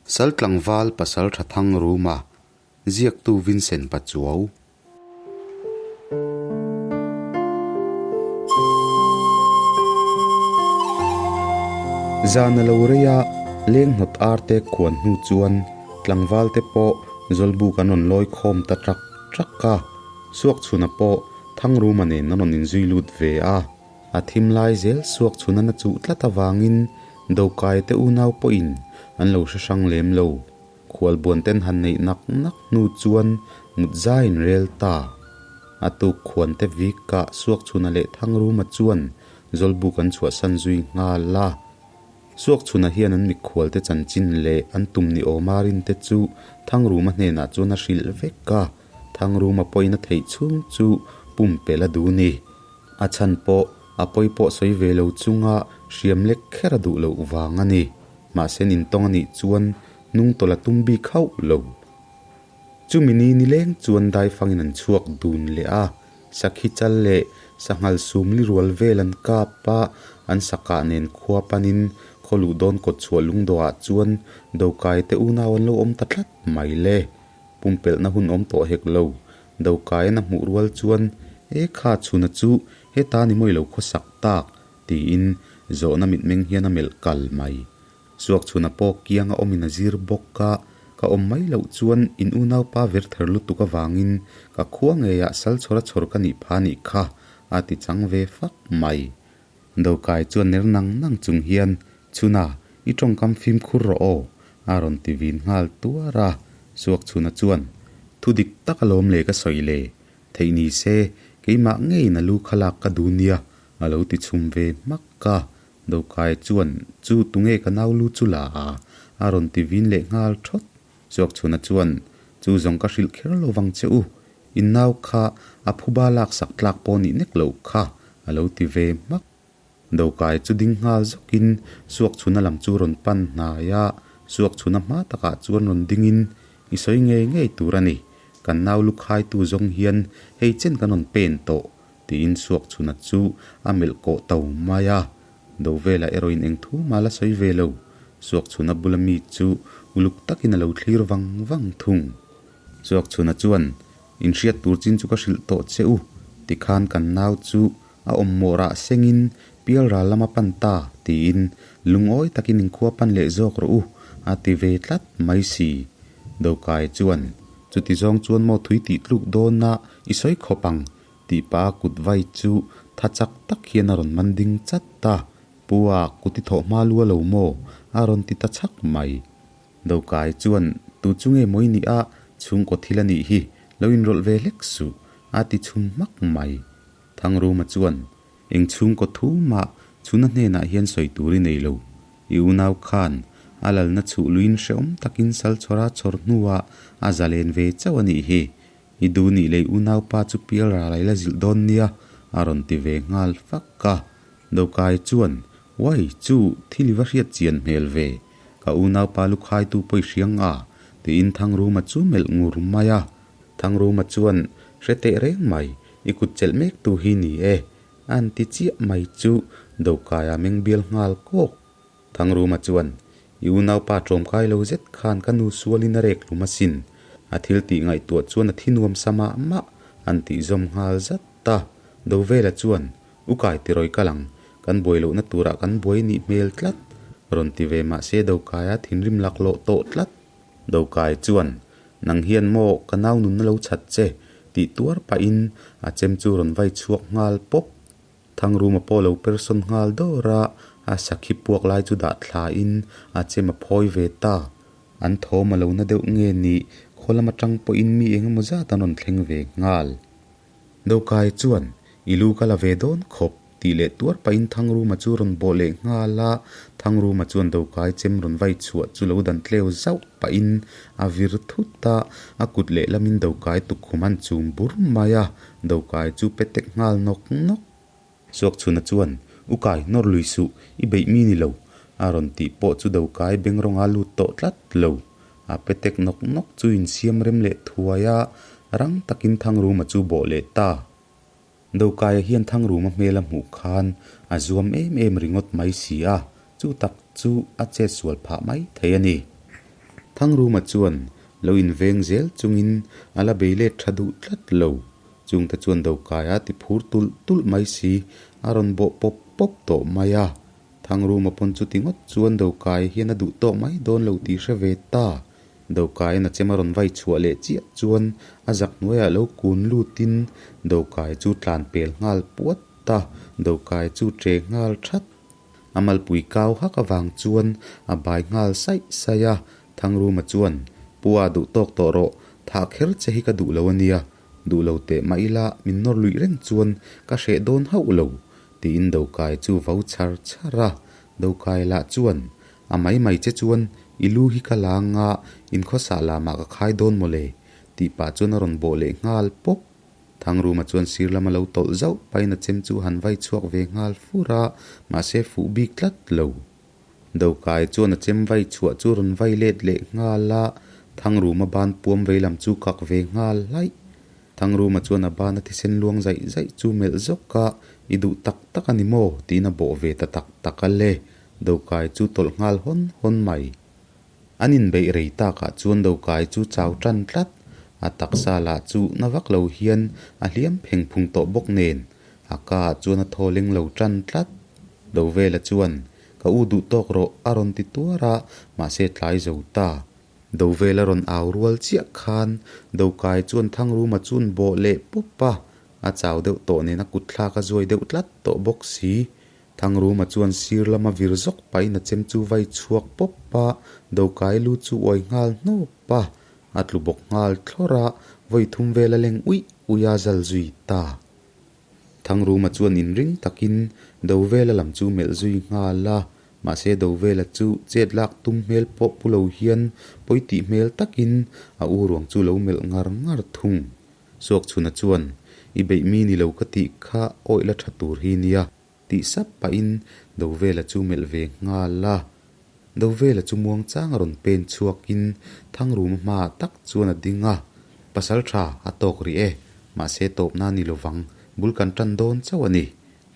Sal tlangval pasaltha Thangruma, ziaktu Vincent Pachuau. Zan a lo rei a, leng hnawt ar te khuan hnu chuan tlangval te pawh Zawlbuk an rawn lawi khawm ta trak trak a, Suakchhuna pawh Thangruma nen an rawn inzui lut ve a. A thim lai zel Suakchhuna na chuh tlat avangin Dokai te unau pawhin an lo hre hrang lem lo. Khualbuan ten han neih nak nak hnu chuan mut zaiin rel ta. A tuk khuan te vik kah Suakchhuna leh Thangruma chuan Zawlbuk an chhuahsan zui nghal a. Suakchhuna hian an mikhual te chanchin leh an tum ni awma rin te chu Thangruma hnenah chuan a hrilh vek a, Thangruma pawhin a theih chhung chu pumpelh a duh ni. A chhan pawh a pawi pawh sawi ve lo chunga hriam lek kher a duh loh vang a ni. Mahse nintawng a nih chuan hnung tawlh a tum bik hauh lo. Chumi ni nileng chuan daifangin an chhuak dun leh a, sakhi chal leh sanghal sum li rual vel an kap a, an sakah nen khua panin khaw luh dawn kawt chhuah lungdawhah chuan Dokai te unau an lo awm ta tlat mai le. Pumpelhna hun awm tawh hek lo. Dokaiin a hmuh rual chuan, E kha chhuna chu heta ni mawi lo khawsak tak, tiin zawhna mitmeng hian a melh kal mai. Suak chhuna pawh kianga awmin a zir bawk a, ka awm mai loh chuan in unaupa ver ther lutuk avangin ka khua ngeiah sal chhawr a chhawr ka nih pha nih kha, a ti chang ve fak mai. Dokai chuan ner nang nang chung hian, Chhuna, i tawngkam fimkhur rawh aw, a rawn ti vin nghal tuar a. Suak Chhuna chuan, Thu dik tak alawm le ka sawi le, theih ni se, keimah ngeiin a lu kha lak ka duh nia, a lo ti chhum ve hmak a. Dokai chuan, Chu tunge ka nau lu chu la a? a rawn ti vin leh nghal thawt. Suak Chhuna chuan, Chu zawng ka hrilh kher lo vang che u, In nau kha a phuba laksak tlak pawh nih nek loh kha, a lo ti ve hmak. Dokai chu ding nghal zawkin Suakchhuna lam chu rawn pan hnai a, Suakchhuna hma takah chuan rawn dingin, I sawi ngei ngei tur a ni, kan nau lu khaitu zawng hian hei chen kan rawn pen tawh, tiin Suakchhuna chu a melh kawh to mai a. Dovela erawhin eng thu mah la sawi ve lo, Suakchhuna bula mi chu uluk takin a lo thlir vang vang thung. Suakchhuna chuan, Inhriat tur chin chu ka hrilh tawh che u, tikhan kan nau chu a awm mawh rah sengin pial ral lama pan ta, tiin lungawi takin inkhua pan leh zawk rawh u, a ti ve tlat mai si. Dokai chuan, Chuti zawng chuan maw thui tih tluk dawna i sawi khawp ang, tih pa kut vai chu tha chak tak hian a rawn man ding chat ta. Pua, kut i thawh hma lu a lo maw? a rawn ti ta chhak mai. Dokai chuan, Tu chu nge mawi ni a, chhungkaw thil a nih hi, lo inrawlh ve hlek suh, a ti chhum hmak mai. Thangruma chuan, Eng chhungkaw thu mah chhuna hnenah hian sawi tur i nei lo. I unau khan a lalna chhuh luin hrehawm takin sal chhawr a chhawr hnuah a zalen ve chauh a nih hi. I duh nih lei unaupa chu pial ral a ila zilh dawn nia, a rawn ti ve nghal fak a. Dokai chuan, Uai, chu thil i va hriat chian hmel ve. Ka unaupa lu khaitu pawh i hriang a, tiin Thangruma chu melh ngur mai a. Thangruma chuan, Hre teh reng mai, i kut chelh mek tu hi ni e, a han ti chiah mai chu Dokaia meng bial nghal kawk. Thangruma chuan, I unaupa tlawmkai lo zet khan ka nu sualin a rek hlum asin, a thil tih ngaihtuah chuan a thi nuam sa mah mah, an tih zawm nghal zat a. Dovela chuan, U kai tirawi kal ang, kan buai lohna turah kan buai nih hmel tlat, rawn ti ve mah se Dokaia thinrim laklawh tawh tlat. Dokai chuan, Nang hian maw ka nau nunna lo chhat che, tih tuar pahin a chem chu rawn vai chhuak nghal pawp. Thangruma pawh lo persawn nghal dawr a, a sakhi puak lai chu dah thlain a chem a phawi ve ta. An thawm a lo na deuh nge nih khaw lam atang pawhin mi eng emaw zat an rawn thleng ve nghal. Dokai chuan, I lu ka la ve dawn khawp, tih leh tuar pahin Thangruma chu rawn bawh leh nghal a. Thangruma chuan Dokai chem rawn vai chhuah chu lo dan tleu zauh pahin a vir thut a, a kut lehlamin Dokai tukkhum an chum bur mai a, Dokai chu pe tek nghal nawk nawk. Suakchhuna chuan, U Kai, nawr lui suh, i beih mi ni lo, a rawn tih pawh chu Dokai beng rawnga lut tawh tlat lo. A pe tek nawk nawk chu insiam rem leh thuai a, rang takin Thangruma chu bawh leh ta. Dokaia hian Thangruma hmel a hmuh khan a zuam em em ringawt mai si a, chu tak chu a chet sual phah mai thei a ni. Thangruma chuan lo inveng zel chungin a la bei let tha duh tlat lo. Chungte chuan Dokaia ti phur tulh tulh mai si, a rawn bawh pawp pawp tawh mai a. Thangruma pawn chuti ngawt chuan Dokai hian a duh tawk mai dawn lo tih hre ve ta. Dokaiin a chem a rawn vai chhuah leh chiah chuan a zak hnuaiah lo kun lutin Dokai chu tlan pel nghal puat ta, Dokai chu che nghal that. A malpui kau hak avang chuan a bai nghal saih saih a, Thangruma chuan, Pua duh tawk tawh rawh, thah kher che hi ka duh lo a nia, duh lo teh mah ila min nawr luih reng chuan ka hreh dawn hauh lo, tiin Dokai chu vau char char a, Dokai lah chuan, A mai mai che chuan i lu hi ka la anga in khawsah lamah ka khai dawn mawle, tih pah chuan a rawn bawh leh nghal pawp. Thangruma chuan sir lama lo tawlh zauh pahin a chem chu han vai chhuak ve nghal fur a, mahse fuh bik tlat lo. Dokai chuan a chem vai chhuah chu rawn vai let leh nghal a, Thangruma ban puam vei lam chu kak ve nghal hlaih. Thangruma chuan a ban a thisen luang zaih zaih chu melh zawk a, I duh tak tak a ni maw? tiin a bawh ve ta tak tak a le. Dokai chu tawlh nghal hawn hawn mai. An inbeih rei takah chuan Dokai chu chau tan tlat. A taksa lah chu na vak lo hian a hliam pheng phung tawh bawk nen a ka ah chuan a thaw leng lo tan tlat. Dovela chuan, Ka u duh tawk rawh a rawn ti tuar a, mahse tlai zo ta. Dovela rawn au rual chiah khan Dokai chuan Thangruma chu an bawh leh pawp a, a chau deuh tawh nen a kut thlak a zuai deuh tlat tawh bawk si. Thangruma chuan sir lama vir zawk pahin a chem chu vai chhuak pawp a, Dokai lu chu uai nghal hnawp a, a tlu bawk nghal thlawr a, vawi thum vel a leng uih uih a zal zui ta. Thangruma chuan inring takin Dovela lam chu melh zui nghal a, mahse Dovela chu chet lak tum hmel pawh pu lo hian pawi tih hmel takin a u ruang chu lo melh ngar ngar thung. Suakchhuna chuan, I beih mi ni lo ka tih kha awih la tha tur hi nia, tih sap pahin Dovela chu melh ve nghal a. Dovela chu muangchang a rawn pen chhuakin Thangruma hmaah tak chuan a ding a, Pasal tha a tawk rih e, mahse tawpna ni lovang, bul kan tan dawn chauh a ni.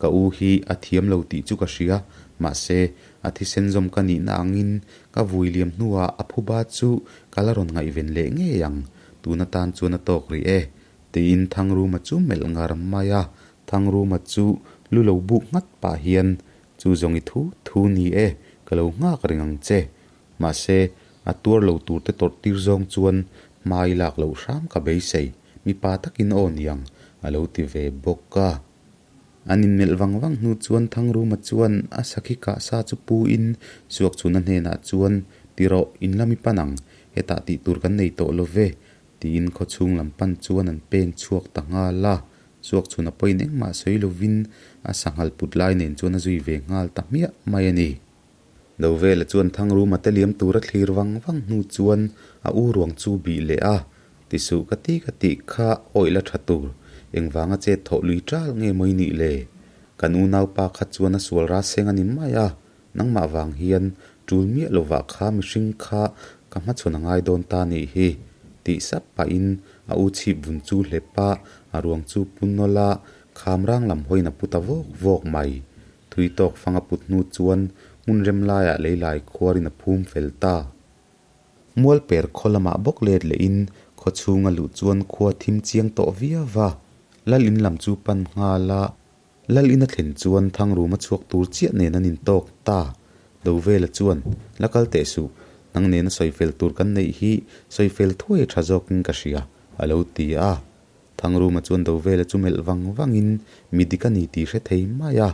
Ka u hi a thiam lo tih chu ka hria, mahse a thisen zawm ka nihna angin ka vui liam hnuah a phuba chu ka la rawn ngaihven leh ngei ang, tun atan chuan a tawk rih e, tiin Thangruma chu melh ngar mai a, Thangruma chu lu lo buk nghat pah hian Chu zawng i thu thu ni e, ka lo nghak reng ang che. Mahse, a tuar lo tur te tawrh tir zawng chuan hma i lak loh hram ka beisei, mipa takin aw niang, a lo ti ve bawk a. An inmelh vang vang hnu chuan Thangruma chuan a sakhi kah sa chu pu in Suakchhuna hnenah chuan, Ti rawh, in lam i pan ang, hetah tih tur kan nei tawh lo ve, tiin khawchhung lam pan chuan an pen chhuak ta nghal a. Suakchhuna pawhin engmah sawi lovin a sanghal put lai nen chuan a zui ve nghal ta hmiah mai a ni. Dovela chuan Thangruma te liam tura thlir vang vang hnu chuan a u ruang chu bih leh a, Tisuh ka ti ka tih kha awih la tha tur, engvanga chet thawh lui tal nge mawi nih le? Kan unaupa kha chuan a sual ra seng a ni mai a, nangmah vang hian tul miah lovah kha mihring kha ka hmachhawn a ngai dawn ta nih hi, tih sap pahin a u chhip vun chu hlep a, a ruang chu pu nawlh a, kham rang lam hawiin a pu ta vawk vawk mai. Thui tawk fang a put hnu chuan hmun rem laiah leilai khuarin a phum fel ta. Mualper khaw lamah bawk let lehin khaw chhunga luh chuan khua thim chiang tawh viau va, Lal in lam chu pan nghal a, Lal in a thlen chuan Thangruma chhuak tur chiah nen an intawk ta. Dovela chuan, La kal teh suh, nang nena sawi fel tur kan neih hi sawi fel thuai a tha zawkin ka hria, a lo ti a. Thangruma chuan Dovela chu melh vang vangin mi dik a ni tih hre thei mai a.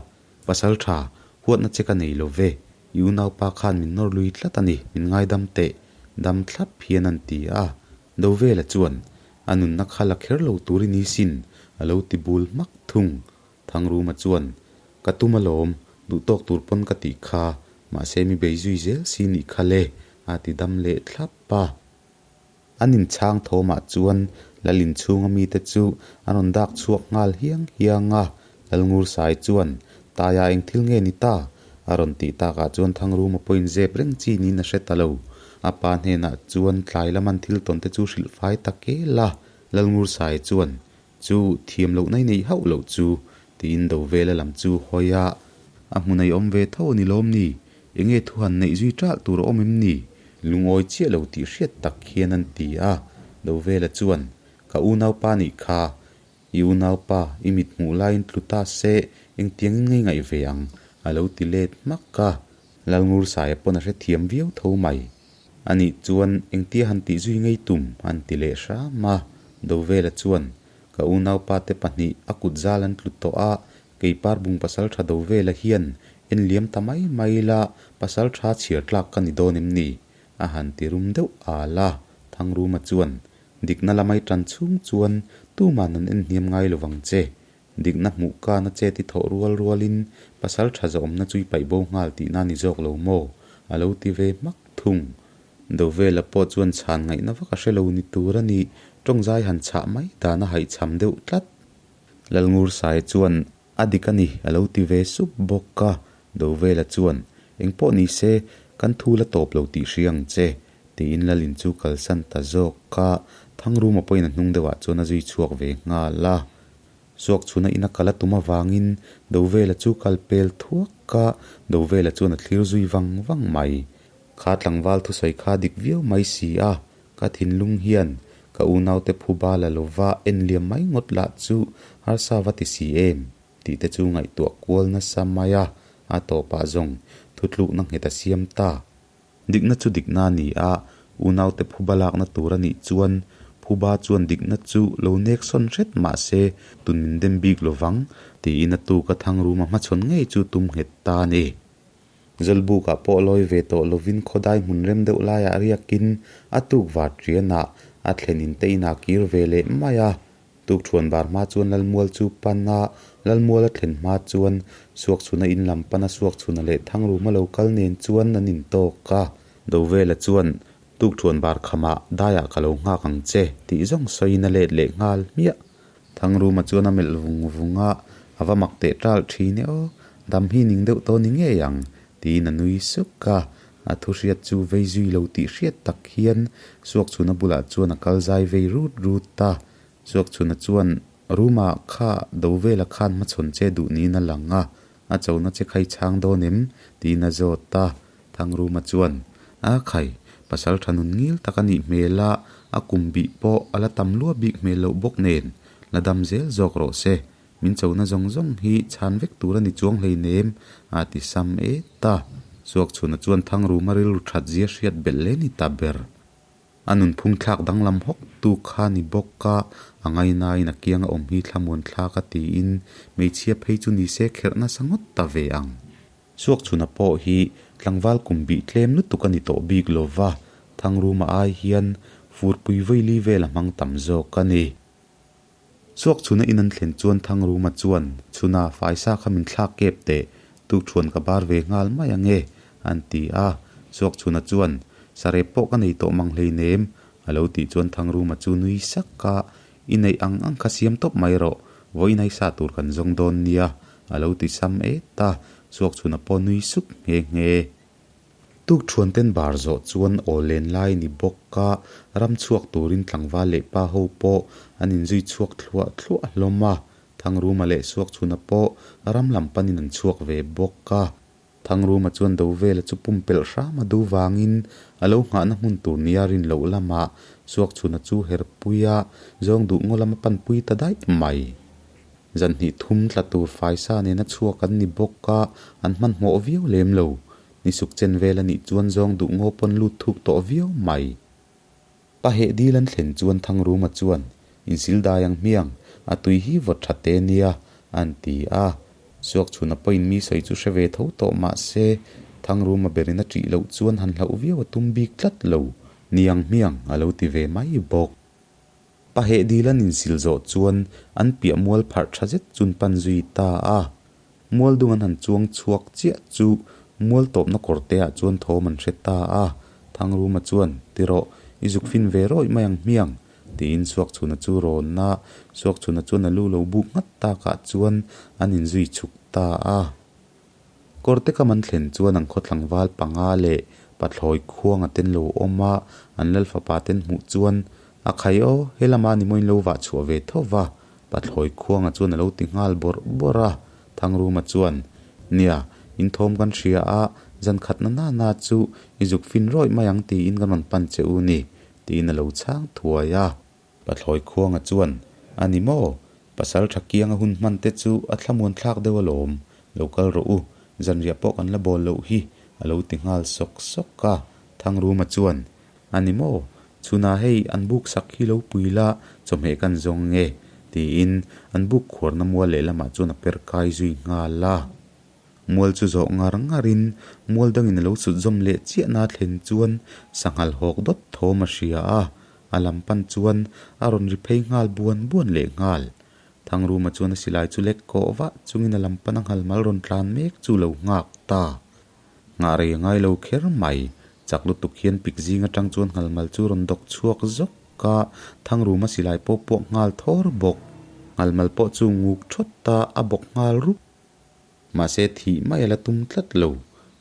Pasal tha, huatna che ka nei lo ve, i unaupa khan min nawr lui tlat a ni, min ngaidam teh, dam thlap hian an ti a. Dovela chuan, A nunna kha la kher lo tur i ni sin, a lo ti bul hmak thung. Thangruma chuan, Ka tum alawm, duhtawk tur pawn ka tih kha, mahse mi bei zui zel si nih kha le, a ti dam leh thlap a. An inchhang thawmah chuan Lal inchhunga mite chu an rawn dak chhuak nghal hiang hiang a, Lalngursai chuan, Taia eng thil nge ni ta? a rawn tih takah chuan Thangruma pawhin zep reng chi niin a hre ta lo. A pa hnenah chuan tlai lam an thil tawn te chu hrilh fai ta kel a, Lalngursai chuan, Chu thiam loh nai neih hauh loh chu, tiin Dovela lam chu hawi a, A hmun a i awm ve tho a ni lawm ni? Enge thu han neih zui ṭalh tur a awm em ni? Lungawi chiah lo tih hriat tak hian an ti a. Dovela chuan, Ka unaupa nih kha, i unaupa i mit hmuh laiin tlu ta se engtiangin ngei ngaih ve ang? a lo ti let hmak a. Lalngursaia pawn a hrethiam viau tho mai. Anih chuan engtia han tih zui ngei tum? an ti leh hram a. Dovela chuan, Ka unaupa te pahnih a kut zal an tlu tawh a, kei Parbung pasaltha Dovela hian en liam ta mai mai la, pasaltha chhiar tlak ka ni dawn em ni? a han ti rum deuh al a. Thangruma chuan, Dikna lamai tan chhung chuan tuman an en hniam ngai lovang che. Dikna hmuh kana che ti thawh rual rualin pasal tha zawhawmna chu i paih bo nghal tihna ni zawk lo maw? A lo ti ve hmak thung. Dovela pawh chuan chhan ngaihna vak a hre lo ni tur a ni, tawngzai han chhah mai dan a haihchham deuh tlat. Lalngursaia chuan a dik a ni a lo ti ve sup bawk a, Dovela chuan engpawh ni se kan thu la tawp lo tih hria ang che tiin Lalin chu kalsan ta zawk a, Thangruma pawhin a hnung deuhah chuan a zui chhuak ve nghal a. Suak chhuna ina kal a tum avangin Dovela chu kal pel thuak a, Dovela chuan a thlir zui vang vang mai. Kha tlangval thusawi kha dik viau mai si a, ka thinlung hian ka unaute phuba la lova en liam mai ngawt lah chu harsa va ti si em tih te chu ngaihtuah kual nasa mai a, a tawpah zawng thutlukna nghet a siam ta. Dikna chu dikna a ni a, unaute phuba lakna tur a nih chuan phuba chuan dikna chu lo nek sawn hret mah se tun min dem bik lo vang, tiin a tuka Thangruma hmachhawn ngei chu tum nghet ta a ni. Zawlbukah pawh lawi ve tawh lovin khawdai hmun rem deuh laiah riakin a tuk var ṭianah a thlen inte inah kir ve leh mai a. Tukṭhuan bar hma chuan Lalmual chu pan a, Lalmual a thlen hma chuan Suakchhuna in lam pan a Suakchhuna leh Thangruma lo kal nen chuan an intawk a. Dovela chuan Tukṭhuan bar khamah daiah ka lo nghak ang che tih zawng sawiin a let leh nghal hmiah. Thangruma chuan a melh vung vung a, a va mak teh ṭalh ṭhin e aw, dam hi ning deuh tawh ni ngei ang tiin a nui suk a. A thu hriat chu vei zui lo tih hriat tak hian Suakchhuna bulah chuan a kal zai vei rut rut a. Suakchhuna chuan Ruma kha do vela khan hmachhawn che duh niin a lang a, a chona che khai chhang dawn em? tiin a zawt a. Thangruma chuan A khai, pasal tha nun ngil tak a nih hmel a, a kum bih pawh a la tam lua bik hmel loh bawk nen, la dam zel zawk rawh se. Min chona zawng zawng hi chhan vek tur a ni chuang hleinem, a ti sam et a. Suakchhuna chuan Thangruma rilru that zia hriat belh hle ni ta ber. A nunphung thlak danglam hawk tu kha ni bawk a, a ngainain a kianga awm hi thlamuan thlak a tiin hmeichhia phei chu ni se kherh nasa ngawt ta ve ang. Suakchhuna pawh hi tlangval kum bih tlem lutuk a ni tawh bik lo va, Thangruma ai hian furpui vawi li vel a hmang tam zawk a ni. Suak chhuna in an thlen chuan Thangruma chuan, Chhuna, faisa kha min thlak kep teh, tukṭhuan ka bar ve nghal mai ange, an ti a. Suak chhuna chuan, Sarep pawh ka nei tawh mang hleinem, a lo tih chuan Thangruma chu nui sak a, I neih ang ang kha siam tawp mai rawh, vawiin ai sa tur kan zawng dawn nia, a lo ti sam et a. Suak chhuna pawh nui suk nghe nghe. Tukṭhuan ten bar zawh chuan aw len lai ni bawk a, ram chhuak turin tlangval leh pa ho pawh an inzui chhuak thluah thluah hlawm a. Thangruma leh Suakchhuna pawh ram lam panin an chhuak ve bawk a. Thangruma chuan Dovela chu pumpelh hram a duh vangin a lo nghahna hmun tur nia rin loh lamah Suakchhuna chu herpui a, zawng duh ngaw lam a panpui ta daih mai. Zan hnih thum tla tur faisa nena chhuak an ni bawk a, an hmanhmawh viau lem lo. Ni suk chen vel a nih chuan zawng duh ngaw pawn lut thuk tawh viau mai. Paheh dil an thlen chuan Thangruma chuan, Insil dai ang hmiang, a tui hi vawt tha te nia, an ti a. Suakchhuna pawhin mi sawi chu hre ve tho tawh mah se, Thangruma berin a ṭih loh chuan han hlauh viau a tum bik tlat lo. Ni ang hmiang, a lo ti ve mai bawk. Paheh dil an insil zawh chuan an piah mual pharh tha zet chun pan zui ta a. Mual dung an han chuang chhuak chiah chu mual tawpna kawr te ah chuan thawm an hre ta a. Thangruma chuan, Ti rawh, i zuk fin ve rawih mai ang hmiang, tiin Suakchhuna chu rawn a. Suakchhuna chuan a lu lo buk nghat takah chuan an inzui chhuk ta a. Kawrte kam an thlen chuan an khaw tlangval panga leh pathlawi khuanga ten lo awm a, an lal fapa ten hmuh chuan, A khai aw, he lama ni maw in lo vah chhuah ve tho va, pathlawi khuanga chuan a lo ti nghal bawrh bawrh a. Thangruma chuan, Nia, in thawm kan hria a, Zan khat na na chu i zuk fin rawih mai ang tiin kan rawn pan che u ni, tiin a lo chhang thuai a. Pathlawi Khuanga chuan, A ni maw? Pasal tha kianga hun hman te chu a thlamuan thlak deuh alawm, lo kal rawh u, zanriah pawh kan la bawl loh hi, a lo ti nghal sawk sawk a. Thangruma chuan, A ni maw? Chhunah hei an buk sak hi lo pui la, chawhmeh kan zawng nge? tiin an buk khuarna mual lehlamah chuan a per kai zui nghal a. Mual chu zawh ngar ngarin mual dangin a lo sut zawm leh chiahna thlen chuan sanghal hawk dawt thawm a hria a, a lam pan chuan a rawn ri phei nghal buan buan leh nghal. Thangruma chuan a silai chu lek kawh vah chungin a lam pan a nghal mal rawn tlan mek chu lo nghak ta. Nghah rei a ngai lo kher mai. Chak lutuk hian pik zing atang chuan nghal mal chu rawn dawk chhuak zawk a, Thangruma silai pawh puak nghal thawr bawk. Nghal mal pawh chu nguk thawt a, a bawk nghal rup. Mahse thih mai a la tum tlat lo.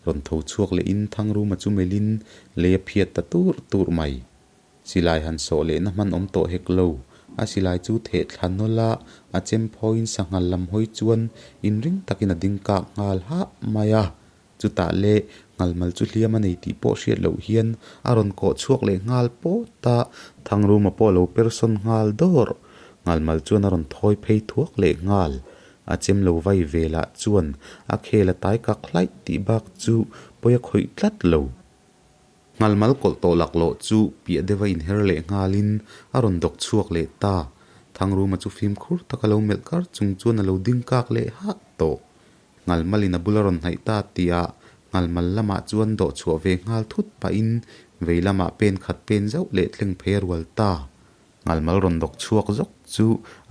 Rawn tho chhuak lehin Thangruma chu melhin lei a phiat ta tur tur mai. Silai han sawh lehna hman awm tawh hek lo. A silai chu theh thla nawlh a, a chem phawiin sanghal lam hawi chuan inring takin a ding kak nghal hah mai a. Chutah le nghalmal chu hliam a nei tih pawh hriat loh hian a rawn kawh chhuak leh nghal pawt a, Thangruma pawh a lo persawn nghal dawr. Nghalmal chuan a rawn thawi phei thuak leh nghal. A chem lo vai velah chuan a khel a tai kak hlaih tih bak chu pawi a khawih tlat lo. Nghalmal kawlh tawh laklawh chu piah deuha inher leh nghalin a rawn dawk chhuak leh ta. Thangruma chu fimkhur taka lo melh kar chung chuan a lo ding kak leh hah tawh. Nghalmalin a bula rawn hnaih ta tihah Nghalmal lamah chuan dawh chhuah ve nghal thut pahin vei lamah pen khat pen zauh leh tleng phei a rual ta. Nghalmal rawn dawk chhuak zawk chu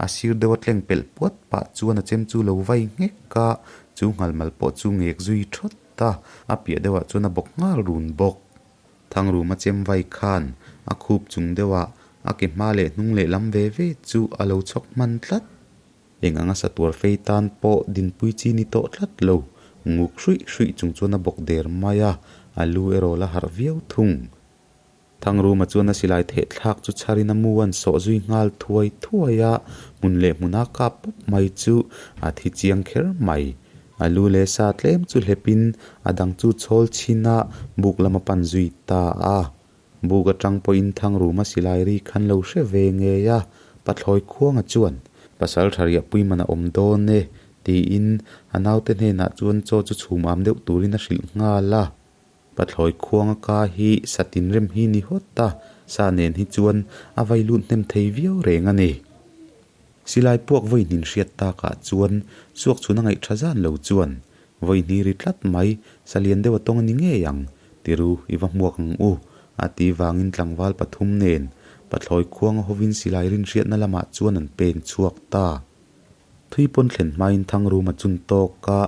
a sir deuh a tleng pelh puat pah chuan a chem chu lo vai nghek a, chu Nghalmal pawh chu ngek zui thawt a, a piah deuhah chuan a bawk nghal run bawk. Thangruma chem vai khan a khup chung deuhah a ke hma leh hnung leh lam ve ve chu a lo chhawk hman tlat. Eng anga sa tuar fei tan pawh dinpui chi ni tawh tlat lo, nguk hruih hruih chung chuan a bawk der mai a, a lu erawh la harh viau thung. Thangruma chuan a silai theh thlak chu chharin a mu an sawh zui nghal thuai thuai a, hmun leh hmuna kap pawp mai chu a thi chiang kher mai. A lu leh sa tlem chu hlepin a dang chu chhawl chhin a, buk lam a pan zui ta a. Buk atang pawhin Thangruma silai ri khan lo hre ve ngei a, Pathlawi Khuanga chuan, Pasal tha riahpui man a awm dawn e, tiin a naute hnenah chuan chaw chu chhum am deuh turin a hrilh nghal a. Pathlawi Khuanga ka hi sa tinrem hi ni hawt a, sa nen hi chuan a vai lut hnem thei viau reng a ni. Silai puak vawi hnin hriat takah chuan suak chhun a ngaih tha zan lo chuan vawi hni ri tlat mai, sa lian deuh a tawng a ni ngei ang, tiru i va hmuak ang u, a ti vangin tlangval pathum nen Pathlawi khuanga hovin silai rinhriatna lamah chuan an pen chhuak ta. Thui pawn thlen hmain Thangruma chun tawk a,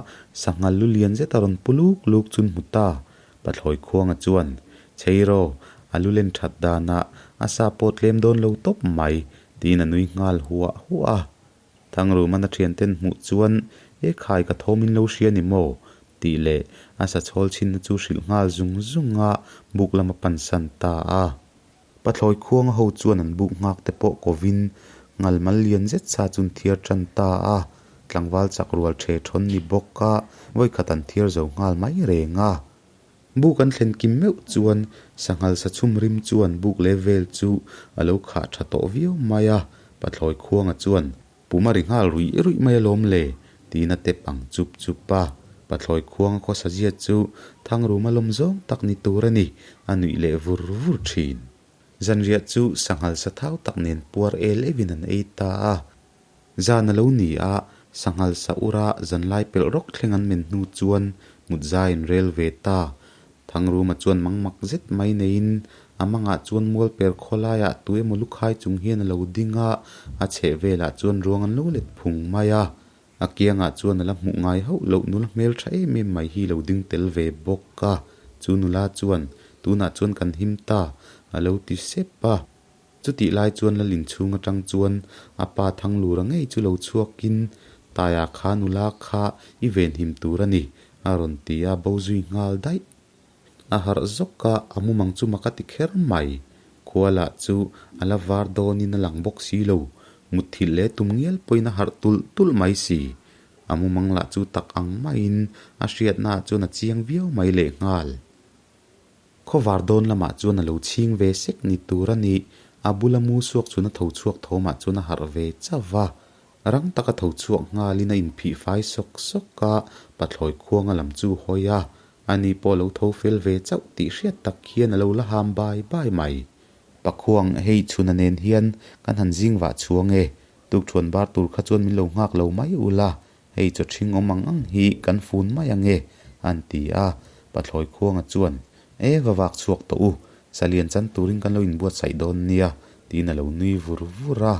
sanghal lu lian zet a rawn pu luk luk chun hmu ta. Pathlawi khuanga chuan, Cheiraw, a lu len that danah a sa pawh tlem dawn lo tawp mai, tiin a nui nghal huah huah a. Thangruman a thianten hmuh chuan, E khai ka thawm in lo hria ni maw? tih leh a sa chhawl chhinna chu hrilh nghal zung zung a, buk lam a pansan ta a. Pathlawi khuanga ho chuan an buk nghak te pawh kovin ngalmal lian zet sa chu an thiar tan ta a, tlangval chak rual the thawn ni bawk a, vawikhat an thiar zo nghal mai reng a. Buk an thlen kim meuh chuan sanghal sa chhum rim chuan buk leh vel chu a lo khah tha tawh viau mai a, Pathlawi khuanga chuan Pum a ri nghal ruih ruih mai alawm le, tiin a tep ang chup chup a. Pathlawi khuanga khawsa zia chu Thangruma lawm zawng tak ni tur a ni, a nuih leh vur vur thin. Zanriah chu sanghal sa thau tak nen puar el evin an ei ta a. Zan a lo ni a, sanghal sa ura zanlai pelh rawk thleng an men hnu chuan mut zai an rel ve ta. Thangruma chuan mangmak zet mai neiin a mangah chuan mual per khawlaiah tu emaw lu khai chung hian a lo ding a, a chheh velah chuan ruang an lo let phung mai a. A kiangah chuan a la hmuh ngai hauh loh nula hmel tha em em mai hi lo ding tel ve bawk a. Chu nula chuan, Tunah chuan kan him ta, a lo ti sep a. Chutih lai chuan Lal inchhung atang chuan a pa Thanglura ngei chu lo chhuakin, Taia kha nula kha i venhim tur a ni, a rawn ti a, bo zui nghal daih. A harh zawk a, a mumang chu mak a ti kher mai. Khua lah chu a la var dawnin a lang bawk si lo, mutthilh leh tum ngial pawhin a harh tulh tulh mai si. A mumang lah chu tak ang maiin a hriatnaah chuan a chiang viau mai lehnghal. Khawvar dawn lamah chuan a lo chhing ve sek ni tur a ni. A bula mu suak chun a tho chhuak thawmah chuan a harh ve chauh va. Rang taka tho chhuak nghalin a inphih fai sawk sawk a, pathlawi khuanga lam chu hawi a. Ani pawh a lo tho fel ve chauh tih hriat tak hian a lo la ham bai bai mai. Pakhuang, hei chhuna nen hian kan han zing vah chhuang e. Tukṭhuan bar tur kha chuan min lo nghak lo mai ula, Hei chaw ṭhing awm ang ang hi kan fun mai ang e, an ti a. Pathlawi Khuanga chuan, E, va vak chhuak tawh u, salian chan turin kan lo inbuatsaih dawn nia, tiin a lo nui vur vur a.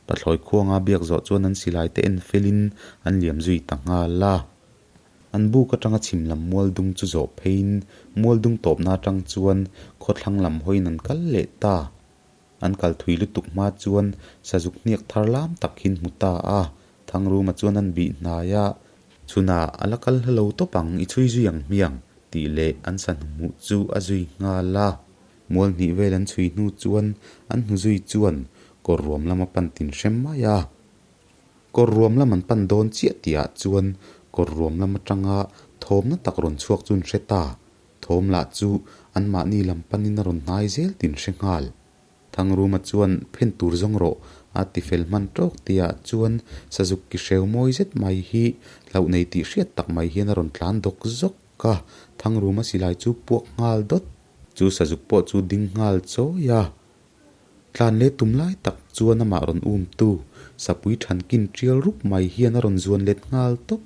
Pathlawi Khuanga biak zawh chuan an silai te en felin an liam zui ta nghal a. An buk atanga chhim lam mual dung chu zawh pheiin mual dung tawpna atang chuan khawthlang lam hawiin an kal leh ta. An kal thui lutuk hma chuan sazuk hniak thar lam tak hin hmu ta a, Thangruma chuan an bih hnai a, Chhunah a la kal hla lo tawp ang, i chhui zui ang hmiang, tih leh an sa hnuhmuh chu a zui nghal a. Mual hnih vel an chhui hnu chuan an hnu zui chuan kawr ruam lam a pan tin hrem mai a. Kawr ruam lam an pan dawn chiah tihah chuan kawr ruam lam atanga thawmna tak rawn chhuak chu an hre ta. Thawm lah chu anmahni lam panin a rawn hnai zel tin hre nghal. Thangruma chuan phen tur zawng rawh a ti fel hman tawk tihah chuan sazuk ki hreu mawi zet mai hi hlauh nei tih hriat tak mai hian a rawn tlan dawk zawk a, Thangruma silai chu puak nghal dawt. Chu sazuk pawh chu ding nghal chawi a. Tlan leh tum lai tak chuan amah rawn um tu sapui thankin tial rup mai hian a rawn zuan let nghal tawp.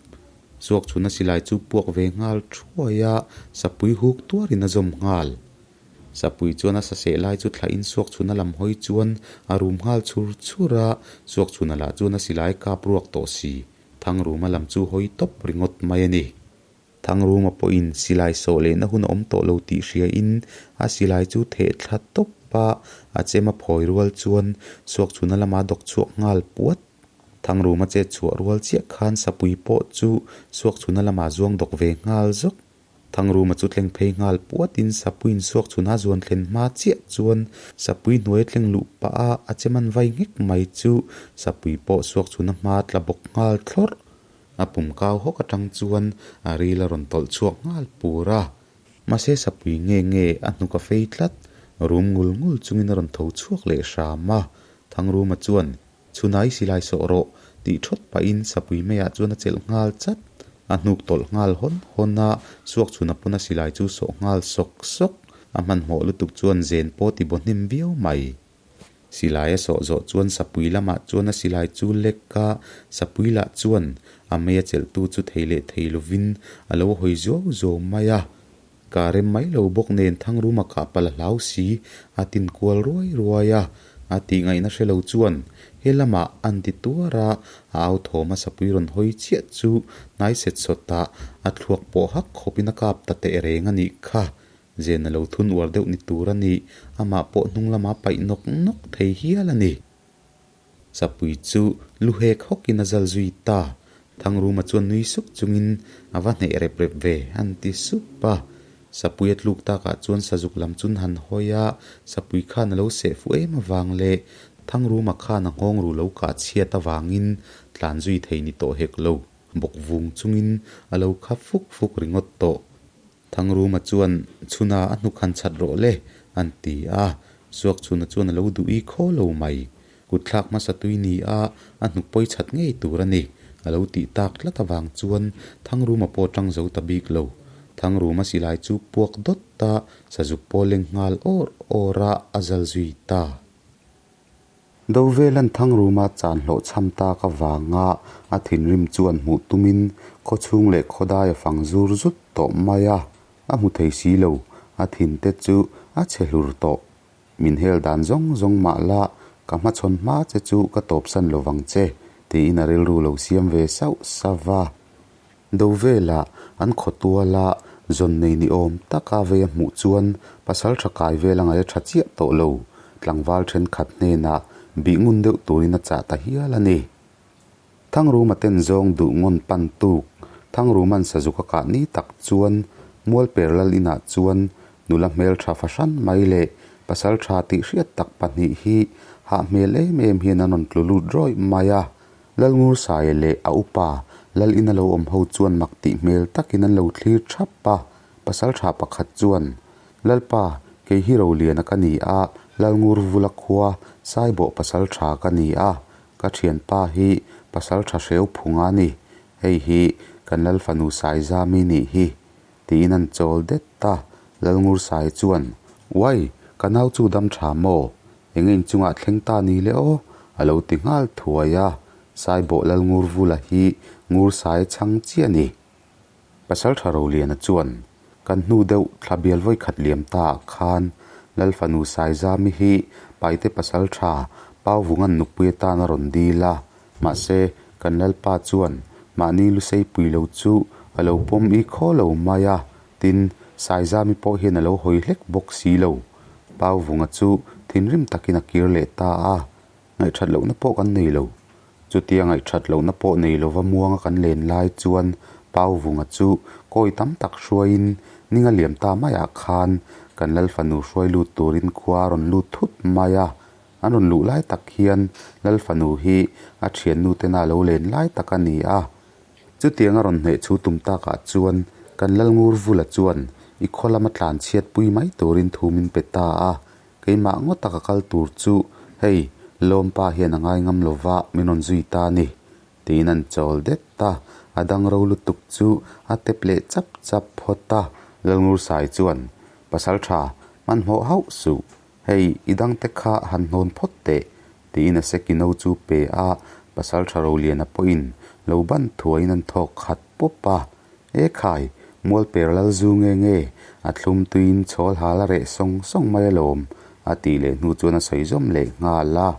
Suak chhuna silai chu puak ve nghal thuai a, sapui huk tuarin a zawm nghal. Sapui chuan a saseh lai chu thlahin suak chhuna lam hawi chuan a rum nghal chhur chhur a, suak chhuna lah chuan a silai kap ruak tawh si. Thangruma lam chu hawi tawp ringawt mai a ni. Thangruma pawhin silai sawh lehna hun a awm tawh lo tih hriain a silai chu theh thla tawp a, a chem a phawi rual chuan suak chhuna lama dawk chhuak nghal puat. Thangruma chet chhuah rual chiah khan sapui pawh chu suak chhuna lama zuang dawk ve nghal zawk. Thangruma chu tleng phei nghal puatin sapuiin suak chhuna zuan thlen hma chiah chuan sapui hnuai tleng luh pah a, a chem an vai nghek mai chu sapui pawh suak chhuna hma tla bawk nghal thlawrh. A pum kau hawk atang chuan a ril a rawn tawlh chhuak nghal pur a. Mahse sapui nge nge a hnuk a fei tlat, rum ngul ngul chungin a rawn tho chhuak leh hram a. Thangruma chuan, Chhunai silai sawh rawh, tih thawt pahin sapui meiah chuan a chelh nghal chat. A hnuk tawlh nghal hawn hawn a, suak chhuna pawn a silai chu sawh nghal sawk sawk. A hmanhmawh lutuk chuan zen pawh ti baw hnem viau mai. Silai a sawh zawh chuan sapui lamah chuan a silai chu lek a, sapui lah chuan a mei a chelhtu chu thei leh thei lovin a lo hawi zuau zuau mai a. Ka rem mai lo bawk nen Thangruma kah palh a hlau si, a tin kual ruai ruai a. A tih ngaihna hre lo chuan he lamah an ti tuar a, a au thawm a sapui rawn hawi chiah chu hnai set sawtah a thluak pawh hak khawpin a kap ta teh reng a nih kha. Zen a lo thun uar deuh ni tur a ni, amah pawh hnung lama paih nawk nawk thei hial a ni. Sapui chu lu hek hawkin a zal zui ta. Thangruma chuan nui suk chungin a va hneh rep rep ve an ti sup a. Sapui a tluk takah chuan sazuk lam chun han hawi a, Sapui khan a lo seh fuh em avang leh Thangruma khan a nghawng ru lo kah chhiat avangin tlan zui thei ni tawh hek lo bawk vung chungin a lo khap fuk fuk ringawt tawh. Thangruma chuan, Chhuna a hnuk han chhat rawh le, an ti a. Suakchhuna chuan a lo duh i khaw lo mai. Kut thlak hmasa tui ni a, a hnuk pawi chhat ngei tur a ni, a lo tih tak tlat avang chuan Thangruma pawh tang zo ta bik lo. Thangruma silai chu puak dawt a, sazuk pawh leng nghal awr awr a, a zal zui ta. Dovelan Thangruma chan hlawh chham tak avanga a thinrim chuan hmuh tumin khawchhung leh khawdai a fang zur zut tawh mai a, a hmu thei si lo, a thinte chu a chhe hlur tawh. Min hel dan zawng zawng mah la, ka hmachhawn hma che chu ka tawpsan lo vang che, tiin a rilru lo siam ve sauh sauh va. Dovela an khawtuala zawn nei ni awm taka vei a hmuh chuan pasal tha kai vel a ngaih a tha chiah tawh lo. Tlangval thenkhat hnenah bih ngun deuh turin a chah ta hial a ni. Thangruma ten zawng duh ngawn pan tuk Thangruma'n sazuk a kah ni tak chuan Mualper lal inah chuan nula hmeltha fahran mai leh pasal tha tih hriat tak pahnih hi hah hmel em em hian an rawn tlu lut rawih mai a. Lalngursaia leh a upa Lal ina lo awm ho chuan mak tih hmel takin an lo thlir thap a. Pasaltha pakhat chuan, Lalpa, kei hi Roliana ka ni a, Lalngurvula khua Saibawh pasaltha ka ni a, ka thianpa hi pasaltha hreu phung a ni, hei hi kan Lal fanu Saizami nih hi, tiin an chawl det a. Lalngursai chuan, Uai, ka nau chu dam tha maw? Eng inchungah thleng ta ni le aw? a lo ti nghal thuai a, Saibawh Lalngurvula hi Ngursai chhang chiah a ni. Pasaltha Roliana chuan, Kan hnu deuh thla bial vawikhat liam ta ah khan Lal fanu Saizami hi Paite Pasaltha Pauvungan nupui atan a rawn dil a, mahse kan Lalpa chuan mahni lusei pui lo chu a lo pawm i khaw lo mai a, tin Saizami pawh hian a lo hawi hlek bawk si lo. Pauvunga chu thinrim takin a kir leh ta a. Ngaihthat lohna pawh kan nei lo. Chutia ngaihthat lohna pawh nei lova muanga kan len lai chuan Pauvunga chu kawi tam tak hruaiin ninga liam ta maiah khan kan Lal fanu hruai lut turin khua a rawn lut thut mai a. An rawn luh lai tak hian Lal fanu hi a thiannu tena a lo len lai tak a ni a. Chutiang a rawn hneh chu tum takah chuan kan Lal Ngurvula chuan i khaw lama tlan chhiatpui mai turin thu min pe ta a. Keimah ngawt taka kal tur chu hei Lawmpa hian a ngai ngam lo va, min rawn zui ta a ni, tiin an chawl det a. A dang ro lutuk chu a tep leh chap chap phawt a. Lalngursai chuan, Pasal tha, hmanhmawh hauh suh, hei i dangte kha han hnawn phawt teh, tiin a seki no chu pe a. Pasal tha Roliana pawhin lo ban thuaiin an thawk khat pawp a. E khai, Mualper lal zu nge nge, a thlum tuiin chhawl hal a reh sawng sawng mai alawm, a tih leh hnu chuan a sawi zawm leh nghal a.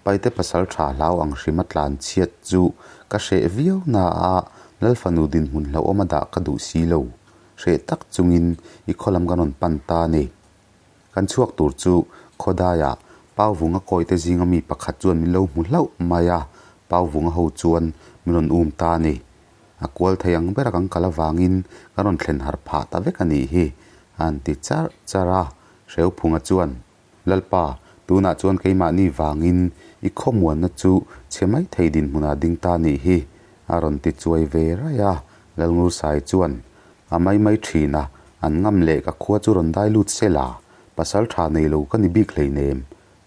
Paite pasal tha hlau ang hrim a tlan chhiat chu ka hreh viau na a, Lal fanu dinhmun hlauhawm a dah ka duh si lo. Hreh tak chungin i khaw lam kan rawn pan ta a ni. Kan chhuak tur chu Khawdaiah Pauvunga kawite zinga mi pakhat chuan min lo hmu hlauh mai a, Pauvunga ho chuan min rawn um ta a ni. A kual thei ang bera kan kal avangin kan rawn thlen harh phah ta vek a nih hi, a han ti charh charh a. Hreuphunga chuan, Lalpa, tunah chuan keimahni vangin i khawmuanna chu chhe mai thei dinhmunah ding ta a nih hi, a rawn ti chuai ve raih a. Lalngursai chuan, A mai mai thin a, an ngam leh ka khua chu rawn dai lut se la, pasal tha nei lo ka ni bik hleinem.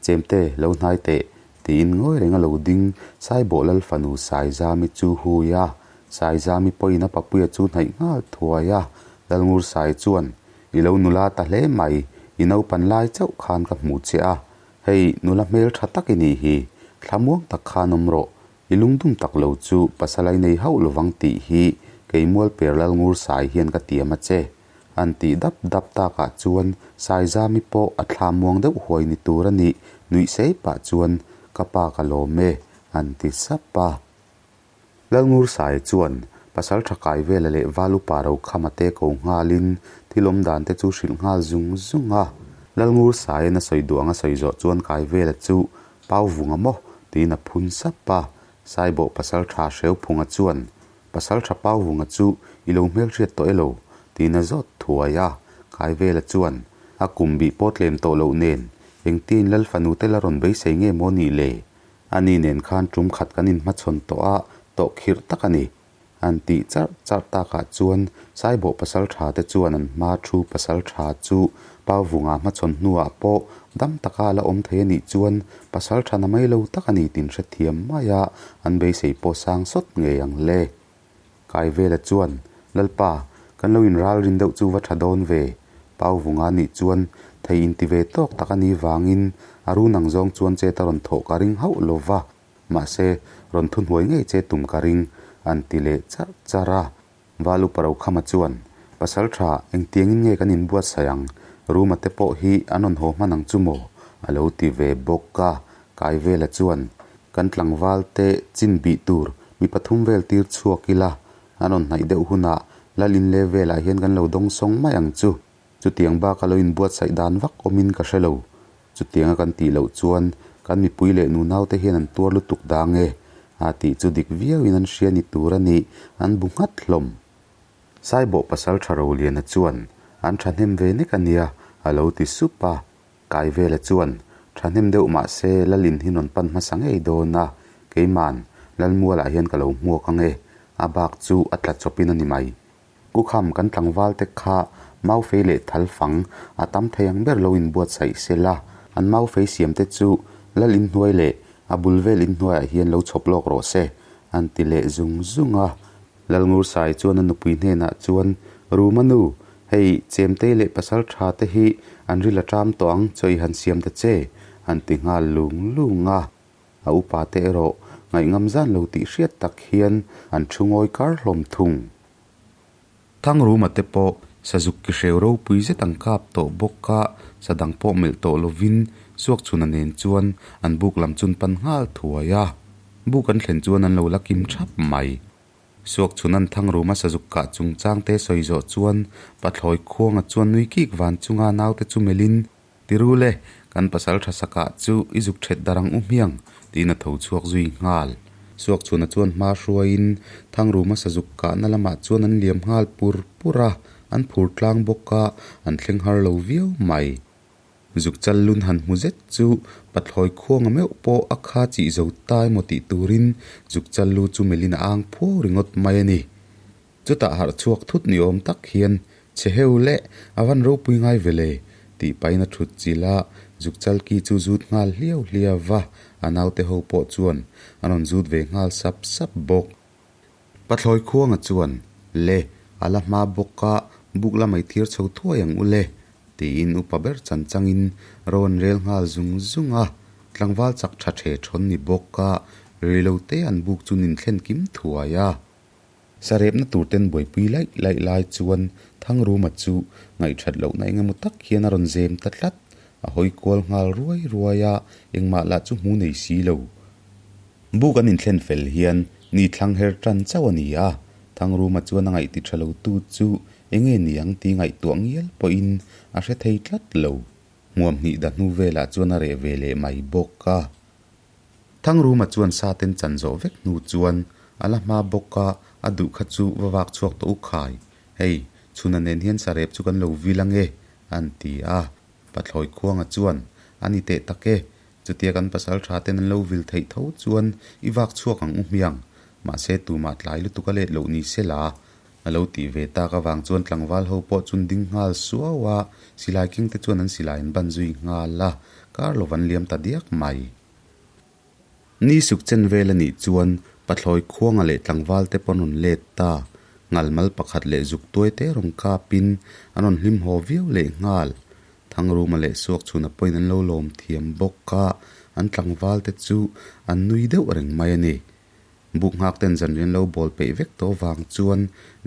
Chemte, lo hnai teh, tiin ngawi reng a lo ding Saibawh Lal fanu Saizami chu hui a. Saizami pawhin a papuia chu hnaih nghal thuai a. Lalngursai chuan, I lo nula ta hle mai, i naupan lai chauh khan ka hmu che a. Hei, nula hmel tha tak i nih hi, thlamuang tak khan awm rawh, i lungdum tak lo chu pasal ai nei hauh lovang tih hi kei Mualper Lalngursai hian ka tiam a che. An tih dap dap takah chuan Saizami pawh a thla muang deuh huai ni tur a nih nuih sei pah chuan ka pa ka lawm e an ti sap a. Lalngursai chuan pasal tha kai vela leh val upa Rokhama te ko nghalin thil awm dan te chu hrilh nghal zung zung a. Lalngursaiin a sawi duh ang a sawi zawh chuan kai vela chu Pau vunga maw tiin a phun sap a. Saibawh pasal tha Hreuphunga chuan Pasal tha Pauvunga chu i lo hmelhriat tawh elo? tiin a zawt thuai a. Kaivela chuan, A kum bih pawh tlem tawh loh nen, engtin Lal fanu te la rawn beisei nge maw nih le? Ani nen khan tum khat kan inhmachhawn tawh a, tawh khirh tak a ni. An tih charh charh takah chuan Saibawh pasal tha te chuan an hma thu pasal tha chu Pauvunga hmachhawn hnuah pawh dam taka a la awm thei a nih chuan pasal tha na mai lo tak a ni tin hrethiam mai a, an beisei pawh sang sawt ngei ang le. Kaivela chuan, Lalpa, kan lo inralrin deuh chu va tha dawn ve. Pauvunga nih chuan thei inti ve tawk tak a nih vangin a run ang zawng chuan chet a rawn thawh ka ring hauh lo va, mahse rawn thuhnuai ngei che tum ka ring, an ti leh charh charh a. Valu Parokhama chuan, Pasal tha, engtiangin nge kan inbuatsaih ang? Ruma te pawh hi an rawn haw hman ang chu maw? a lo ti ve bawk a. Kaivela chuan, Kan tlangval te chin bih tur mi pathum vel tir chhuak ila, an rawn hnaih deuh hunah Lal in le velah hian kan lo dawngsawng mai ang chu. Chutiang baka lo inbuatsaih dan vak awmin ka hre lo. Chutianga kan tih loh chuan kan mipui leh nunaute hian an tuar lutuk dang e, a tih chu dik viauin an hria ni tur a nih, an bu nghat hlawm. Saibawh pasal tha Roliana chuan an thahnem ve nek a nia, a lo ti sup a. Kaivela chuan thahnem deuh mah se Lalin hi rawn pan hmasa ngei dawn a, keiman Lalmualah hian ka lo hmuak ang e. A bak chu a tla chawpin a ni mai. Ku Kham kan tlangval te kha maufei leh thal fang a tam thei ang ber lo inbuatsaih se la, an maufei siam te chu lal inhnuai leh a bul vel inhnuaiah hian lo chhawp lawk rawh se, an ti leh zung zung a. Lalngursai chuan a nupui hnenah chuan, Ruma nu, hei Chemtei leh pasal tha te hi an ril a ṭam tawh ang, chaw i han siam ta che, an ti nghal lung lung a. A upa te erawh ngaihngam zan lo tih hriat tak hian an thu ngawi kar hlawm thung. Thangruma te pawh sazuk ki hreu ropui zet an kap tawh bawk a, sa dang pawh melh tawh lovin Suakchhuna nen chuan an buk lam chun pan nghal thuai a. Buk an thlen chuan an lo la kim thap mai. Suakchhuna'n Thangruma sazuk kah chungchang te sawi zawh chuan Pathlawi Khuanga chuan nui kik van chunga naute chu melhin Ti ru le, kan pasal tha sakah chu i zuk thet dar ang u hmiang, tiin a tho chhuak zui nghal. Suakchhuna chuan hma hruaiin Thangruma sazuk kahna lamah chuan an liam nghal pur pur a, an phur tlang bawk a, an thleng har lo viau mai. Zuk chal lun han hmu zet chu Pathlawi khuanga meuh pawh a kha chih zo ta emaw tih turin zuk chal lu chu melhin a ang phuau ringawt mai a ni. Chutah harh chhuak thut ni awm tak hian Che heu leh a van ropui ngai ve le tih pahin a thut chilh a, zuk chalki chu zut nghal hliau hliau va, a naute ho pawh chuan an rawn zut ve nghal sap sap bawk. Pathlawi Khuanga chuan, Le, a la hma bawk a, buk lamah i thir chho thuai ang u le, tiin upa ber chan changin ro an rel nghal zung zung a, tlangval chak tha the thawn ni bawk a, reilote an buk chu nin thlen kim thuai a. Sarepna tur ten buaipui laih laih lai chuan Thangruma chu ngaihthat lohna eng emaw tak hian a rawn zem ta tlat. A hawi kual nghal ruai ruai a, engmah lah chu hmu nei si lo. Buk an inthlen fel hian ni thlang her tan chauh a ni a, Thangruma chuan a ngaihti tha lo tu chu enge ni ang tih ngaihtuah ngial pawhin a hre thei tlat lo. Hmuam hnih da hnu velah chuan a reh ve leh mai bawk a. Thangruma chuan sa ten chan zawh vek hnu chuan a la hma bawk a, a duh kha chu va vak chhuak tawh u khai. Hei, chhuna nen hian sarep chu kan lo vil ange, an ti a. Pathlawi Khuanga chuan, A ni teh tak e, chutia kan pasal tha ten an lo vil theih tho chuan i vak chhuak ang u hmiang, mahse tumah tlai lutuk a let loh ni se la, a lo tih ve tak avang chuan tlangval ho pawh chun ding nghal suau a, silai keng te chuan an silai an ban zui nghal a, kar lo van liam ta diak mai. Ni suk chen vel a nih chuan Pathlawi Khuanga leh tlangval te pawh an rawn let ta, ngalmal pakhat leh zuk tuai te rawn kapin an rawn hlim haw viau leh nghal. Thangruma leh Suakchhuna pawhin an lo lawm thiam bawk a, an tlangval te chu an nui deuh reng mai a ni. Buk nghak ten zanriah an lo bawl peih vek tawh vang chuan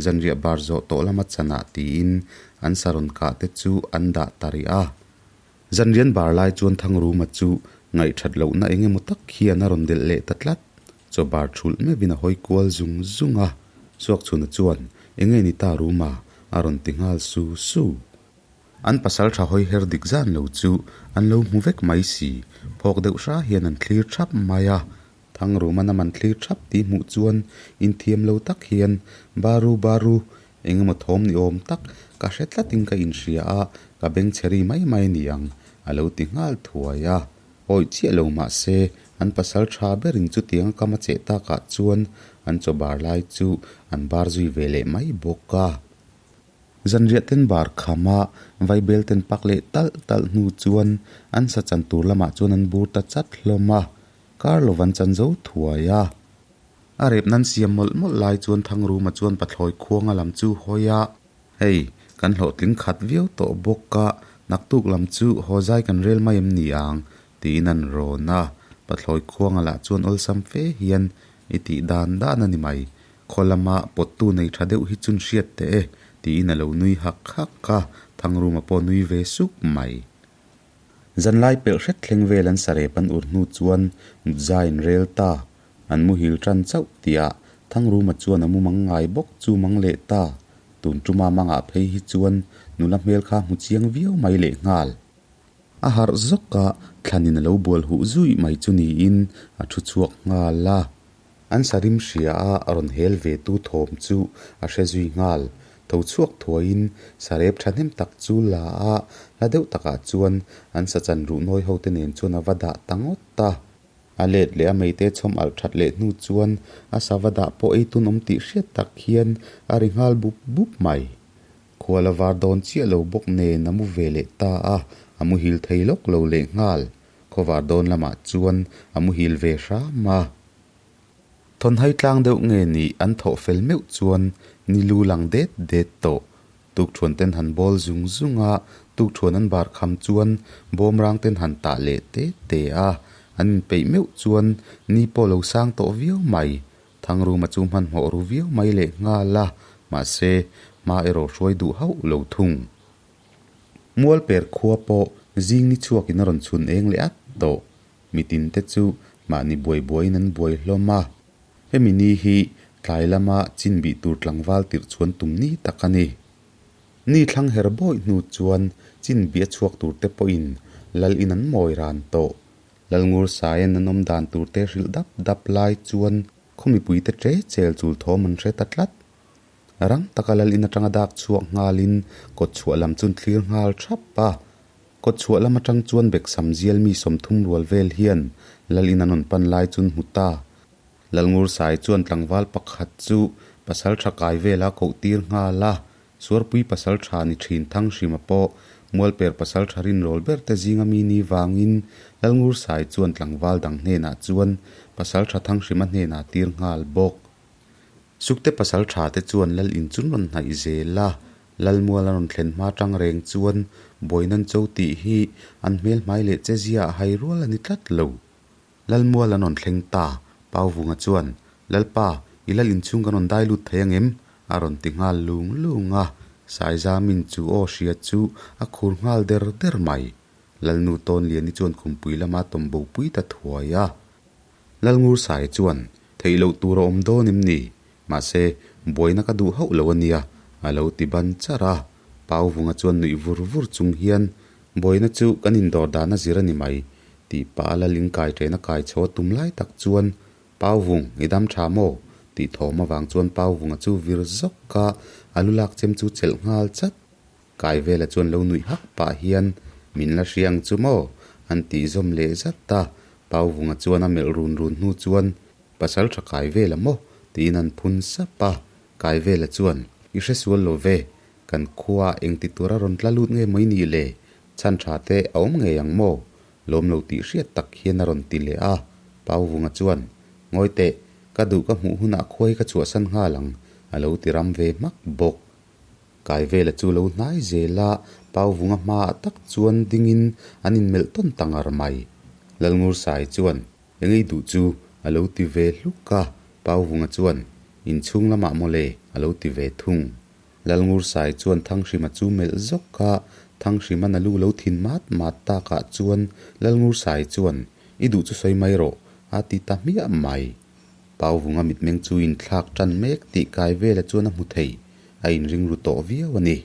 zanriah bar zawh tawh lama chanah tiin an sarawn kah te chu an dah ta rih a. Zanrian bar lai chuan Thangruma chu ngaihthat lohna eng emaw tak hian a rawn delh leh ta tlat. Chaw bar thulh meuhin a hawi kual zung zung a. Suakchhuna chuan, Eng nge ni ta Ruma? a rawn ti nghal su su. An pasal tha hawi her dik zan lo chu an lo hmu vek mai si. Phawk deuh hra hian an thlir thap mai a. Thangruma nam an thlir thap tih hmuh chuan inthiam lo tak hian, Baru baru, eng emaw thawm ni awm tak ka hre tlatin ka inhria a, ka beng chhe ri mai mai a ni ang, a lo ti nghal thuai a. Awih chiah lo mah se, an pasal tha berin chutiang a kam a cheh takah chuan an chaw bar lai chu an bar zui ve leh mai bawk a. Zanriah ten bar kham a, vaibel ten pak leh talh talh hnu chuan an sa chan tur lamah chuan an bur ta chat hlawm a. Kar lo van chan zo thuai a. A rep nan siam mawlh mawlh lai chuan Thangruma chuan Pathlawi Khuanga lam chu hawi a. Hei, kan hlawhtling khat viau tawh bawk a, naktuk lam chu haw zai kan rel mai em ni ang? tiin an rawn a. Pathlawi Khuanga lah chuan awlsam fe hian i tih dan dan a ni mai. Khaw lama pawttu nei tha deuh hi chun hriat teh e, tiin a lo nui hak hak a, Thangruma pawh nui ve suk mai. Zanlai pelh hret thleng vel an sarep an ur hnu chuan mutza in rel ta. An muhil tan chauh tihah Thangruma chuan a mumang ngai bawk chu mang leh ta. Tun tuma mangah phei hi chuan nula hmel kha hmu chiang viau mai leh nghal. A harh zawk a, thlanin a lo bual huh zuih mai chu niin a thu chhuak nghal a. An sarim hria a, a rawn hel ve tu thawm chu a hre zui nghal. Tho chhuak thuaiin sarep thahnem tak chu la a, hla deuh takah chuan an sachan ruh nawi ho te nen chuan a va dah ta ngawt a. A let leh a meite chhawm alh that leh hnu chuan a sava dah pawh ei tun awm tih hriat tak hian a ri nghal bup bup mai. Khual a var dawn chiah lo bawk nen a mu ve leh ta a, a muhil thei lawk lo leh nghal. Khawvar dawn lamah chuan a muhil ve hram a. Thawnhai tlang deuh nge nih an thawh fel meuh chuan ni lu lang det det tawh. Tukthuan ten han bawl zung zung a, tukthuan an bar kham chuan bawmrang ten han tah leh te te a. An inpeih meuh chuan ni pawh lo sang tawh viau mai. Thangruma chu hmanhmawh ru viau mai leh nghal a, mahse hma erawh hruai duh hauh lo thung. Mualper khua pawh zing ni chhuakin a rawn chhun eng leh at tawh. Mitin te chu mahni buai buaiin an buai hlawm a. Hemi ni hi tlai lama chin bih tur tlangval tirh chuan tum ni tak a ni. Ni thlang her bawih hnu chuan chin bih a chhuak tur te pawhin lal in an mawi ran tawh. Lalngur Saian an awm dan tur te hrilh dap dap lai chuan khaw mipui te ṭe chel chul thawm an hre ta tlat. Rang taka lal in atanga dak chhuak nghalin kawt chhuah lam chu an thlir nghal thap a. Kawt chhuah lam atang chuan Beksam zial mi 30 rual vel hian lal in an rawn pan lai chu an hmu ta. Lalngur Sai chuan tlangval pakhat chu pasal tha kai vela koh tir nghal a. Suarpui pasal tha ni thin Thanghrima pawh Mualper pasal tha rinrawl ber te zinga mi ni vangin Lalngur Sai chuan tlangval dang hnenah chuan pasal tha Thanghrima hnenah tir nghal bawk. Sukte pasal tha te chuan Lal in chun rawn hnaih zel a, Lal mual a rawn thlen hma tang reng chuan Bawinan cho tih hi an hmel hmai leh che zia a hai rual a ni tlat lo. Lal mual an rawn thleng ta, Pauvunga chuan, Lalpa, i lal inchhung kan rawn dai lut thei angem? a rawn ti nghal lung lung a, Saizamin chu aw hria chu a khur nghal der der mai. Lalnu Tawnliani chuan khumpui lama tawm bopui ta thuai a. Lalngursai chuan, Theih loh tur a awm dawn em ni? Mahse, buaina ka duh hauh lo a nia, a lo ti ban char a. Pauvunga chuan nuih vur vur chung hian, Buaina chu kan indawr dan a zir a ni mai, tih pah a Lalin kai ṭena kai chho a tum lai tak chuan, Pauvung, i dam ṭha maw? tih thawm avang chuan Pauvunga chu vir zawk a, a lu lak chem chu chelh nghal chat. Kaivela chuan lo nuih hak pah hian, Min la hria ang chu maw? an tih zawm leh zat a. Pauvunga chuan a melh run run hnu chuan, Pasal tha Kaivela maw? tiin an phun sap a. Kaivela chuan, I hre sual lo ve, kan khuaah engti tura rawn tla lut nge mai nih le? Chhan tha te a awm ngei ang maw? Lawm lo tih hriat tak hian a rawn ti leh a. Pauvunga chuan, Ngawi teh, ka duh ka hmuh hunah khuai ka chhuahsan nghal ang, a lo ti ram ve hmak bawk. Kaivela chu lo hnai zel a, Pauvunga hmaah tak chuan dingin an inmelh tawn ta ngar mai. Lalngursai chuan, Engei duh chu? a lo ti ve hluk a, Pauvunga chuan, Inchhung lamah maw le? a lo ti ve thung. Lalngursai chuan Thanghrima chu melh zawk a, Thanghrima na lu lo thin mat mat takah chuan Lalngursai chuan, I duh chu sawi mai rawh, a ti ta hmiah mai. Pauvunga mitmeng chu inthlak tan mek tih kai vela chuan a hmu thei, a inring ru tawh viau a ni.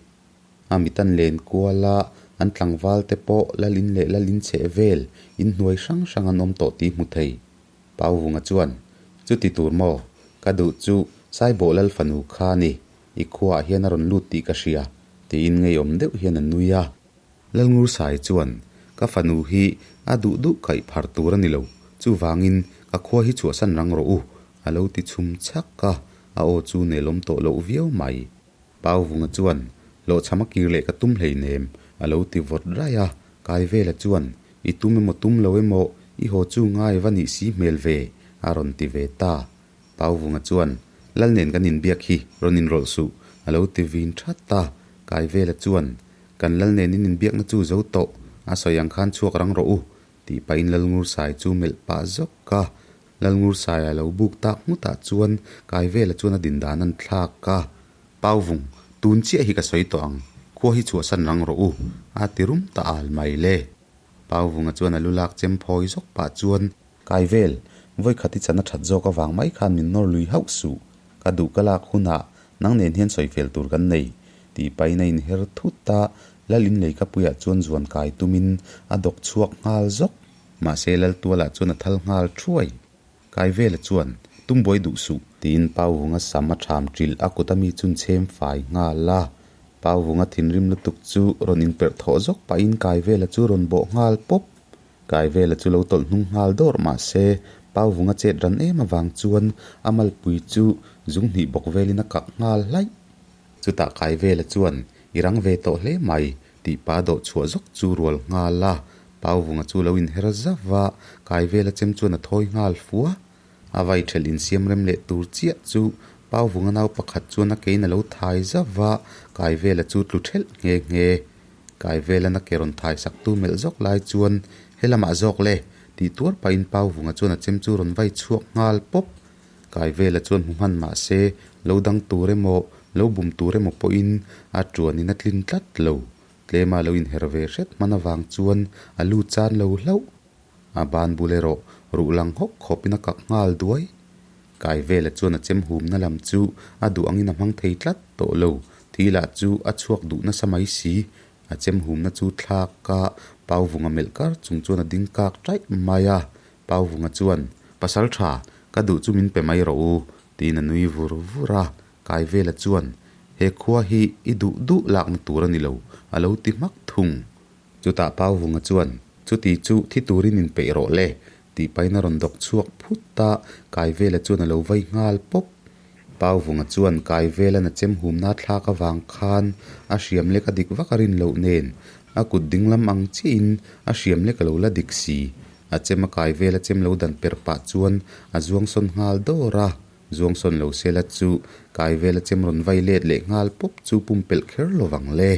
A mit an len kual a, an tlangval te pawh lalin leh lalin chheh vel inhnuai hrang hrang an awm tawh tih hmu thei. Pauvunga chuan, Chuti tur maw? Ka duh chu Saibawh lal fanu kha a ni, i khuaah hian a rawn lut tih ka hria, tiin ngeiawm deuh hian a nui a. Lalngursai chuan, Ka fanu hi a duh duh kaih phar tur a ni lo, chuvangin ka khua hi chhuahsan rang rawh u, a lo ti chhum chhak a, a aw chu nelawm tawh loh viau mai. Pauvunga chuan, Hlawhchham a kir leh ka tum hleinem, a lo ti vawt raih a, Kaivela chuan, I tum emaw tum lo emaw, i haw chu ngai va nih si hmel ve, a rawn ti ve ta. Pauvunga chuan, Lal nen kan inbiak hi rawn inrawlh suh, a lo ti vin that a, Kaivela chuan, Kan lal nen in inbiakna chu zo tawh, a sawi ang khan chhuak rang rawh u, tih pahin Lalngursai chu melh pah zawk a. Lalngursaia lo buk tak nghutah chuan Kaivela chuan a din dan an thlak a. Pauvung, tun chiah hi ka sawi tawh ang, khua hi chhuahsan rang rawh u, a ti rum ta al mai le. Pauvunga chuan a lu lak chem phawi zawk pah chuan, Kaivel, vawikhat i chan a that zawk avang mai khan min nawr lui hauh suh, ka duh ka lak hunah nang nen hian sawi fel tur kan nei, tih pahin a inher thut a, Lal in lei ka puiah chuan zuan kai tumin a dawk chhuak nghal zawk. Mahse Lal tualah chuan a thal nghal thuai. Kaivela chuan, Tum buai duh suh, tiin Pauvunga sam a ṭham ṭilh a kut a mi chun chhem fai nghal a. Pauvunga thinrim lutuk chu rawn inperh thawh zawk pahin Kaivela chu rawn bawh nghal pawp. Kaivela chu lo tawlh hnung nghal dawrh mah se, Pauvunga chet ran em avang chuan a malpui chu zung hnih bawk velin a kak nghal hlaih. Chutah Kaivela chuan, I rang ve tawh hle mai, tih pa dawh chhuah zawk chu rual nghal a. Pauvunga chu lo inher zauh va, Kaivela chem chuan a thawi nghal fua. A vai ṭhelh insiam rem leh tur chiah chu Pauvunga nau pakhat chuan a kein a lo thai zauh va, Kaivela chu tlu ṭhelh nghe nghe. Kaivelan a ke rawn thai sak tu melh zawk lai chuan, He lamah zawk le! tih tuar pahin Pauvunga chuan a chem chu rawn vai chhuak nghal pawp. Kaivela chuan hmu hman mah se, lo dang tur emaw, lo bum tur emaw pawhin a ṭuanin a tlin tlat lo. Tlema lo inher ve hret hman avang chuan a lu chan lo hlauh. A ban bul erawh ruh lang hawk khawpin a kak nghal duai. Kaivela chuan a chem humna lam chu a duh angin a hmang thei tlat tawh lo. Thi lah chu a chhuak duh nasa mai si. A chem humna chu thlak a, Pauvunga melh kar chung chuan a ding kak taih mai a. Pauvunga chuan, Pasal tha, ka duh chu min pe mai rawh u, tiin a nui vur vur a. Kaivela chuan, He khua hi i duh duh lakna tur a ni lo, a lo ti hmak thung. Chutah Pauvunga chuan, Chuti chu thi turin inpeih rawh le, tih pahin a rawn dawk chhuak phut a, Kaivela chuan a lo vai nghal pawp. Pauvunga chuan Kaivelan a chem humna thlak avang khan a hriam lek a dik vak a rin loh nen, a kut dinglam ang chiahin a hriam lek a lo la dik si. A chem a Kaivela chem lo dan per pah chuan a zuang sawn nghal dawr a, zuang sawn lo sela chu Kaivela chem rawn vai let leh nghal pawp chu pumpelh kher lovang le.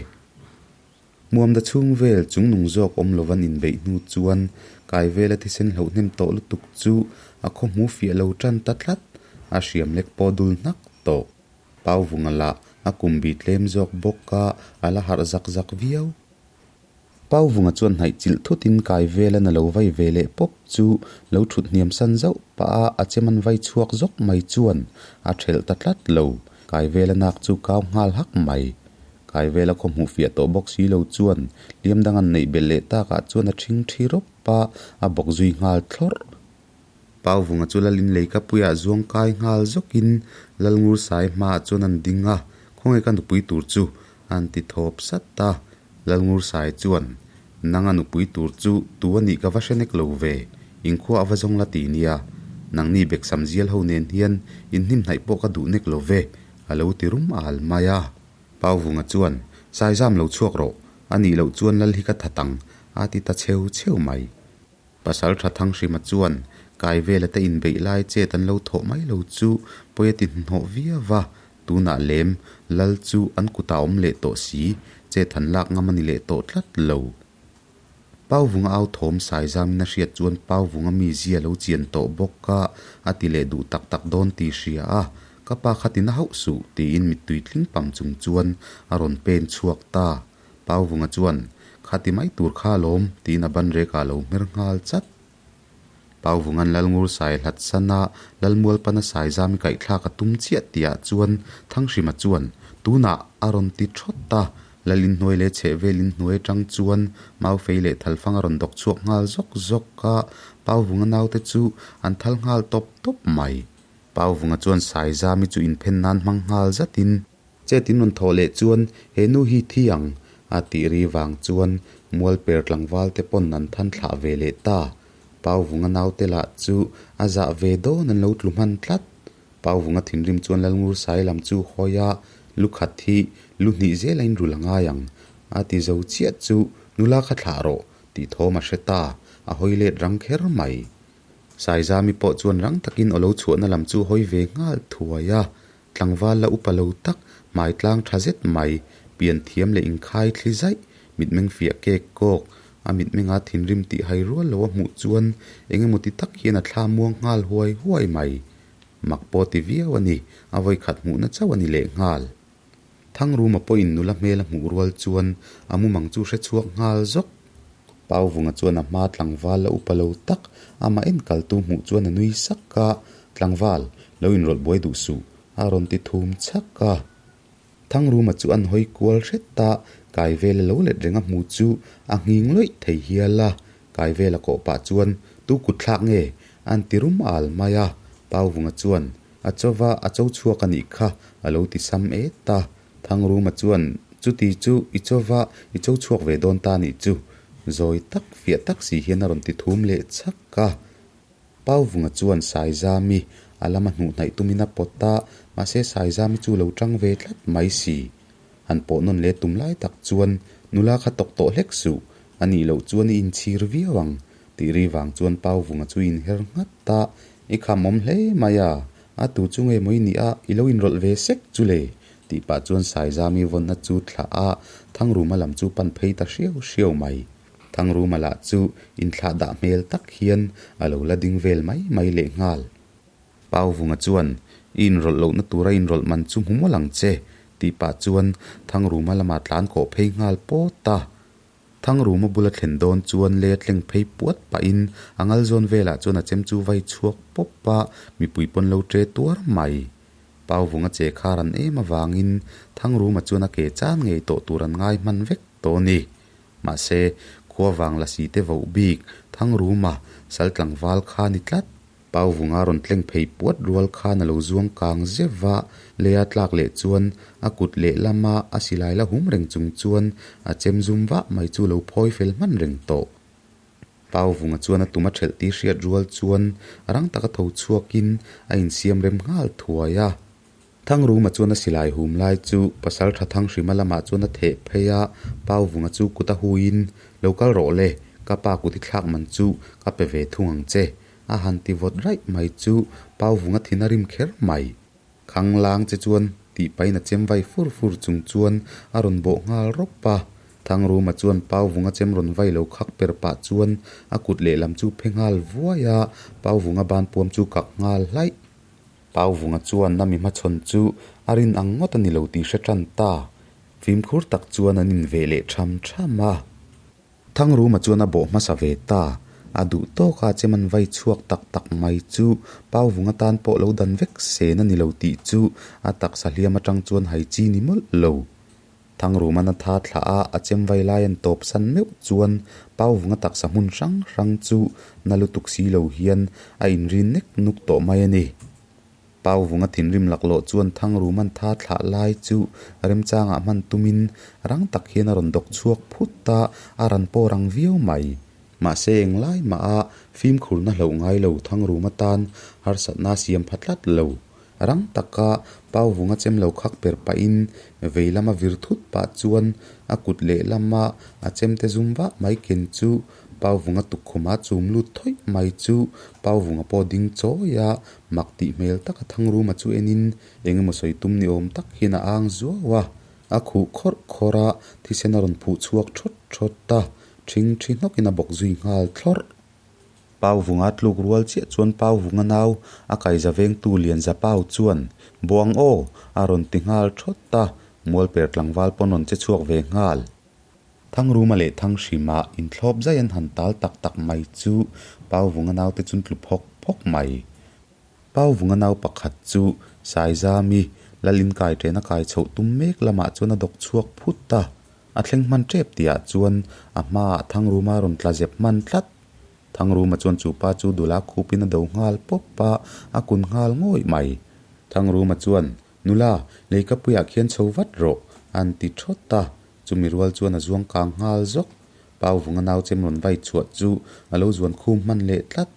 Hmuamda chhung vel chung nung zawk awm lova inbeih hnu chuan Kaivela thisen hloh hnem tawh lutuk chu a khaw hmu fiah lo tan ta tlat, a hriam lek pawh dul hnak tawh. Pauvunga lah a kum bi tlem zawk bawk a, a la harh zak zak viau. Pauvunga chuan hnaih chilh thutin Kaivelan a lo vai ve leh pawp chu lo thut hniam san zauh pah a, a chem an vai chhuak zawk mai chuan a thelh ta tlat lo. Kaivela nak chu kau nghal hak mai. Kaivela khaw hmuh fiah tawh bawk si lo chuan hliam dang an neih belh leh takah chuan a ṭhing ṭhi rawp a, a bawk zui nghal thlawrh. Pauvunga chu Lalin leikapuiah zuang kai nghal zawkin Lalngursai hmaah chuan an ding a, Khawnge ka nupui tur chu? an ti thawp sat a. Lalngursai chuan, Nang a nupui tur chu tu a nih ka va hre nek lo ve, inkhua a va zawng la ti nia, nangni beksam zial ho nen hian inhnimhnaih pawh ka duh nek lo ve, a lo ti rum al mai a. Pauvunga chuan, Saizam lo chhuak rawh, a nih loh chuan lal hi ka that ang, a ti ta cheu cheu mai. Pasal tha Thanghrima chuan, Kaivela te inbeih lai chet an lo thawh mai lo chu pawi a ti hnuhnawh viau va, tunah lem lal chu an kutah awm leh tawh si, chet han lak ngam a ni leh tawh tlat lo. Pauvunga au thawm Saizamin a hriat chuan Pauvunga mizia lo chian tawh bawk a, a ti leh duh tak tak dawn tih hria a, Ka pa kha ti na hauh suh, tiin mittui tling pam chung chuan a rawn pen chhuak ta. Pauvunga chuan, Kha ti mai tur kha alawm, tiin a ban rekah a lo hmer nghal chat. Pauvunga'n Lalngur sai hlat sana Lalmualpana Saizami kaihthlak a tum chiah tihah chuan Thanghrima chuan, Tunah! a rawn ti thawt a, Lal inhnuai leh chhehvel inhnuai atang chuan Maufei leh Thalfang a rawn dawk chhuak nghal zawk zawk a, Pauvunga naute chu an thal nghal tawp tawp mai. Pauvunga chuan Saizami chu inphen nan hmang nghal zatin, Chet in rawn thawh leh chuan he nu hi thi ang a tih ri vang chuan Mualper tlangval te pawn an than thlah ve leh ta. Pauvunga naute lah chu a zah ve dawn an lo tlu hman tlat. Pauvunga thinrim chuan Lalngur sai lam chu hawi a, lu khat hi lu hnih zel a inrul a ngai ang a ti zo chiah chu nula kha thlah rawh tih thawm a hre ta, a hawi let rang kher mai. Saizami pawh chuan rang takin aw lo chhuahna lam chu hawi ve nghal thuai a, Tlangval la upa lo tak, hmai tlang tha zet mai, pian thiam leh inkhai thli zaih, mitmeng fiah kek kawk, a mitmenga thinrim tih hai rual lo a hmuh chuan eng emaw ti tak hian a thla muang nghal huai huai mai. Mak pawh ti viau a ni, a vawikhat hmuhna chauh a ni leh nghal. Thangruma pawhin nula hmel a hmuh rual chuan a mumang chu hre chhuak nghal zawk. Pauvunga chuan a hma tlangval la upa lo tak, amah enkaltu hmuh chuan a nui sak a, Tlangval, lo inrawlh buai duh suh, a rawn ti thum chhak a. Thangruma chu an hawi kual hret a, Kaivela lo let reng a hmu chu a nghing lawih thei hial a. Kaivela kawh pah chuan, Tu kut thlak nge? An ti rum al mai a. Pauvunga chuan, A chauva a cho chhuak a nih kha, a lo ti sam et a. Thangruma chuan, Chuti chu i chauva i cho chhuak ve dawn ta nih chu. Zawi tak fiah tak si hian a rawn ti thum leh chhak a. Pauvunga chuan Saizami a lama hnuh hnaih tumin a pawt a, mahse Saizami chu lo tang ve tlat mai si. Han pawh nawn leh tum lai tak chuan nula kha tawk tawh hlek suh, a nih loh chuan i inchhir viau ang tih ri vang chuan Pauvunga chu inher nghat a, I khamawm hle mai a, a tu chu nge maw i nih a, i lo inrawlh ve sek chu le tih pah chuan Saizami vawnna chu thlah a, Thangruma lam chu pan phei ta hriau hriau mai. Thangruma lah chu inthlah dah hmel tak hian a lo la ding vel mai mai lehnghal. Pauvunga chuan, I inrawlh lohna tura inrawlh man chu hmu mawlh ang che, tih pah chuan Thangruma lamah tlan kawh phei nghal pawt a. Thangruma bula thlen dawn chuan lei a tleng phei puat pahin a ngal zawn velah chuan a chem chu vai chhuak pawp a, mipui pawn lo ṭe tuar mai. Pauvunga che khar an em avangin Thangruma chuan a ke chan ngei tawh tur an ngai hman vek tawh a ni. Mahse, khua vang lasi te voh bik Thangruma sal tlangval kha ni tlat. Pauvunga rawn tleng phei puat rual khan a lo zuang kang zeuh va, leia tlak leh chuan a kut lehlama a silai la hum reng chung chuan a chem zum vah mai chu lo phawi fel hman reng tawh. Pauvunga chuan a tum a ṭhelh tih hriat rual chuan rang taka tho chhuakin a insiam rem nghal thuai a. Thangruma chuan a silai hum lai chu Pasalṭha Thanghrima lamah chuan a theh phei a, Pauvunga chu kut a huiin, Lo kal rawh le, ka pa kut i thlak man chu ka pe ve thung ang che, a han ti vawt raih mai chu Pauvunga thin a rim kher mai. Khanglang che chuan tih pahin a chem vai fur fur chung chuan a rawn bawh nghal rawp a. Thangruma chuan Pauvunga chem rawn vai lo khak per pah chuan a kut lehlam chu phe nghal vuai a, Pauvunga banpuam chu kak nghal hlaih. Pauvunga chuan a mi hmachhawn chu a rin ang ngawt a ni lo tih hre tan ta. Fimkhur tak chuan an inveh leh tham tham a. Thangruma chuan a bawh hmasa ve ta. A duh tawk a chem an vai chhuak tak tak mai chu Pauvunga tan pawh lo dan vek sen a ni lo tih chu a taksa hliam atang chuan hai chi ni mawlh lo. Thangruman a tha thlah a, a chem vai lai an tawp san meuh chuan Pauvunga taksa hmun hrang hrang chu na lutuk si lo hian a inrin nek nuk tawh mai a ni. Pauvunga thinrim laklawh chuan Thangruman tha thlah lai chu remchangah hman tumin rang tak hian a rawn dawk chhuak phut a, a ran pawh rang viau mai. Mahse englai mah a fimkhurna hlauh ngai lo Thangruma tan harsatna a siam pha tlat lo. Rang taka Pauvunga chem lo khak per pahin vei lama vir thut pah chuan a kut lehlama a chemte zum vah mai ken chu Pauvunga tukkhuma chum lut thawih mai chu Pauvunga pawh ding chawi a, mak tih hmel taka Thangruma chu enin eng emaw sawi tum ni awm tak hian a ang zuau a, a khuh khawrh khawrh a, thisen a rawn phuh chhuak thawt thawt a, ṭhing ṭhi hnawkin a bawk zui nghal thlawrh. Pauvunga tluk rual chiah chuan Pauvunga nau a kaiza vengtu Lianza Pau chuan, Buang aw! a rawn ti nghal thawt a, Mualper tlangval pawn rawn che chhuak ve nghal. Thangruma leh Thanghrima inthlawp zai an han tal tak tak mai chu Pauvunga naute chun tlu phawk phawk mai. Pauvunga nau pakhat chu Saizami lal inkai ṭena kai chhoh tum mek lamah chuan a dawk chhuak phut a. A thleng hman ṭep tihah chuan a hmaah Thangruma rawn tla zep hman tlat. Thangruma chuan chu pa chu dula khupin a do nghal pawp a, a kun nghal ngawih mai. Thangruma chuan, Nula, leikapuiah khian chho vat rawh, an ti thawt a. Chumi rual chuan a zuang kang nghal zawk. Pauvunga nau chem rawn vai chhuah chu a lo zuan khum hman leh tlat.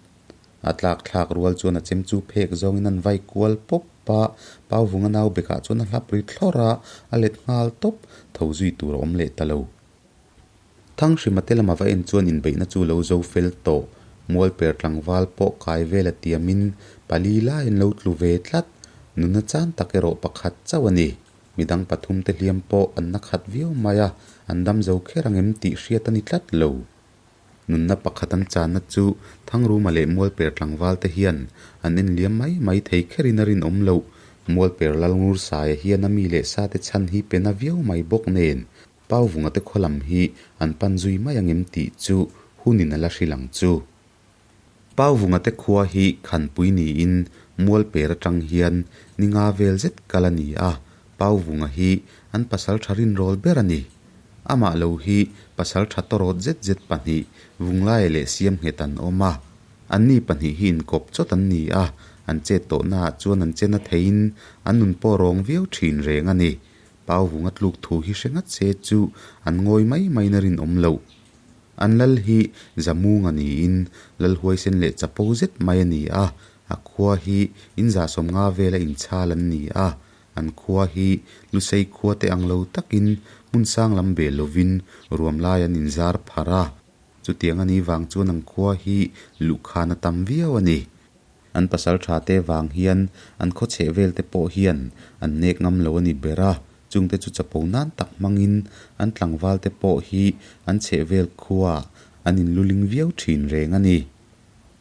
A tlak thlak rual chuan a chem chu phek zawngin an vai kual pawp a, Pauvunga nau bekah chuan a hlap ri thlawrh a, a let nghal tawp, tho zui tur a awm leh ta lo. Thanghrima te lama va en chuan inbeihna chu lo zo fel tawh, Mualper tlangval pawh kai vel a tiamin pali lai an lo tlu ve tlat, nuna chan tak erawh pakhat chauh a ni. Midang pathumte hliam pawh an na khat viau mai a, an dam zo kher ang em tih hriat a ni tlat lo. Nunna pakhat an channa chu Thangruma leh Mualper tlangval te hian an en liam mai mai thei kherin a rinawm loh. Mualper Lalngur Saia hian a mi leh sa te chhan hi pe na viau mai bawk nen Pauvunga te khaw lam hi an pan zui mai angem tih chu hunin a la hrilh ang chu. Pauvunga te khua hi Khanpui niin Mualper atang hian ni nga vel zet kal a ni a, Pauvunga hi an pasal tha rinrawl ber a ni. Amah lo hi pasal tha tawrawt zet zet pahnih Vunglaia leh Siamnghet an awm a. Anni pahnih hi inkawp chawt an ni a, an chet tawhnaah chuan an chena theiin an nun pawh rawng viau thin reng a ni. Pauvunga tluk thu hi hre ngat se chu an ngawi mai maiin a rinawm loh. An lal hi Zamunga niin lal huaisen leh chapo zet mai a ni a, a khua hi in 150 vela inchhal an ni a. An khua hi Lusei khua te ang lo takin hmun sang lam bel lovin ruam lai an inzar pharh a. Chutiang a nih vang chuan an khua hi luhkhan a tam viau a ni. An pasal tha te vang hian an khaw chheh vel te pawh hian an nek ngam lo a ni ber a, chungte chu chapo nan tak hmangin an tlangval te pawh hi an chheh vel khuaah an inluling viau thin reng a ni.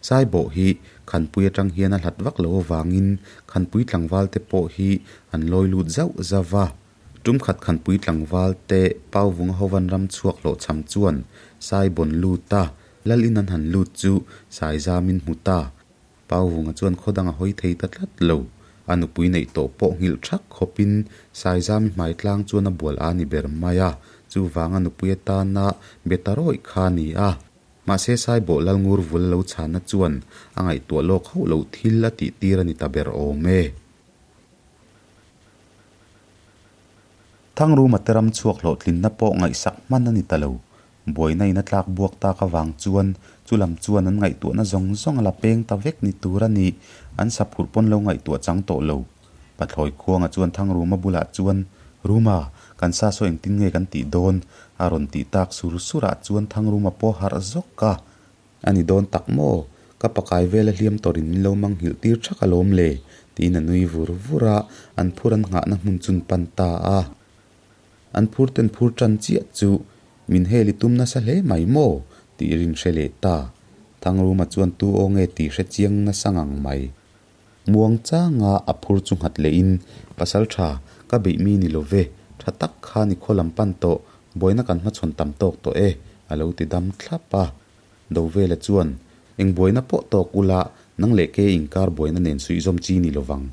Saibawh hi Khanpui atang hian a hlat vak lo avangin Khanpui tlangval te pawh hi an lawi lut zauh zauh va. Tum khat Khanpui tlangval te Pauvunga hovan ram chhuak hlawhchham chuan Saibawn lut a, Lal in an han lut chu Saizamin hmu ta. Pauvunga chuan khaw dang a hawi thei ta tlat lo. A nupui neih tawh pawh nghilh thak khawpin Saizami hmai tlang chuan a bual a ni ber mai a, chuvanga nupui atana be ta rawih kha a ni a. Mahse Saibawh Lalngur vul lo chhanna chuan a ngaihtuah lawk hauh loh thil a tih tir a ni ta ber awm e. Thangruma te ram chhuak hlawhtlinna pawh ngaihsak hman a ni ta lo. Buaina in a tlak buak tak avang chuan chu lam chuan an ngaihtuahna zawng zawng a la peng ta vek ni tur a ni. An saphurh pawn lo ngaihtuah chang tawh lo. Pathlawi Khuanga chuan Thangruma bulah chuan, Ruma, kan sa saw engtin nge kan tih dawn? a rawn tih tak sur surah chuan Thangruma pawh harh zawk a. A ni dawn tak maw? Ka pakai vela hliam tawrin min lo mang nghilh tir thak alawm le, tiin a nui vur vur a, an phur an nghahna hmun chun pan ta a. An phur ten phur tan chiah chu min hel i tum nasa hle mai maw? tih rin hre leh ta. Thangruma chuan tu aw nge tih hre chiang nasa ngang mai. Muang changa a phur chu nghat lehin, Pasal tha, ka beih mi ni lo ve, tha tak khan i khaw lam pan tawh, buaina kan hmachhawn tam tawk tawh e, a lo ti dam thlap a. Dovela chuan, Eng buaina pawh tawk ula, nang leh ke inkar buaina nen suihzawm chi ni lovang.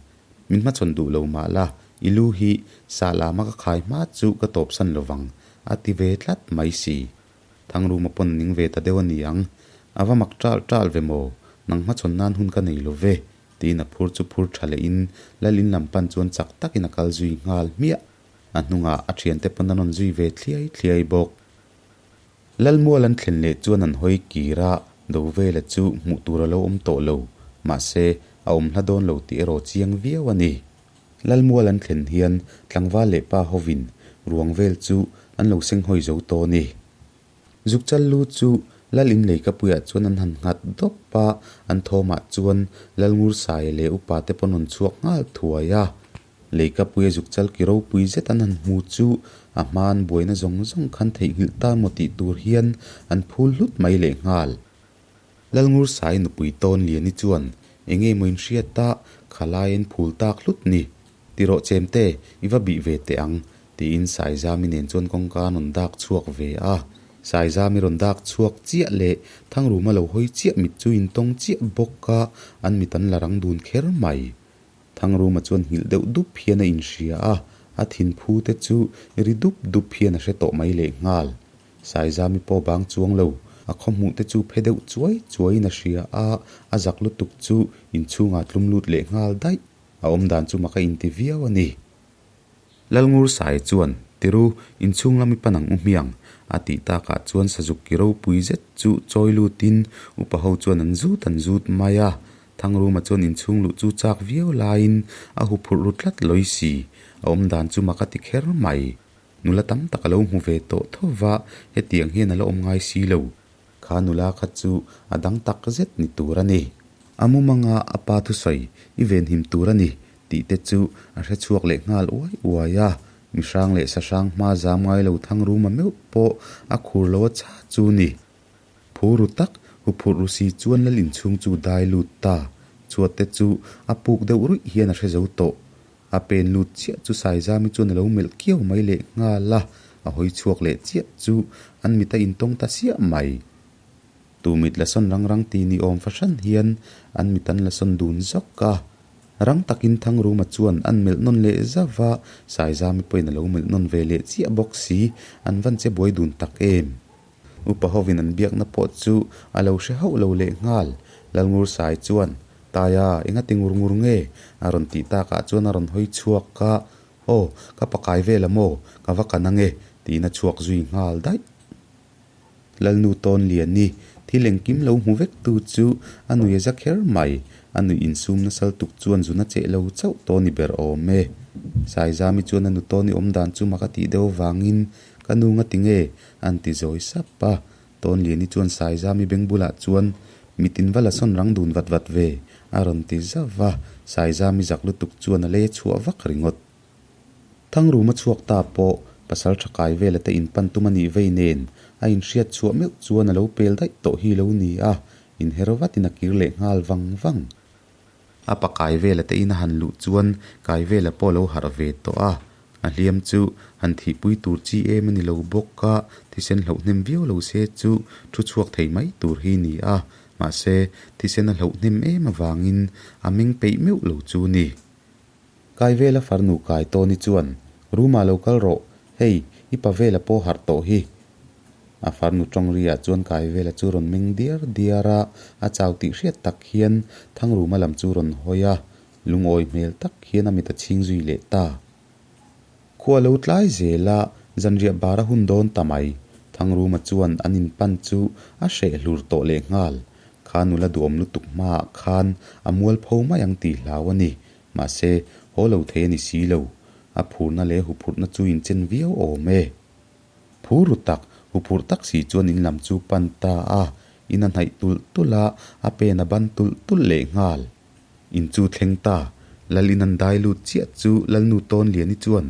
Min hmachhawn duh lo mah la, i lu hi sah lama ka khai hma chu ka tawpsan lovang, a ti ve tlat mai si. Thangruma pawn ning ve ta deuh a ni ang. A va mak ṭal ṭal ve maw? Nang hmachhawn nan hun ka nei lo ve, tiin a phur chu phur ṭha lehin Lal in lam pan chuan chak takin a kal zui nghal hmiah. A hnungah a ṭhiante pawn an rawn zui ve thliai thliai bawk. Lalmual an thlen leh chuan an hawi kir a, Dovela chu hmuh tur a lo awm tawh lo. Mahse, a awm hla dawn lo tih erawh chiang viau a ni. Lalmual an thlen hian tlangval leh pa hovin ruang vel chu an lo senghawi zo tawh a ni. Zukchal lu chu Lal in leikapuiah chuan an han nghat dawp a, an thawmah chuan Lalngursaia leh upa te pawn rawn chhuak nghal thuai a. Leikapuia zukchal ki ropui zet an han hmu chu a hmaan buaina zawng zawng khan theihnghilh ta maw tih tur hian an phul hlut mai lehnghal. Lalngursai nupui tawn Liani chuan eng nge maw in hriat a, khalai an phul tak hlut ni. Ti rawh chemte, i va bih ve teh ang, tiin Saizami nen chuan kawngka an rawn dak chhuak ve a. Saizami rawn dak chhuak chiah leh Thangruma lo hawi chiah mit chu intawng chiah bawk a, an mit an la rang dun kher mai. Thangruma chuan nghilh deuh dup hian a inhria a, a thinphu te chu ri dup dup hian a hre tawh mai lehnghal. Saizami pawh bang chuang lo, a khaw hmuh te chu phe deuh chuai chuaiin a hria a, a zak lutuk chu inchhungah tlum lut leh nghal daih. A awmdan chu mak a inti viau a ni. Lalngur Sai chuan, Tiru, inchhung lam i pan ang u hmiang, a tih takah chuan sazuk ki ropui zet chu chawi lutin upa ho chuan an zut an zut mai a. Thangruma chuan inchhung luh chu chak viau laiin a huphurh ru tlat lawi si. A awmdan chu mak a ti kher mai. Nula tam tak a lo hmu ve tawh tho va, hetiang hian a la awm ngai si lo. Kha nula kha chu a dang tak zet ni tur a ni. A mumanga a pa thusawi i venhim tur a ni tih te chu a hre chhuak leh nghal uai uai a. Mihrang leh sahrang hma zam ngai lo Thangruma meuh pawh a khur lo a cha chu ni. Phu ru tak, huphurh ru si chuan lal inchhung chu dai lut ta. Chhuat te chu a puk deuh ruih hian a hre zo tawh. A pen lut chiah chu Saizami chuan a lo melh kiau mai leh nghal a, a hawi chhuak leh chiah chu an mit a intawng ta siah mai. Tu mit la sawn rang rang ti ni awm fahran hian an mit an la sawn dun zawk a. Rang takin Thangruma chuan an melh nawn leh zauh a, Saizami pawhin a lo melh nawn ve leh chiah bawk si, an van che buai dun tak em. Upa hovin an biakna pawh chu a lo hre hauh lo leh nghal. Lalngursai chuan, Taia, enga ti ngur ngur nge? a rawn tih takah chuan a rawn hawi chhuak a, Aw, ka pakai vel a maw? Ka va kan ange, tiin a chhuak zui nghal daih. Lalnu Tawnliani, thil engkim lo hmu vek tu chu a nui a za kher mai. A nuih insum nasal tuk chuan zun a cheh lo chauh tawh ni ber awm e. Saizami chuan a nu Tawni awm dan chu mak a tih deuh avangin, Ka nu ngati nge? An ti zawi sap a. Tawnliani chuan Saizami beng bulah chuan, Mitin va la sawn rang dun vat vat ve, a rawn ti zauh a. Saizami zak lutuk chuan a lei a chhuah vak ringawt. Thangruma chhuak ta pawh pasal tha kai vela te inpan tum a nih vei nen a inhriat chhuah meuh chuan a lo pel daih tawh hi lo ni a, inher vatin a kir leh nghal vang vang. A pa kai vela te in a han luh chuan kai vela pawh a lo harh ve tawh a, a hliam chu han thihpui tur chi em a ni lo bawk a, thisen hloh hnem viau lo se chu thu chhuak thei mai tur hi ni a, mahse thisen a hloh hnem em avangin a meng peih meuh lo chu ni. Kaivela farnu kai Tawni chuan, Room ah lo kal rawh, hei, i pa vela pawh harh tawh hi. A farnu tawng ri ah chuan Kaivela chu rawn meng diar diar a, a chau tih hriat tak hian Thangruma lam chu rawn hawi a, lungawi hmel tak hian a mit a chhing zui leh ta. Khua lo tlai zel a, zanriah bar a hun dawn ta mai. Thangruma chuan an in pan chu a hreh hlur tawh leh nghal. Kha nula duhawm lutuk hmaah khan a mualpho mai ang tih hlau a ni. Mahse, haw lo thei a ni si lo. A phurna leh huphurhna chu inchen viau awm e. Phur ru tak, huphurh tak si chuan in lam chu pan ta a, in a hnaih tulh tulh a, a pen a ban tulh tulh leh nghal. In chu thleng ta, Lal in an dai lut chiah chu Lalnu Tawnliani chuan,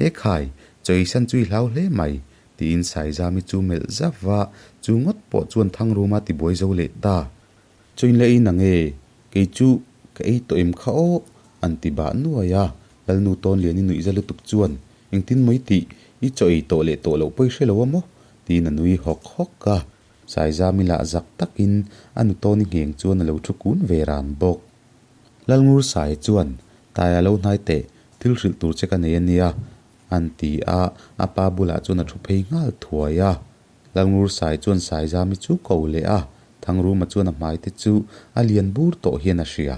E khai, chaw eisan chu i hlau hle mai, tiin Saizami chu melh zauh va, chu ngawt pawh chuan Thangruma tibuai zo leh ta. Chaw in la ei na nge? Kei chu ka ei tawh em kha aw? an ti bah nuai a, Lalnu Tawnliani nuih za lutuk chuan, Engtin maw i tih? I chaw ei tawh leh tawh loh pawh i hre lo a maw? tiin a nui hawk hawk a. Saizami lah zak takin a nu Tawni ngheng chuan a lo thu kun ve ran bawk. Lalngur Saia chuan, Taia lo hnai teh, thil hrilh tur che ka nei a nia, an ti a, a pa bulah chuan a thu phei nghal thuai a. Lalngur Sai chuan Saizami chu ko leh a, Thangruma chuan a hmai te chu a lian bur tawh hian a hria.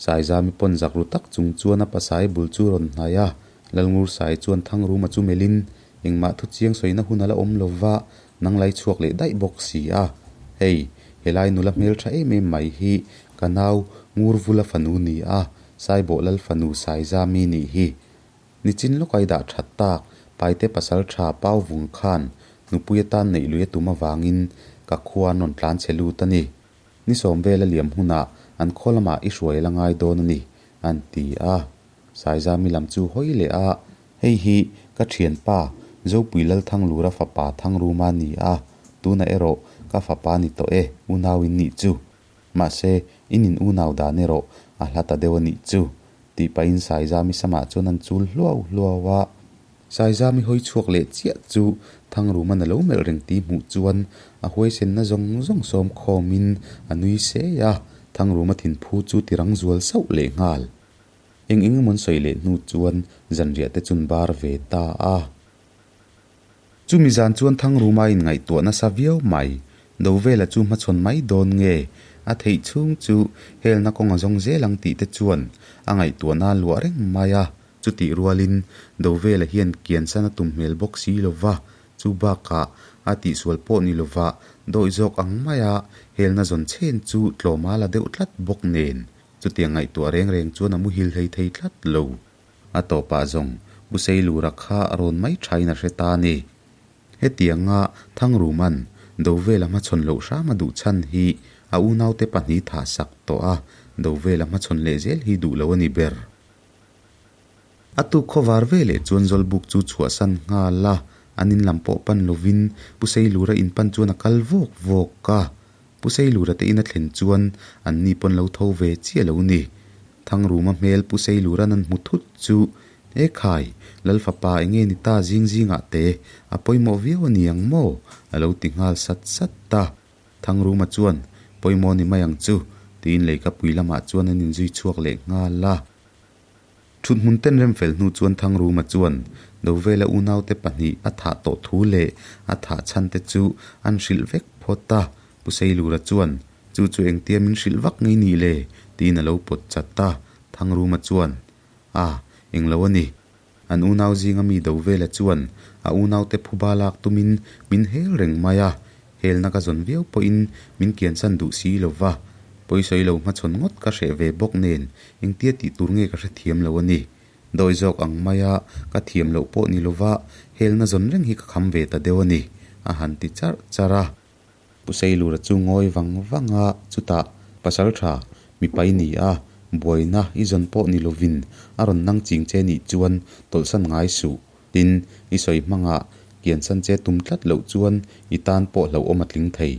Saizami pawn zak ru tak chung chuan a pasai bul chu rawn hnai a, Lalngur Sai chuan Thangruma chu melhin, Engmah thu chiang sawina hun a la awm lo va, nang lai chhuak leh daih bawk si a. Hei, helai nula hmel tha em em mai hi ka nau Ngurvula fanu ni a, Saibawh Lal fanu Saizami nih hi. Nichin lawk ai dah that tak, Paite pasal tha Pau Vung khan nupui atan neih lui a tum avangin ka khua an rawn tlan chhe lut a ni. Ni sawm vel a liam hunah an khaw lamah i hruai la ngai dawn a ni, an ti a. Saizami lam chu hawi leh a, Hei hi ka thianpa Zopui Lalthanglura fapa Thangruma a ni a, tunah erawh ka fapa ni tawh e, unau in nih chu. Mahse, in in unau dan erawh a hla ta deuh a nih chu, tih pahin Saizami samah chuan an chul hluau hluau a. Saizami hawi chhuak leh chiah chu Thangruman a lo melh reng tih hmuh chuan a huaisenna zawng zawng sawm khawmin a nui sei a, Thangruma thinphu chu ti rang zual sauh leh nghal. Eng eng emaw an sawi leh hnu chuan zanriah te chun bar ve ta a. Chumi zan chuan Thangruma inngaihtuah nasa viau mai. Dovela chu hmachhawn mai dawn nge? A theih chhung chu helna kawng a zawng zel ang tih te chuan a ngaihtuahna a luah reng mai a. Chutih rualin Dovela hian kiansan a tum hmel bawk si lo va, chu bakah a tihsual pawh ni lova dawih zawk ang maia helna zawn chhen chu tlawma la deuh tlat bawk nen chutiang ngaihtuah reng reng chuan a muhil hlei thei tlat lo. A tawpah zawng Pu Seilura kha rawn mai thain a hre ta a ni. Hetianga Thangruman Dovela hmachhawn loh hram a duh chhan hi a unaute pahnih thahsak tawh a, Dovela hmachhawn leh zel hi duh lo a ni ber. A tuk khawvar ve leh chuan Zawlbuk chu chhuahsan nghal a, an in lam pawh pan lovin Pu Seilura in pan chuan a kal vawk vawk a. Pu Seilura te in a thlen chuan an ni pawn lo tho ve chiah lo ni. Thangruma hmel Pu Seilura'n an hmu thut chu, E khai, Lal fapa enge ni ta zing zingah te, a pawimawh viau a ni ang maw? a lo ti nghal sat sat a. Thangruma chuan, Pawimawh ni mai ang chu, tiin leikapui lamah chuan an inzui chhuak leh nghal a. Thuthmun ten rem fel hnu chuan Thangruma chuan Dovela unaute pahnih a thah tawh thu leh a thah chhan te chu an hrilh vek phawt a. Pu Seilura chuan, Chu chu engtia min hrilh vak ngei nih le? tiin a lo pawt chat a. Thangruma chuan, A, englo a ni. An unau zinga mi Dovela chuan a unaute phuba lak tumin min hel reng mai a. Helna ka zawn viau pawhin min kiansan duh si lo va, pawisawi lo hmachhawn ngawt ka hreh ve bawk nen engtia tih tur nge ka hrethiam lo a ni. Dawi zawk ang maia ka thiam loh pawh ni lova helna zawn reng hi ka kham ve ta deuh a ni, a han ti charh charh a. Pu Sailura chu ngawi vang vang a, chutah, Pasal tha, mipa i ni a, buaina i zawn pawh ni lovin a rawn nang ching che nih chuan tawlhsan ngai suh. Tin, i sawi hmangah kiansan che tum tlat loh chuan i tan pawh hlauhawm a tling thei.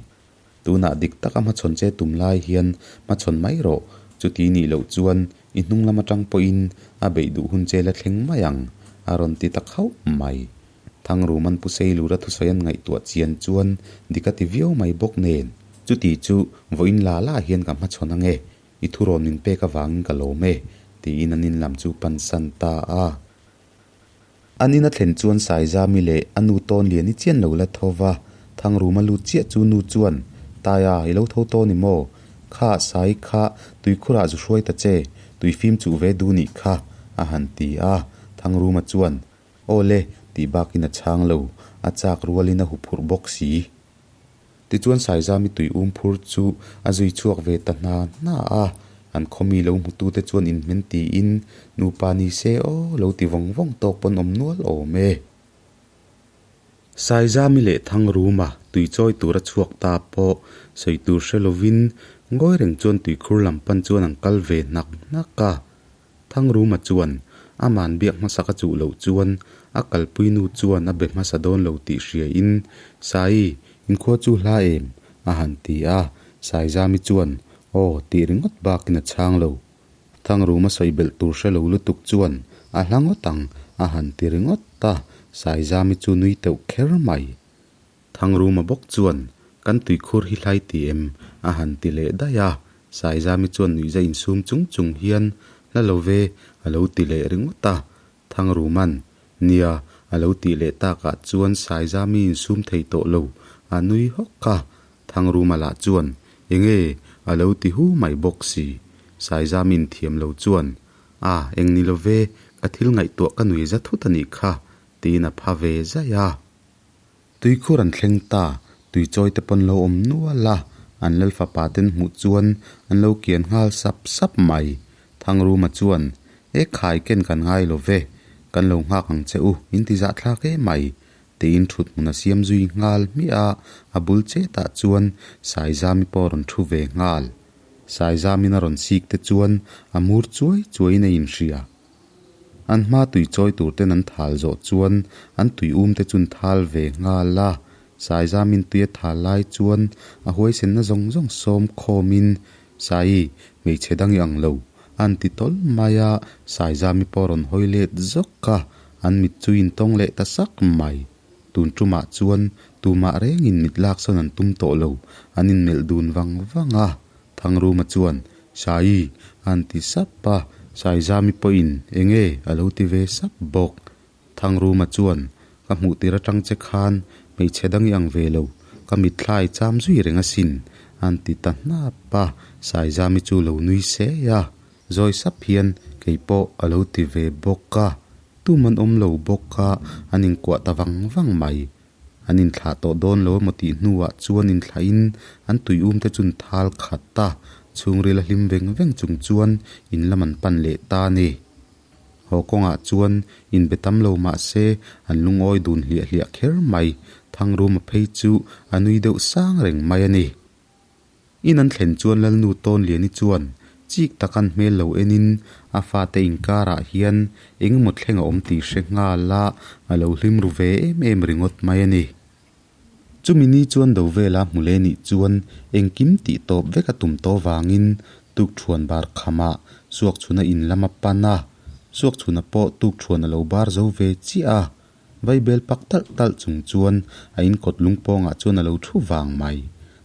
Tunah dik taka hmachhawn che tum lai hian hmachhawn mai rawh, chuti nih loh chuan i hnung lam atang pawhin a beih duh hun che la thleng mai ang, a rawn ti ta khauh mai. Thangruman Pu Seilura thusawi an ngaihtuah chian chuan dik a ti viau mai bawk nen, chuti chu vawiin la la hian ka hmachhawn ange, i thurawn min pek avangin ka lawm e, tiin an in lam chu pansan ta a. An in a thlen chuan Saizami leh a nu tawn lian i chian lo la tho va, Thangruma lut chiah chu nu chuan, Taia, i lo tho tawn i maw? Kha, Sai kha, tuikhurah zu hruai ta che, tui fim chuh ve du nih kha, a han ti a. Thangruma chuan, Aw le, tih bakin a chhang lo, a chak rualin a huphurh bawk si. Tichuan Saizami tui um phur chu a zui chhuak ve ta hna hna a, an khawmi lo hmutute chuan inhmen tiin, Nupa ni se aw, lo ti vawng vawng tawk pawn awm nual awm e. Saizami leh Thangruma tui chawi tur a chhuak ta pawh sawi tur hre lovin ngawi reng chuan tuikhur lam pan chuan an kal ve hnak hnak a. Thangruma chuan aman biak hmasa ka chuh loh chuan a kalpui nu chuan a be hmasa dawn lo tih hria in, Sai, inkhua chu hla em? a han ti a, Saizami chuan Aw tih ringawt bakin a chhang lo. Thangruma sawi belh tur hre lo lutuk chuan a hla ngawt ang a han ti ringawt a, Saizami chu nui teuh kher mai. Thangruma bawk chuan, Kan tuikhur hi hlai ti em? a han ti leh daih a. Saizami chuan nuihza insum chung chung hian, Hla lo ve, a lo ti leh ringawt a. Thangruma'n, Nia, a lo tih leh takah chuan Saizami insum thei tawh lo, a nui hawk a. Thangruma lah chuan, Enge? a lo ti hu mai bawk si. Saizami inthiam lo chuan, A, eng ni lo ve, ka thil ngaihtuah ka nui za thut a nih kha, tiin a pha ve zaih a. Tuikhur an thleng ta, tuichawi te pawn lo awm nual a, an lal fapa ten hmuh chuan an lo kian nghal sap sap mai. Thangruma chuan, E khai ken kan ngai lo ve, kan lo nghak ang che u, in ti zahthlak e mai, tiin thut hmun a siam zui nghal hmiah a, a bul chetah chuan Saizami pawh a rawn thu ve nghal. Saizamin a rawn sik te chuan a mur chuai chuaiin a inhria. An hma tui chawi tur ten an thal zawh chuan an tui um te chun thal ve nghal a, Saizamin tui a thal lai chuan a huaisenna zawng zawng sawm khawmin Sai, hmeichhe dang i ang lo, an ti tawl mai a, Saizami pawh a rawn hawi let zawk a, an mit chu intawng leh ta sak mai. Tun tumah chuan tumah rengin mit lak sawn an tum tawh lo, an inmelh dun vang vang a. Thangruma chuan, Sai, a han ti sap a, Saizami pawhin, Enge? a lo ti ve sap bawk. Thangruma chuan, Ka hmuh tir atang che khan hmeichhe dang i ang ve lo, ka mitthla i cham zui reng asin, a han ti ta hnap a, Saizami chu lo nui sei a, zawi sap hian, Kei pawh, a lo ti ve bawk a. Tum an awm lo bawk a, an inkuah ta vang vang mai. An inthlah tawh dawn lo emaw tih hnuah chuan inthlahin an tuium te chun thal khat a, chhungril a hlim veng veng chung chuan in lam an pan leh ta a ni. Haw kawngah chuan inbe tam lo mah se an lungawi dun hliah hliah kher mai. Thangruma phei chu a nui deuh sang reng mai a ni. In an thlen chuan Lalnu Tawnliani chuan chik tak an hmel lo enin a fate inkarah hian engemaw thleng a awm tih hre nghal a, a lo hlim ru ve em em ringawt mai a ni. Chumi ni chuan Dovela hmu leh nih chuan engkim tih tawp vek a tum tawh vangin tukṭhuan bar khamah Suakchhuna in lam a pan a, Suakchhuna pawh tukṭhuan a lo bar zo ve chiah a. Vaibel pak talh talh chung chuan a inkawt lungpawngah chuan a lo thu vang mai.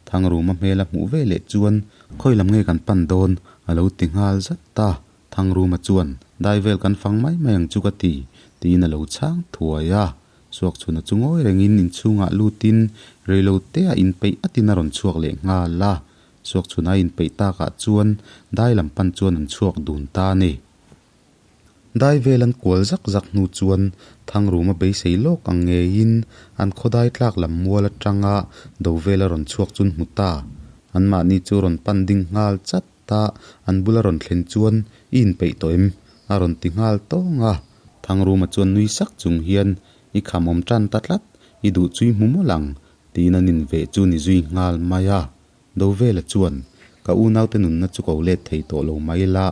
Thangruma hmel a hmuh ve leh chuan khawi lam nge kan pan dawn a lo ti nghal zat ta. Thangruma chuan dai vel kan fang mai mai ang chu ka ti tiin a lo chhang thuai a. Suakchhuna chu ngawi rengin inchhungah lutin reilotea inpeih atin a rawn chhuak leh nghal a. Suakchhuna a inpeih takah chuan dai lam pan chuan an chhuak dun ta a ni. Dai vel an kual zak zak hnu chuan Thangruma beisei lawk ang ngeiin an khawdai tlak lam mual atanga do vela rawn chhuak chu an hmu ta. Anmahni chu rawn pan ding nghal chat ta, an bula rawn thlen chuan i inpeih tawh em? a rawn ti nghal tawng a. Thangruma chuan nui sak chung hian i kham awm tan ta tlat, i duh chu i hmu mawlh ang tiin an inveh chu ni zui nghal mai a. Dovela chuan, Ka unaute nunna chu ko let thei tawh lo mai la,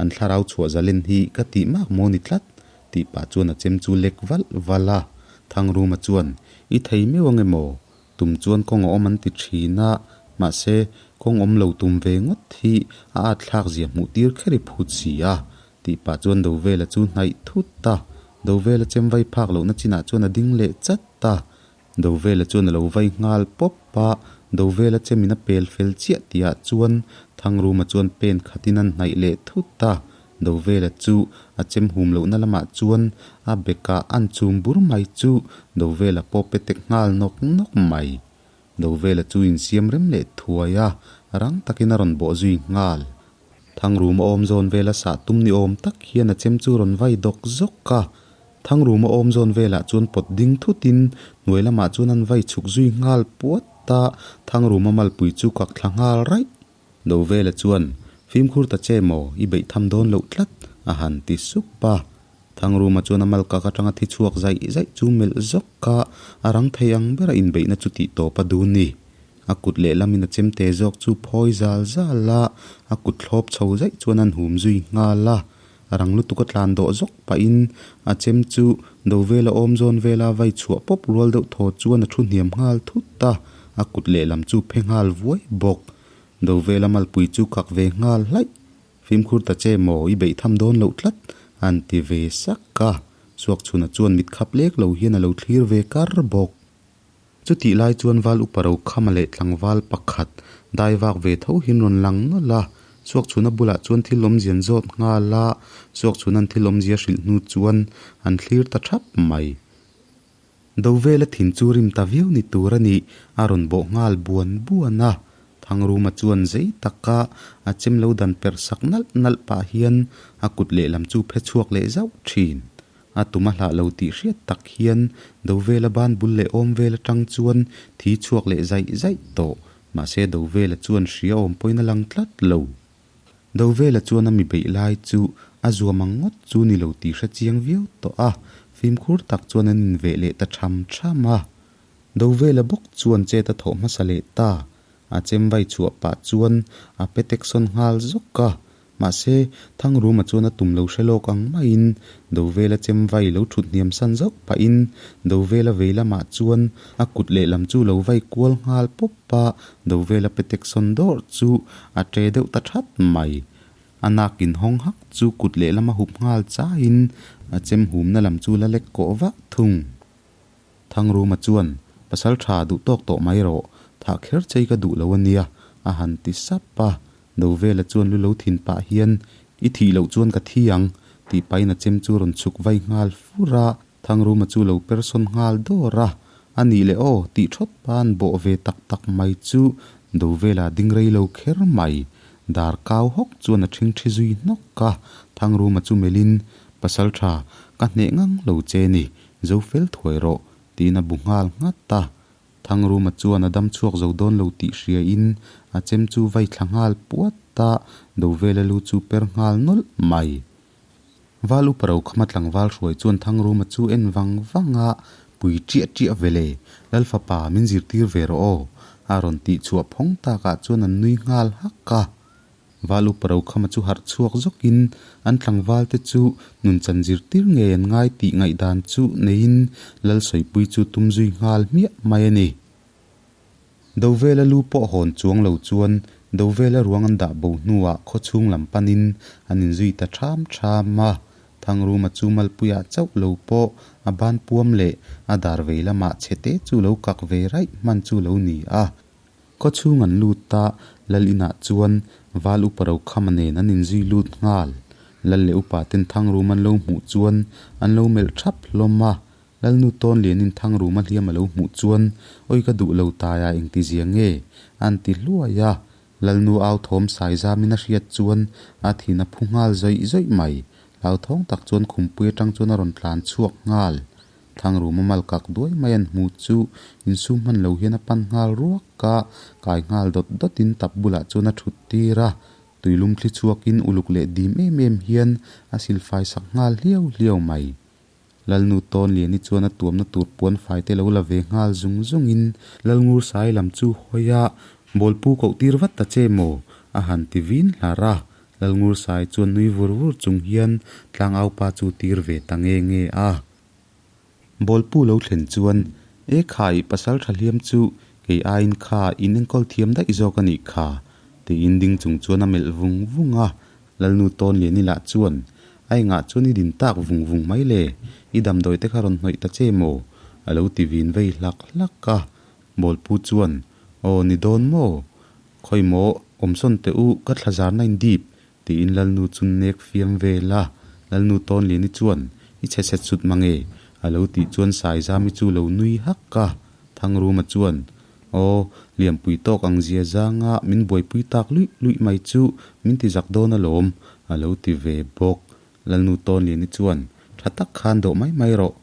an thlarau chhuah zalen hi ka tih mak maw ni tlat? tih pah chuan a chem chu lek valh valh a. Thangruma chuan, I thei meuh ange maw? Tum chuan kawng a awm an ti thin a, mahse, kawng awm lo tum ve ngawt hi a at thlak zia hmuh tir kher i phut si a, tih pah chuan Dovela chu hnaih thut a. Dovela chem vai phak lohna chinah chuan a ding leh chat a. Dovela chuan a lo vai nghal pawp a, Dovela chemin a pel fel chiah tihah chuan Thangruma chuan pen khatin an hnaih leh thut a, Dovela chu a chem hum lohna lamah chuan a bekah an chum bur mai chu Dovela pawh pe tek nghal nawk nawk mai. Dovela chu insiam rem leh thuai a, rang takin a rawn bawh zui nghal. Thangruma awm zawn vela sah tum ni awm tak hian a chem chu rawn vai dawk zawk a. Thangruma awm zawn velah chuan pawt ding thutin hnuai lamah chuan an vai chhuk zui nghal puat a, Thangruma malpui chu kak thla nghal raih. Dovela chuan, Fimkhur ta che maw, i beih tham dawn loh tlat, a han ti sup a. Thangruma chuan a mal kak atanga thi chhuak zaih zaih chu melh zawk a, a rang thei ang bera inbeihna chu tih tawp a dun ni. A kut lehlamin a chemte zawk chu phawi zal zal a, a kut thlawp chho zaih chuan an hum zui nghal a. A rang lutuk a tlan dawh zawk pahin a chem chu Dovela awm zawn vela vai chhuah pawp rual deuh thaw chuan a thu hniam nghal thut a, a kut lehlam chu phe nghal vuai bawk. Dovela malpui chu kak ve nghal hlaih. Fimkhur ta che maw, i beih tham dawn loh tlat, an ti ve sak a. Suakchhuna chuan mit khap lek lo hian a lo thlir ve kar bawk. Chutih lai chuan val upa Rokhama leh tlangval pakhat dai vak ve tho hian rawn lang nawlh a, Suakchhuna bulah chuan thil awmzia an zawt nghal a, Suakchhuna'n thil awmzia hrilh hnu chuan an thlir ta thap mai. Dovela thin chu rim ta viau ni tur a nih, a rawn bawh nghal buan buan a. Thangruma chuan zei taka a chem lo dan perh sak nalh nalh pah hian a kut lehlam chu phe chhuak leh zauh thin. A tum a hlah lo tih hriat tak hian Dovela ban bul leh awm vel atang chuan thi chhuak leh zaih zaih tawh. Mahse Dovela chuan hria awm pawhin a lang tlat lo. Dovela chuan a mi beih lai chu a zuam ang ngawt chu ni lo tih hre chiang viau tawh a, fimkhur tak chuan an inveh leh ta tham tham a. Dovela bawk chuan chet a thawh hmasa leh ta. A chem vai chhuah pah chuan a pe tek sawn nghal zawk a. Mahse, Thangruma chuan a tum lo hre lawk ang maiin Dovela chem vai lo thut hniam san zauh pahin Dovela vei lamah chuan a kut lehlam chu lo vai kual nghal pawp a, Dovela pe tek sawn dawrh chu a ṭe deuh ta that mai. A nak inhawng hak chu kut lehlam a hup nghal chaiin a chem humna lam chu la lek kawh vah thung. Thangruma chuan, Pasal tha duh tawk tawh mai rawh, thah kher chei ka duh lo a nia, a han ti sap a. Dovela chuan lu lo thin pah hian, I thih loh chuan ka thi ang, tih pahin a chem chu rawn chhuk vai nghal fur a. Thangruma chu lo persawn nghal dawr a, A nih leh aw, tih thawt pa'n bawh ve tak tak mai chu Dovela ding rei lo kher mai. Dar kau hawk chuan a ṭhingṭhi zui hnawk a. Thangruma chu melhin, Pasal tha, ka hneh ngang lo che ni, Zo fel thuai rawh, tiin a bu nghal nghat a. Thangruma chuan a dam chhuak zo dawn lo tih hriain a chem chu vai thla nghal puat a, Dovela lu chu per nghal nawlh mai. Val upa Rokhama tlangval hruai chuan Thangruma chu en vang vang a, Pui ṭiah ṭiah ve le, Lal fapa min zirtir ve rawh aw, a rawn tih chhuah phawng takah chuan an nui nghal hak a. Val upa Rokhama chu harh chhuak zawkin an tlangvalte chu nunchan zirtir ngei an ngai tih ngaihdan chu neiin Lalsawipui chu tum zui nghal hmiah mai a ni. Dovela lu pawh hawn chuang lo chuan Dovela ruang an dah bo hnuah khawchhung lam panin an inzui ta ṭham ṭham a. Thangruma chu Malpuiah chauh lo pawh a ban puam leh a dar vei lamah chhete chu lo kak ve raih hman chu lo ni a. Khawchhung an lut a, Lal inah chuan Val Upa Rokhama nen an inzui lut nghal. Lal leh Upa ten Thangrum an lo hmuh chuan an lo melh thap hlawm a. Lalnu tawn lianin Thangruma hliam a lo hmuh chuan, Awi ka duh lo taia engti zia nge? an ti hluai a. Lalnu au thawm sai zamin a hriat chuan a thin a phu nghal zawih zawih mai. Hlauthawng tak chuan khumpui atang chuan a rawn tlan chhuak nghal. Thangruma mal kak duai mai an hmu chu insum hman lo hian a pan nghal ruak a, kai nghal dawt dawtin tap bulah chuan a thut tir a. Tuilum thli chhuakin uluk leh dim em em hian a silfai sak nghal hliau hliau mai. Lalnu Tawnliani chuan a tuamna tur puan fai te lo la ve nghal zung zungin Lalngur Sai lam chu hawi a, Bawlpu koh tir vat ta che maw? a han ti vin hlar a. Lalngur Sai chuan nui vur vur chung hian tlangaupa chu tir ve ta nge nge a. Bawlpu lo thlen chuan, E khai, pasal tha hliam chu kei aiin kha in enkawl thiam daih zawk a nih kha, tiin ding chung chuan a melh vung vung a. Lalnu Tawnliani lah chuan, A engah chuan i din tak vung vung mai le, i damdawi te kha rawn hnawih ta che maw? a lo ti vin vei hlak hlak a. Bawlpu chuan, Aw ni dawn maw? Khawi maw, awmsawn teh u, ka thla zarna in dip, Tiin Lalnu chu nek fiam vel a, Lalnu Tawnliani chuan, I chhe chhet sut mange? a lo tih chuan Saizami chu lo nui hak a. Thangruma chuan, Aw, liampui tawk ang zia zanga min buaipui tak luih luih mai chu min ti zak dawn alawm, a lo ti ve bawk. Lalnu Tawnliani chuan, Tha tak khan dawh mai mai rawh,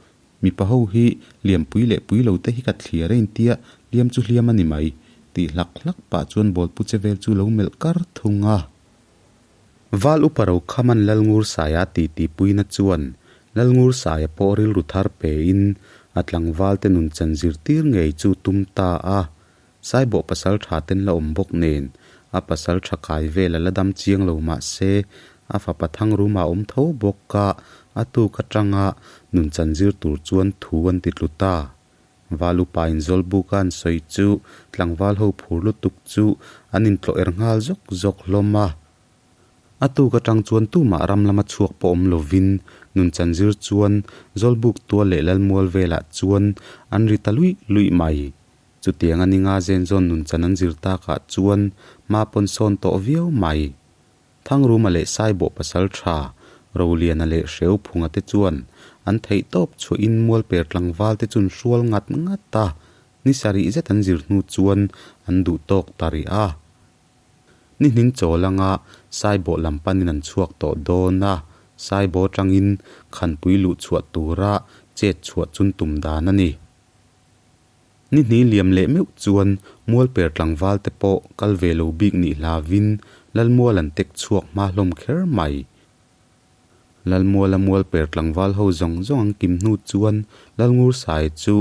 Mipa ho hi liampui leh pui lo te hi ka thliar a intia, hliam chu hliam a ni mai, tih hlak hlak pah chuan bawlpu che vel chu lo melh kar thung a. Val upa Rokhaman Lalngursaia titi puina chuan Lalngursaia pawh rilru thar pein a tlangval te nun chan zirtir ngei chu tum ta a. Saibawh pasal tha ten la awm bawk nen a pasal tha kai vel a la dam chiang lo mah se a fapa Thangruma awm tho bawk a, a tuk atanga nun chan zir tur chuan thu an ti tlu ta. Val upa in Zawlbuk a an sawi chu tlangval ho phur lutuk chu an intlawh er nghal zawk zawk hlawm a. A tuk atang chuan tumah ram lama chhuak pawh awm lovin nunchan zir chuan Zawlbuk tual leh Lalmual velah chuan an ri ta luih luih mai. Chutiang a ninga zenzawn nunchan an zir takah chuan hma pawn sawn tawh viau mai. Thangruma leh Saibawh pasal tha, Roliana leh Hreuphunga te chuan an theih tawp chhuahin Mualper tlangval te chun hrual ngat ngat a, ni sarih zet an zir hnu chuan an duh tawk ta rih a. Ni hning chawl anga Saibawh lam panin an chhuak tawh dawn a, Saibawh atangin Khanpui luh chhuah tura chet chhuah chun tum dan a ni. Ni hnih liam leh meuh chuan Mualper tlangval te pawh kal ve lo bik nih hlavin Lalmual an tek chhuak hma hlawm kher mai. Lalmuala Mualper tlangval ho zawng zawng an kim hnu chuan Lalngursai chu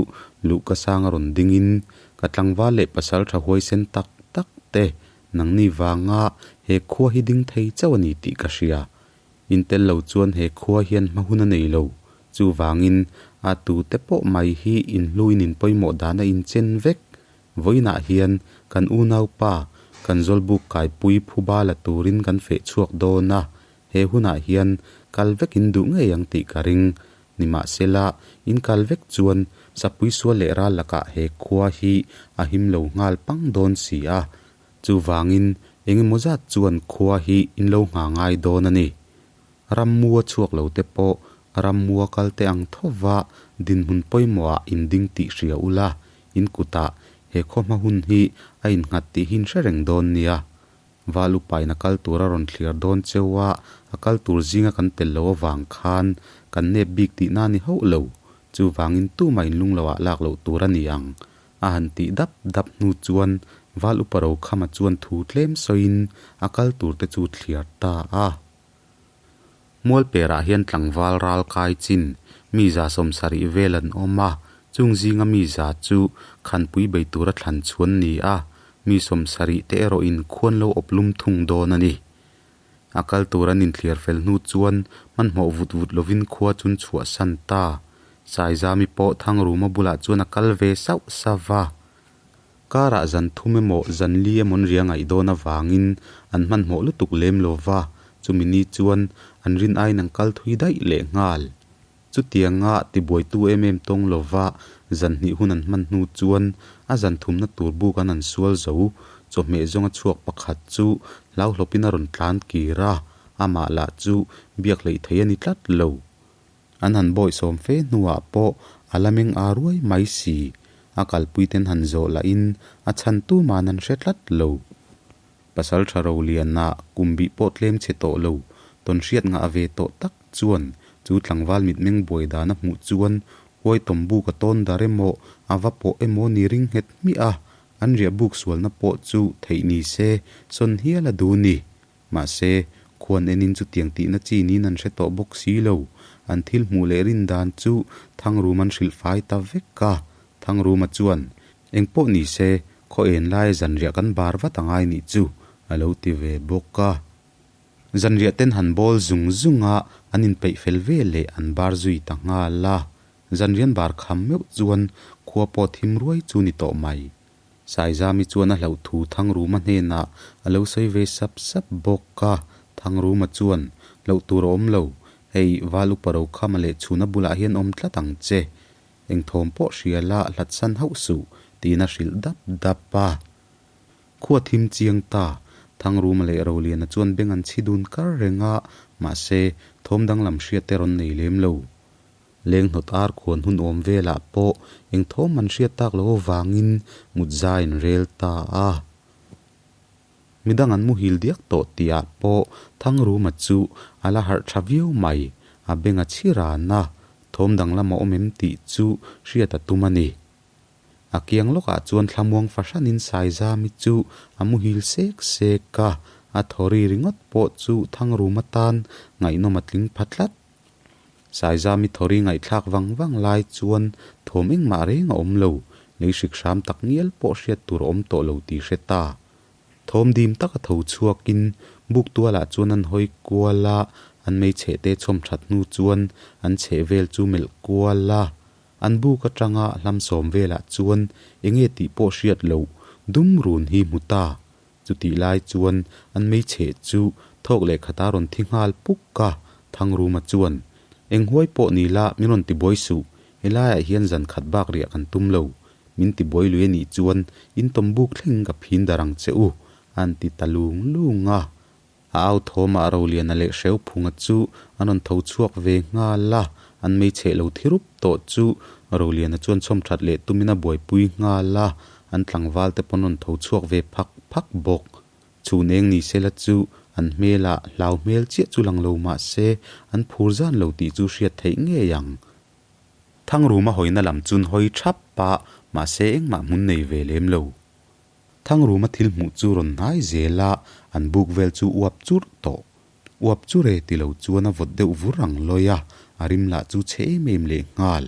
luhka sang a rawn dingin ka tlangval leh pasal tha huaisen tak tak te nangni vanga he khua hi ding thei chauh a ni tih ka hria. In tel lo chuan he khua hian hma hun a nei lo. Chuvangin, a tute pawh mai hi inhluin in pawimawh dan a inchen vek. Vawiinah hian kan unaupa, kan Zawlbuk kaipui phuba la turin kan feh chhuak dawn a, he hunah hian kal vek in duh ngei ang tih ka ring. Nimahsela, in kal vek chuan sapui sual leh ral lakah he khua hi a him lo nghal pang dawn si a. Chuvangin, engemaw zat chuan khua hi in lo ngha ngai dawn a ni. Rammua chhuak lo te pawh rammua kal te ang tho va dinhmun pawimawhah in ding tih hria ula, in kutah he khaw hma hun hi a innghat tih hi in hre reng dawn nia. Val upain a kal tur a rawn thliar dawn cheu a, a kal tur zinga kan tel lo avang khan kan nep bik tihna a ni hauh lo. Chuvangin tumah in lung loah lak loh tur a ni ang. A han tih dap dap hnu chuan Val upa Rokhama chuan thu tlem sawiin a kal tur te chu thliar ta a. Mualperah hian tlangval ral kai chin mi za 70 vel an awm a, chung zinga mi za chu khanpui bei tura thlan chhuan ni a, mi 70 te erawhin khuan lo awp lum thung dawn a ni. A kal tur an inthliar fel hnu chuan hmanhmawh vut vut lovin khua chun chhuahsan ta. Saizami pawh Thangruma bulah chuan a kal ve sauh sauh va. Karah zan thum emaw zan li emaw an ria ngaih dawn avangin an hmanhmawh lutuk lem lo va, chumi ni chuan an rin aiin an kal thui daih leh nghal. Chutianga tibuaitu em em tawng lo va zan hnih hun an hman hnu chuan a zan thumna tur buk an an sual zo. Chawhmeh zawnga chhuak pakhat chu hlauhlawpin a rawn tlan kir a, amah lah chu biak hleih thei a ni tlat lo. An han bawihsawm fe hnuah pawh a la meng a ruai mai si. A kalpui ten han zawh lahin a chhan tuman an hre tlat lo. Pasal tha Roliana kum bih pawh tlem chhe tawh lo. Tawnhriat ngah ve tawh tak chuan chu tlangval mitmeng buai dan a hmuh chuan huai tawmbuk a tawn dar emaw a va pawh emaw ni ring nghet hmiah a, an riah buk sualna pawh chu theih ni se sawn hial a duh ni. Mahse, khuan enin chutiang tihna chi niin an hre tawh bawk si lo. An thil hmuh leh rin dan chu Thangruma an hrilh fai ta vek a. Thangruma chuan, Eng pawh ni se, khaw en laia zanriah kan bar vat a ngai nih chu, a lo ti ve bawk a. Zanriah ten han bawl zung zung a, an inpeih fel ve leh an bar zui ta nghal a. Zanrian bar kham meuh chuan khua pawh thim ruai chu ni tawh mai. Saizami chuan a hlauh thu Thangruma hnenah a lo sawi ve sap sap bawk a, Thangruma chuan, Hlauh tur a awm lo, hei Val upa Rokhama leh chhuna bulah hian awm tlat ang che. Eng thawm pawh hria la hlatsan hauh suh, tiin a hrilh dap dap a. Khua thim chiang ta, Thangruma leh Roliana chuan beng an chhi dun kar reng a, mahse, thawm danglam hriat te rawn nei lem lo. Lenghnawt ar khuan hun awm velah pawh eng thawm an hriat tak loh avangin mut zai an rel ta a. Midang an muhil diak tawh tihah pawh Thangruma chu a la harh tha viau mai, a beng a chhi ran a, thawm danglam a awm em tih chu hriat a tum a ni. A kiang lawkah chuan thlamuang fahranin Saizami chu a muhil sek sek a, a thaw ri ringawt pawh chu Thangruma tan ngaihnawm a tling pha tlat. Saizami thawri ngaihthlak vang vang lai chuan thawm engmah reng a awm lo, lei hrik hram tak ngial pawh hriat tur a awm tawh lo tih hre ta. Thawm dim taka tho chhuakin buk tualah chuan an hawi kual a, an meichheh te chhawm that hnu chuan an chheh vel chu melh kual a. An buk atanga hlamsawm velah chuan enge tih pawh hriat loh dum run hi hmu ta. Chutih lai chuan an meichheh chu thawk leh khata rawn thi nghal puk a, Thangruma chuan, Eng huai pawh ni la, min rawn tibuai suh, helaiah hian zan khat bak riah kan tum lo, min tibuai lui a nih chuan in tawm buk thleng ka phin dar ang che u, a an ti ta lung lung a. A au thawmah Roliana leh Hreuphunga chu an rawn tho chhuak ve nghal a, an meichheh lo thi rup tawh chu Roliana chuan chhawm that leh tumin a buaipui nghal a, an tlangval te pawn rawn tho chhuak ve phak phak bawk. Chhun eng ni sela chu an hmelah hlau hmel chiah chu lang lo mah se an phur zan lo tih chu hriat theih ngei ang. Thangruma hawina lam chun hawi thap a, mahse engmah hmun nei ve lem lo. Thangruma thil hmuh chu rawn hnai zel a, an buk vel chu uap churh tawh. Uap chu re ti lo chuan a vawt deuh vur ang lawi a, a rim lah chu chhe em em leh nghal.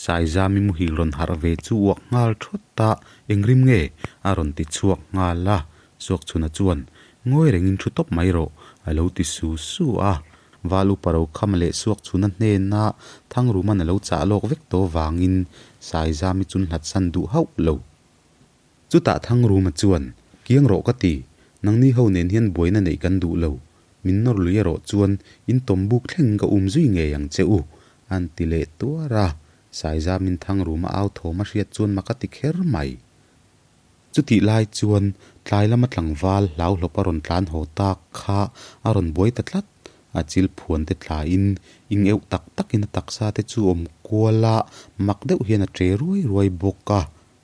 Saizami muhil rawn harh ve chu uak nghal thawt a, Eng rim nge? a rawn ti chhuak nghal a. Suakchhuna chuan, Ngawi rengin thu tawp mai rawh, a lo ti su su a. Val upa Rokhama leh Suakchhuna hnena Thangruman a lo chah lawk vek tawh vangin Saizami chun hlatsan duh hauh lo. Chutah Thangruma chuan, Kiang rawh ka ti, nangni ho nen hian buaina neih kan duh lo, min nawr lui erawh chuan in tawm buk thleng ka um zui ngei ang che u, a'n ti leh tuar a. Saizamin Thangruma au thawm a hriat chuan mak a ti kher mai. Chutih lai chuan tlai lama tlangval hlauhlawp a rawn tlan haw tak kha a rawn buai ta tlat. A chil phuan te tlain ing euh tak takin a taksa te chu awm kual a, mak deuh hian a ṭe ruai ruai bawk a.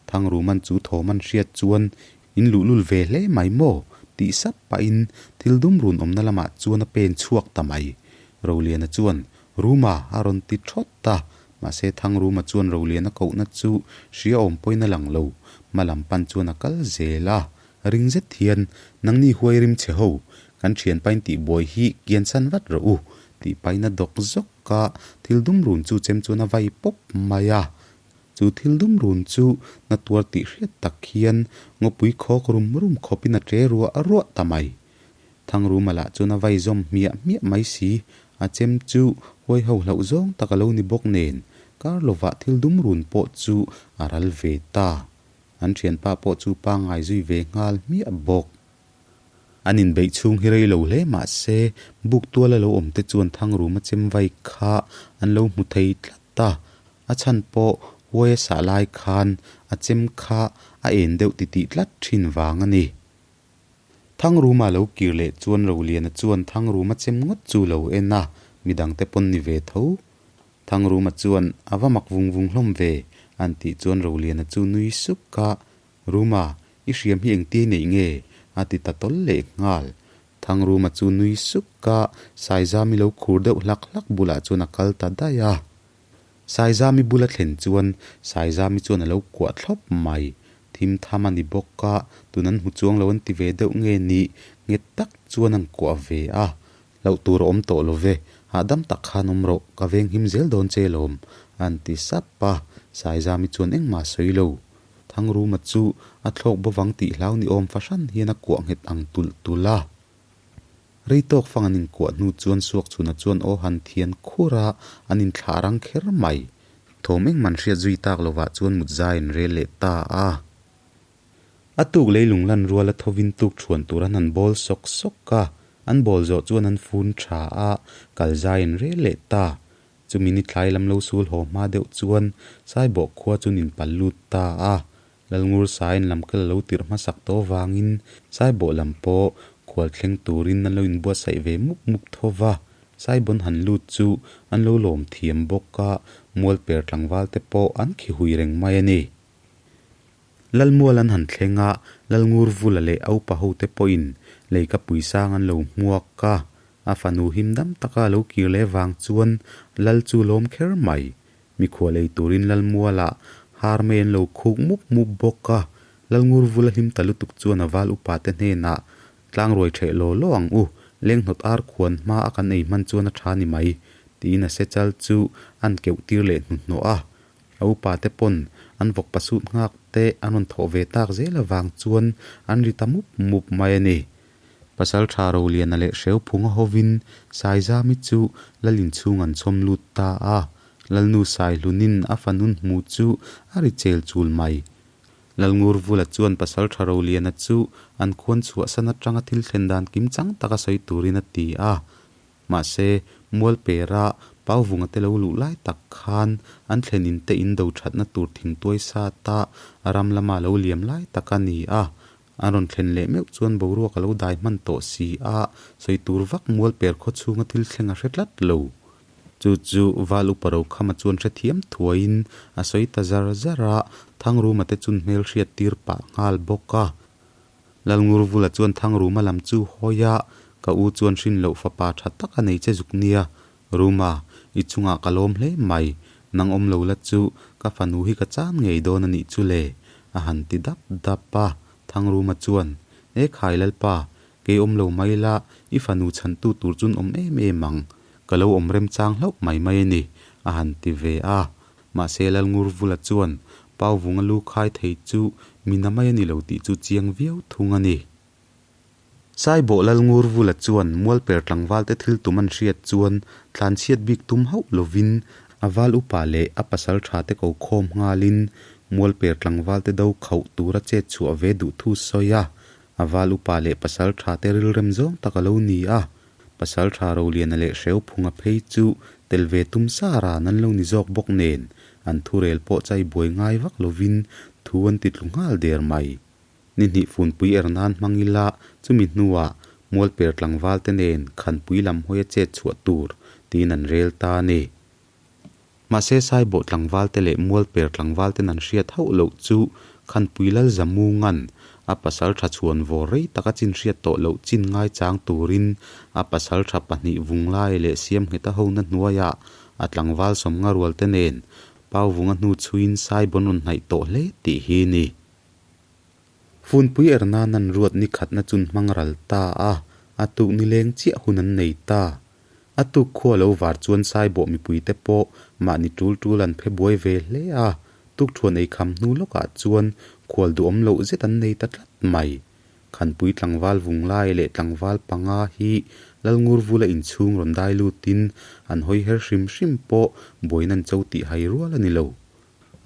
Thangruman chu thawm an hriat chuan in luhlul ve hle mai maw? tih sap pahin thil dum run awmna lamah chuan a pen chhuak ta mai. Roliana chuan, Ruma! a rawn ti thawt a. Mahse Thangruma chuan Roliana kohna chu hria awm pawhin a lang lo. Hma lam pan chuan a kal zel a. Ring zet hian, Nangni huai rim che ho, kan thianpain tihbuai hi kiansan vat rawh u, tih pahin a dawk zawk a, thil dum run chu chem chuan a vai pawp mai a. Chu thil dum run chu na tuar tih hriat tak hian ngawpui khawk rum rum khawpin a ṭe ruah ruah ta mai. Thangruma lah chuan a vai zawm hmiah hmiah mai si, a chem chu huai ho hlauh zawng tak a lo ni bawk nen, kar lovah thil dum run pawh chu a ral ve ta. An ṭhianpa pawh chu pangngai zui ve nghal hmiah bawk. An inbeih chhung hi rei lo hle mah se, buk tuala lo awm te chuan Thangruma chem vai kha an lo hmu thei tlat a. A chhan pawh huai a sah lai khan a chem kha a en deuh titih tlat thin vang a ni. Thangruma lo kir leh chuan Roliana chuan Thangruma chem ngawt chu lo en a, midangte pawn ni ve tho. Thangruma chuan a va mak vung vung hlawm ve, an tih chuan Roliana chu nui suk a, Ruma, i hriam hi engtia i neih nge? a ti ta tawl leh nghal. Thangruma chu nui suk a, Saizami lo khur deuh hlak hlak bulah chuan a kal ta daih a. Saizami bula thlen chuan Saizami chuan a lo kuah thlawp mai. Thim tham a ni bawk a, tun an hmu chuang lo an ti ve deuh nge ni, nghet tak chuan an kuah ve a. Hlauh tur a awm tawh lo ve, hahdam tak khan awm rawh, ka veng him zel dawn che lawm, a han ti sap a. Saizami chuan engmah a sawi lo. Thangruma chu a thlawk bawvang tih hlau ni awm fahran hian a kuah nghet ang tulh tulh a. Rei tawk fang an inkuah hnu chuan Suakchhuna chuan aw han thian khur a, an inthlah rang kher mai. Thawm engman hriat zui tak lovah chuan mut zai an rel leh ta a. A tuk leilung lan rual a thovin tuk thuan tur an han bawl sawk sawk a, an bawl zawh chuan an fun tha a, kal zai an rel leh ta. Chumi ni thlai lam lo sul haw hma deuh chuan Saibawh khua chu nin pal lut ta a, Lalngur Sain lam kal a lo tirh hmasak tawh avangin Saibawh lam pawh khual thleng turin an lo inbuatsaih ve mup mup tho va, Saibawn han lut chu an lo lawm thiam bawk a, Mualper tlangval te pawh an khi hui reng mai a ni. Lalmual an han thleng a, Lalngur Vula leh a upa hote pawhin leikapui sang an lo hmuak a, a fanu him dam taka a lo kir leh vang chuan Lal chu lawm kher mai. Mikhual ei turin Lalmualah har mai an lo khuk mup mup bawk a, Lalngur Vula hlim ta lutuk chuan a val upate hnenah, Tlang ruai ṭheh law law ang u, lenghnawt ar khuan hma a kan ei hman chuan a ṭha ni mai, tiin a sechal chu an keuh tir leh hnuhnawh a. A upa te pawn an vawk pasut nghak te an rawn thawh ve tak zel avang chuan an ri ta mup mup mai a ni. Pasalṭha Roliana leh Hreuphunga hovin Saizami chu Lal inchhung an chhawm lut ta a, Lalnu Saihlunin a fanun hmu chu a ri chel chul mai. Lalngurvula chuan Pasalṭha Roliana chu an khuan chhuahsan atanga thil thlen dan kimchang taka sawi turin a ti a. Mahse, Mualpera Pauvunga te lo luh lai tak khan an thlen in te in do thatna tur thingtuai sata a ram lama lo liam lai tak a ni a. An rawn thlen leh meuh chuan boruak a lo dai hman tawh si a, sawi tur vak Mualper khaw chhunga thil thleng a hre tlat lo. Chu chu Val Upa Rokhama chuan hrethiam thuaiin a sawi ta zar zar a, Thangruma te chun hmel hriat tir pah nghal bawk a. Lalngurvula chuan Thangruma lam chu hawi a, Ka u chuan hrin loh fapa tha tak a nei che zuk nia. Ruma, i chungah ka lawm hle mai. Nang awm lo la chu ka fanu hi ka chan ngei dawn a nih chu le, a han ti dap dap a. Thangruma chuan, E khai Lalpa, kei awm lo mai la, i fanu chhantu tur chun awm em em ang. Ka lo awm remchang hlauh mai mai a ni, a han ti ve a. Mahse Lalngurvula chuan Pauvunga lu khai thei chu mi na mai a ni lo tih chu chiang viau thung a ni. Saibawh Lalngurvula chuan Mualper tlangvalte thil tum an hriat chuan tlanchhiat bik tum hauh lovin a val upa leh a pasal tha te ko khawm nghalin Mualper tlangvalte do khauh tura chet chhuah ve duh thu sawi a, a val upa leh pasal tha te rilrem zawng tak a lo ni a. Pasal tha Roliana leh Hreuphunga phei chu tel ve tum sa ran an lo ni zawk bawk nen, an thurel pawh chai buai ngai vak lovin thu an ti tlu nghal der mai. Ni hnih funpui er nan hmang ila chumi hnuah Mualper tlangval te nen Khanpui lam hawia chet chhuah tur tiin an rel ta a ni. Mahse Saibawh tlangval te leh Mualper tlangval ten an hriat hauh loh chu Khanpui Lal Zamungan a pasal tha chhuan vawr rei taka chin hriat tawh loh chin ngaichang turin a pasal tha pahnih Vunglai leh Siamngheta hona hnuaiah a tlangval sawmnga rual te nen Pauvunga hnu chhuiin Saibawn rawn hnaih tawh hle tih hi ni. Funpui er nan an ruat ni khatna chun hmang ral ta a, a tuk nileng chiah hun an nei ta. A tuk khua lo var chuan Saibawh mipuite pawh mahni tul tul an phe buai ve hle a, tukthuan ei kham hnu lawkah chuan khual duhawm loh zet an nei ta tlat mai. Khanpui tlangval vunglai leh tlangval panga hi Lalngurvula inchhung rawn dai lutin an hawi her hrim hrim pawh buaina an cho tih hai rual a ni lo.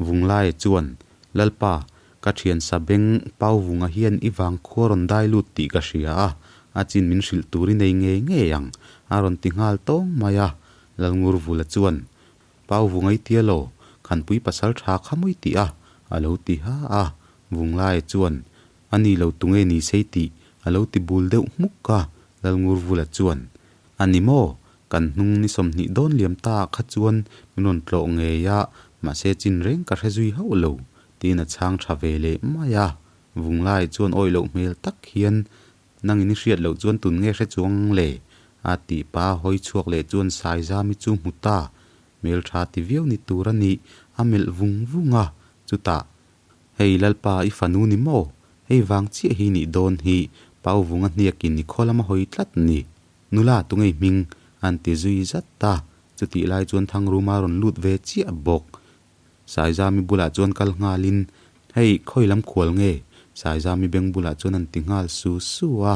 Vunglaia chuan, Lalpa, ka thian Sabeng Pauvunga hian i vangkhua rawn dai lut tih ka hria a, a chin min hrilh tur i nei ngei ngei ang, a rawn ti nghal tawng mai a. Lalngurvula chuan, Pauvunga i tia law, Khanpui pasal tha kha mawi tih a, a lo ti ha a. Vunglaia chuan, A ni lo tunge ni sei tih, a lo ti bul deuh hmuk a. Lalngurvula chuan, A ni maw? Kan hnung ni 20 dawn liam ta ah kha chuan min rawn tlawh ngei a, mahse chin reng ka hre zui hauh lo, tiin a chhang tha ve leh mai a. Vunglai chuan awih loh hmel tak hian Nangin i hriat loh chuan tun nge hre chuang ang le? A tih pa hawi chhuak leh chuan Saizami chu hmu ta. Hmeltha ti viau ni tur a nih, a melh vung vung a. Chutah, Hei Lalpa i fanu ni maw? Hei vang chiah hi nih dawn hi, Pau vunga hniakin i khaw lama hawi tlat ni. Nula tungei hming an ti zui zat a, chutih lai chuan Thangruma rawn lut ve chiah bawk. Saizami bulah chuan kal nghalin, Hei, khawi lam khual nge? Saizami beng bulah chuan an ti nghal su su a.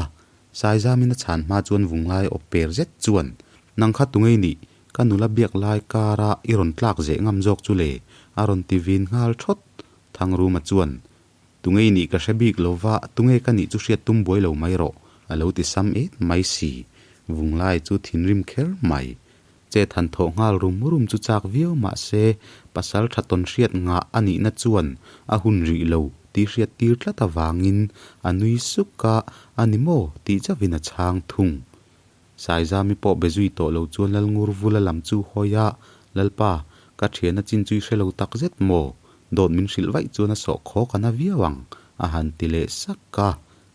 Saizamin a chhan hma chuan vunglai awp per zet chuan, Nang kha tungei nih, ka nula biak lai kara i rawn tlak zeh ngam zawk chu le? a rawn ti vin nghal thawt. Thangruma chuan, Tungei nih ka hre bik lo va, tunge ka nih chu hriat tum buai lo mai rawh, a lo ti sam et mai si. Vunglai chu thinrim kher mai. Chet han thawh nghal rum rum chu chak viau mah se, pasal tha tawn hriat ngah a nihna chuan a hun rih lo tih hriat tir tlat avangin a nui suk a, a ni maw tih chauhin a chhang thung. Saizami pawh be zui tawh lo chuan Lalngurvula lam chu hawi a, Lalpa, ka thiana chin chu i hre lo tak zet maw? Dawt min hrilh vaih chuan a sawh khaw ka na viau ang, a han ti leh sak a.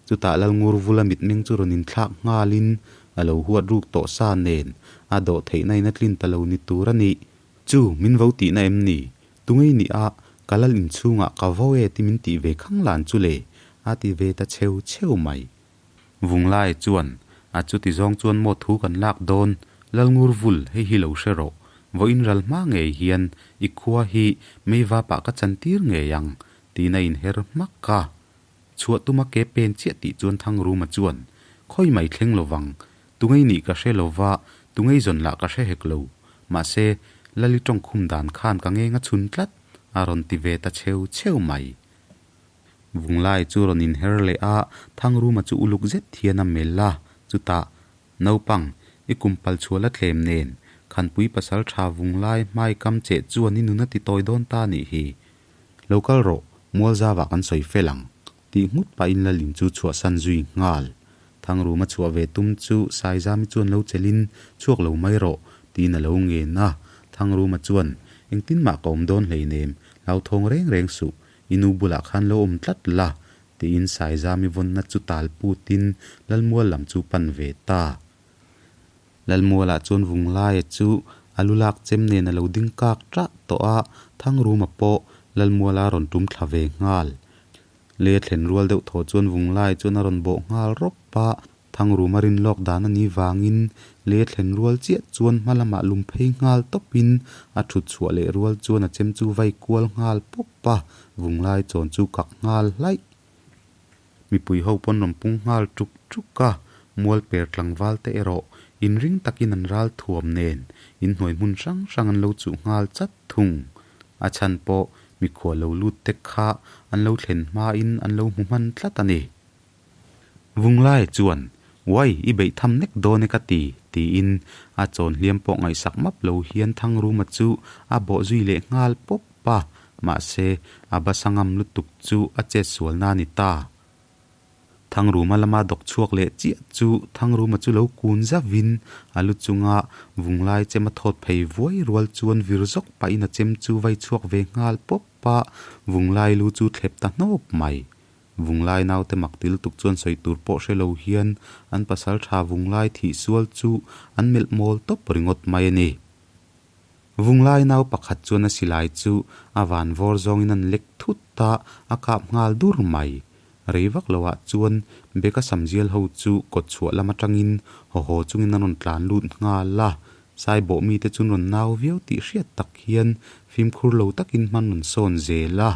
Chutah Lalngurvula mitmeng chu rawn inthlak nghalin a lo huat ruk tawh sa nen a dawh theihna in a tlin ta lo ni tur a nih. Chu, min vo tihna em ni? Tungei ni a, ka lal inchhungah ka vo e ti min tih ve khang lan chu le, a ti ve ta cheu cheu mai. Vunglai chuan, A chuti zawng chuan maw thu kan lak dawn? Lalngurvul, hei hi lo hre rawh. Vawiin ral hma ngei hian i khua hi meivapah ka chantir ngei ang, tiin a inher hmak a. Chhuah tuma ke pen chiah tih chuan Thangruma chuan, Khawi mai thleng lovang, tungei nih ka hre lova, tungei zawn lah ka hre hek lo. Mahse, Lali tawngkhum dan khan ka ngeng a chhun tlat, a rawn ti ve ta cheu cheu mai. Vunglai chu rawn inher leh a, Thangruma chu uluk zet hian a melh a, chutah, Naupang, i kum pal chhuah la tlem nen, Khanpui pasal tha Vunglai hmai kam cheh chuan i nun a ti tawi dawn ta nih hi. Lo kal rawh, Mualzavah kan sawi fel ang, tih nghut pahin Lalin chu chhuahsan zui nghal. Thangruma chhuah ve tum chu Saizami chuan lo chelhin, Chhuak lo mai rawh, tiin a lo ngen a. Thangruma chuan, Engtin mah ka awm dawn hleinem, hlauthawng reng reng suh, i nu bulah khan lo awm tlat la, tiin Saizami vawnna chu tal putin Lalmual lam chu pan ve ta. Lalmualah chuan Vunglaia chu a lu lak chem nen a lo ding kak ṭah tawh a, Thangruma pawh Lalmuala rawn tum thla ve nghal. Lei a thlen rual deuh thaw chuan Vunglai chuan a rawn bawh nghal rawp a, Thangruma rin lawk dan a nih vangin lei a thlen rual chiah chuan hma lamah lum phei nghal tawpin a thut chhuah leh rual chuan a chem chu vai kual nghal pawp a, Vunglai chawn chu kak nghal hlaih. Mipui ho pawn rawn pung nghal tuk tuk a, mual per tlangval te erawh inring takin an ral thuam nen inhnuai hmun hrang hrang an lo chuh nghal chat thung. A chhan pawh mikhual lo lut te kha an lo thlen hmain an lo hmu hman tlat a ni. Vunglai chuan, Uai, i beih tham nek dawn e ka ti, tiin a chawn hliam pawh ngaihsak map lo hian Thangruma chu a bawh zui leh nghal pawp a. Mahse, a basa ngam lutuk chu a chet sualna a ni ta. Thangruma lama dawk chhuak leh chiah chu Thangruma chu lo kun zavin a lu chunga vunglai chem a thawt phei vuai rual chuan vir zawk pahin a chem chu vai chhuak ve nghal pawp a, vunglai lu chu thlep ta hnawp mai. Vunglai naute mak til tuk chuan sawi tur pawh hre lo hian an pasal tha vunglai thih sual chu an melh mawl tawp ringawt mai a ni. Vunglai nau pakhat chuan a silai chu a van vawr zawngin an lek thut a, a kap nghal dur mai. Rei vak loah chuan Beka Samzial ho chu kawt chhuah lam atangin haw haw chungin an rawn tlan lut nghal a. Saibawh mite chu an rawn nau viau tih hriat tak hian fimkhur lo takin hman rawn sawn zel a.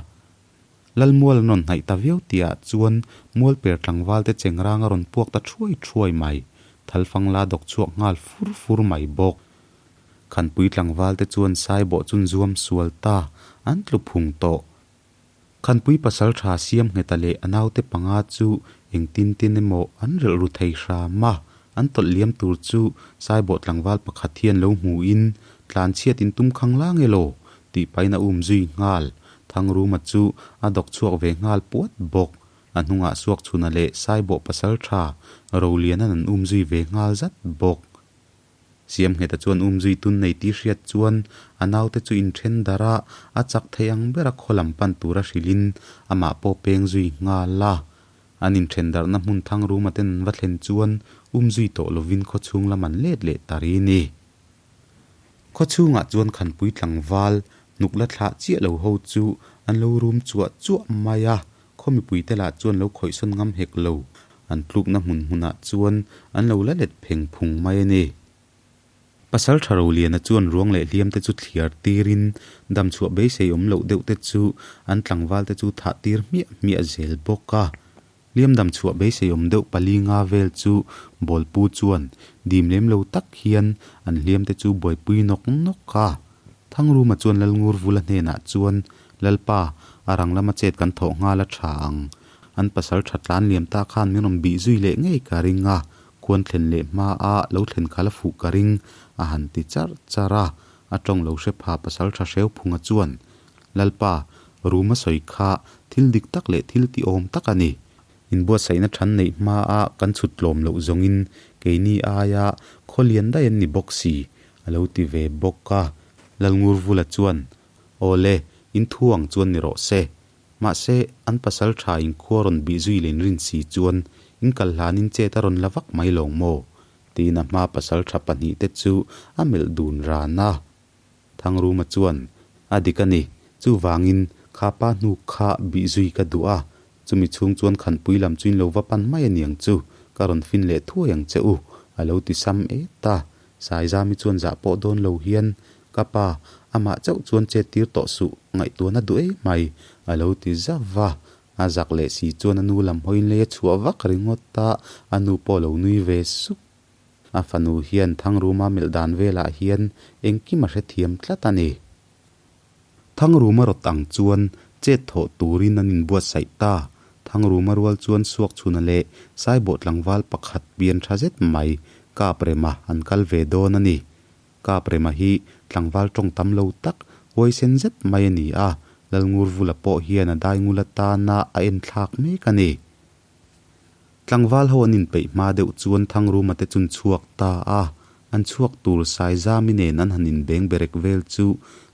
Lalmual an rawn hnaih ta viau tihah chuan Mualper tlangval te chengrang a rawn puak ta thuai thuai mai. Thalfang la dawk chhuak nghal fur fur mai bawk. Khanpui tlangval te chuan Saibawh chun zuam sual ta, an tlu phung tawh. Khanpui pasal tha siam ngheta leh a naute panga chu engtin tin emaw an relh ru thei hram a, an tawlh liam tur chu Saibawh tlangval pakhat hian lo hmuin tlan chhiat in tum khang lang elaw tih pahin a um zui nghal. Thangruma chu a dawk chhuak ve nghal puat bawk. A hnungah Suakchhuna leh Saibawh pasal tha Roliana'n an um zui ve nghal zat bawk. Siamngheta chuan umzui tun nei tih hriat chuan a naute chu inthen darh a, a chak thei ang bera khaw lam pan tura hrilhin amah pawh peng zui nghal a. An inthen darhna hmun Thangruma ten an va thlen chuan um zui tawh lovin khawchhung lam an let leh ta ri ni. Khawchhungah chuan Khanpui tlangval hnuk la thlah chiah lo ho chu an lo rum chuah chuah mai a, khaw mipuite lah chuan lo khawihsawn ngam hek lo. An tlukna hmun hmunah chuan an lo la let pheng phung mai a ni. Pasal tha Roliana chuan ruang leh hliam te chu thliar tirin damchhuah beisei awm loh deuh te chu an tlangval te chu thah tir hmiah hmiah zel bawk a. Hliam damchhuah beisei awm deuh pali nga vel chu Bawlpu chuan dim lem lo tak hian an hliam te chu buaipui nawk nawk a. Thangruma chuan Lalngurvula hnenah chuan, Lalpa, a rang lama chet kan thawh nghal a tha ang. An pasal tha tlan liam ta khan min rawn bih zui leh ngei ka ring a, Khuan thlen leh hma a lo thlen kha la fuh ka ring, a han ti charh charh a. A tawng lo hre pha pasal tha hreu phunga chuan, Lalpa, room a sawi kha thil dik tak leh thil ti awm tak a ni. Inbuatsaihna than neih hma a kan chhut tlawm loh zawngin keini aia khaw lian daih an ni bawk si, a lo ti ve bawk a. Lalngurvula chuan, Awle, in thu ang chuan ni rawh se. Mahse, an pasal tha in khua rawn bih zui len rin si chuan in kal hlanin chet a rawn la vak mai lawng maw? Tiin a hma pasal tha pahnihte chu a melh dun ran a. Thangruma chuan, A dik a ni, chuvangin kha pa hnu kha bih zui ka duh a, chumi chhung chuan khanpui lam chu in lo va pan mai a niang chu, ka rawn fin leh thuai ang che u, a lo ti sam et a. Saizami chuan zah pawh dawn lo hian, Ka pa, amah chauh chuan chet tir tawh suh, ngaihtuahna duh ei mai, a lo ti zauh va. A zak leh si chuan a nu lam hawiin lei a chhuah vak ringawt a, a nu pawh a lo nui ve sup. A fanu hian Thangruma melh dan velah hian engkim a hrethiam tlat a ni. Thangruma rawt ang chuan chet thawh turin an inbuatsaih ta. Thangruma rual chuan Suakchhuna leh Saibawh tlangval pakhat pian tha zet mai Kaprema an kal ve dawn a ni. Kaprema hi tlangval tawng tam lo tak, huaisen zet mai a ni a, Lalngurvula pawh hian a daingul atana a enthlak mek a ni. Tlangval ho an inpeih hma deuh chuan Thangruma te chun chhuak ta a, an chhuak tur Saizami nen an han inbeng berek vel chu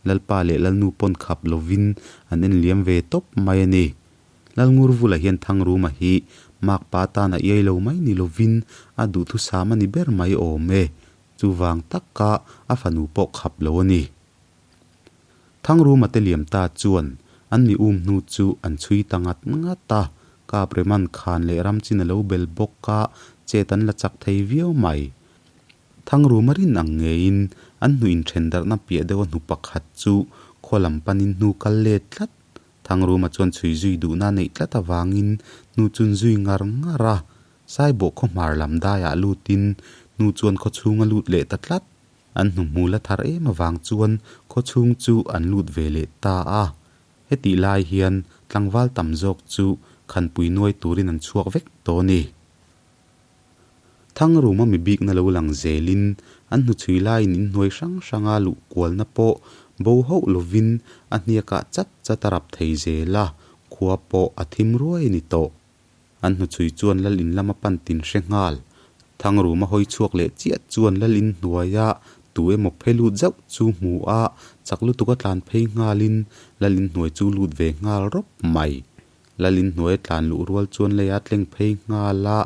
Lalpa leh Lalnu pawn khap lovin an en liam ve tawp mai a ni. Lalngurvula hian Thangruma hi makpa tan a iai lo mai ni lovin a duhthusam a ni ber mai awm e. Chuvang taka a fanu pawh khap lo a ni. Thangruma te liam ta chuan an mi um hnu chu an chhui ta ngat ngat a, Kap Reman khan leh ram chin a lo bel bawk a, chet an la chak thei viau mai. Thangruma rin ang ngeiin an hnu inthen darhna piah deuh a hnu pakhat chu khaw lam panin hnu kal let tlat. Thangruma chuan chhui zui duhna neih tlat avangin hnu chun zui ngar ngar a, Saibawh khaw hmar lam daiah lutin hnu chuan khaw chhung a lut leh ta tlat. An hnuhmul a thar em avang chuan khawchhung chu an lut ve leh ta a. Hetih lai hian tlangval tam zawk chu khanpui nuai turin an chhuak vek tawh a ni. Thangruma mi bikna lo lang zelin an hnuchhui laiin inhnuai hrang hranga luh kualna pawh bo hauh lovin a hniakah chat chat a rap thei zel a, khua pawh a thim ruai a ni tawh. An hnuchhui chuan lal in lama pan tin hre nghal. Thangruma hawi chhuak leh chiah chuan lal in hnuaia tu emaw phe lut zauh chu hmu a, chak lutuk a tlan phei nghalin lal in hnuai chu lut ve nghal rawp mai. Lal in hnuai a tlan luh rual chuan lei a tleng phei nghal a,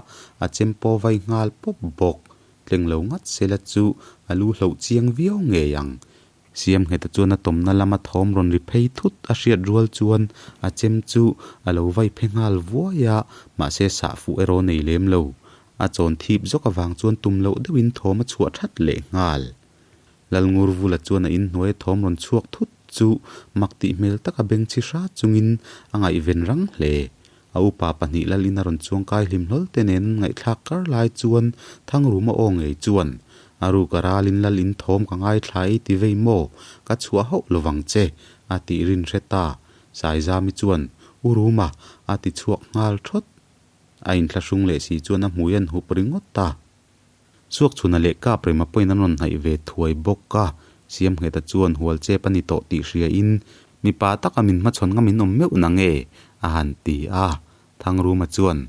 a chem pawh vai nghal pawp bawk. Tleng lo ngat sela chu a lu hloh chiang viau ngei ang. Siamngheta chuan a tawmna lama thawm rawn ri phei thut a hriat rual chuan a chem chu a lo vai phe nghal vuai a, mahse sah fuh erawh nei lem lo. A chawn thip zawk avang chuan tum loh deuhin thawm a chhuah that leh nghal. Lalngurvula chuan a inhnuai a thawm rawn chhuak thut chu mak tih hmel taka beng chhi hra chungin a ngaihven rang hle. A upa pahnih lalin a rawn chuang kai hlim hlawl te nen an ngaihthlak kar lai chuan Thangruma aw ngei chuan, A ruk a ralin lalin thawm ka ngaithla ei ti vei maw? Ka chhuah hauh lovang che, a tih rin hre ta. Saizami chuan, U Ruma, a ti chhuak nghal thawt. A inthlahrung leh si chuan a hmui an hup ringawt a. Suakchhuna leh Kaprema pawhin an rawn hnaih ve thuai bawk a, Siamngheta chuan hual chep a ni tawh tih hriain, Mipa taka min hmachhawn ngam in awm meuh na nge? a han ti a. Thangruma chuan,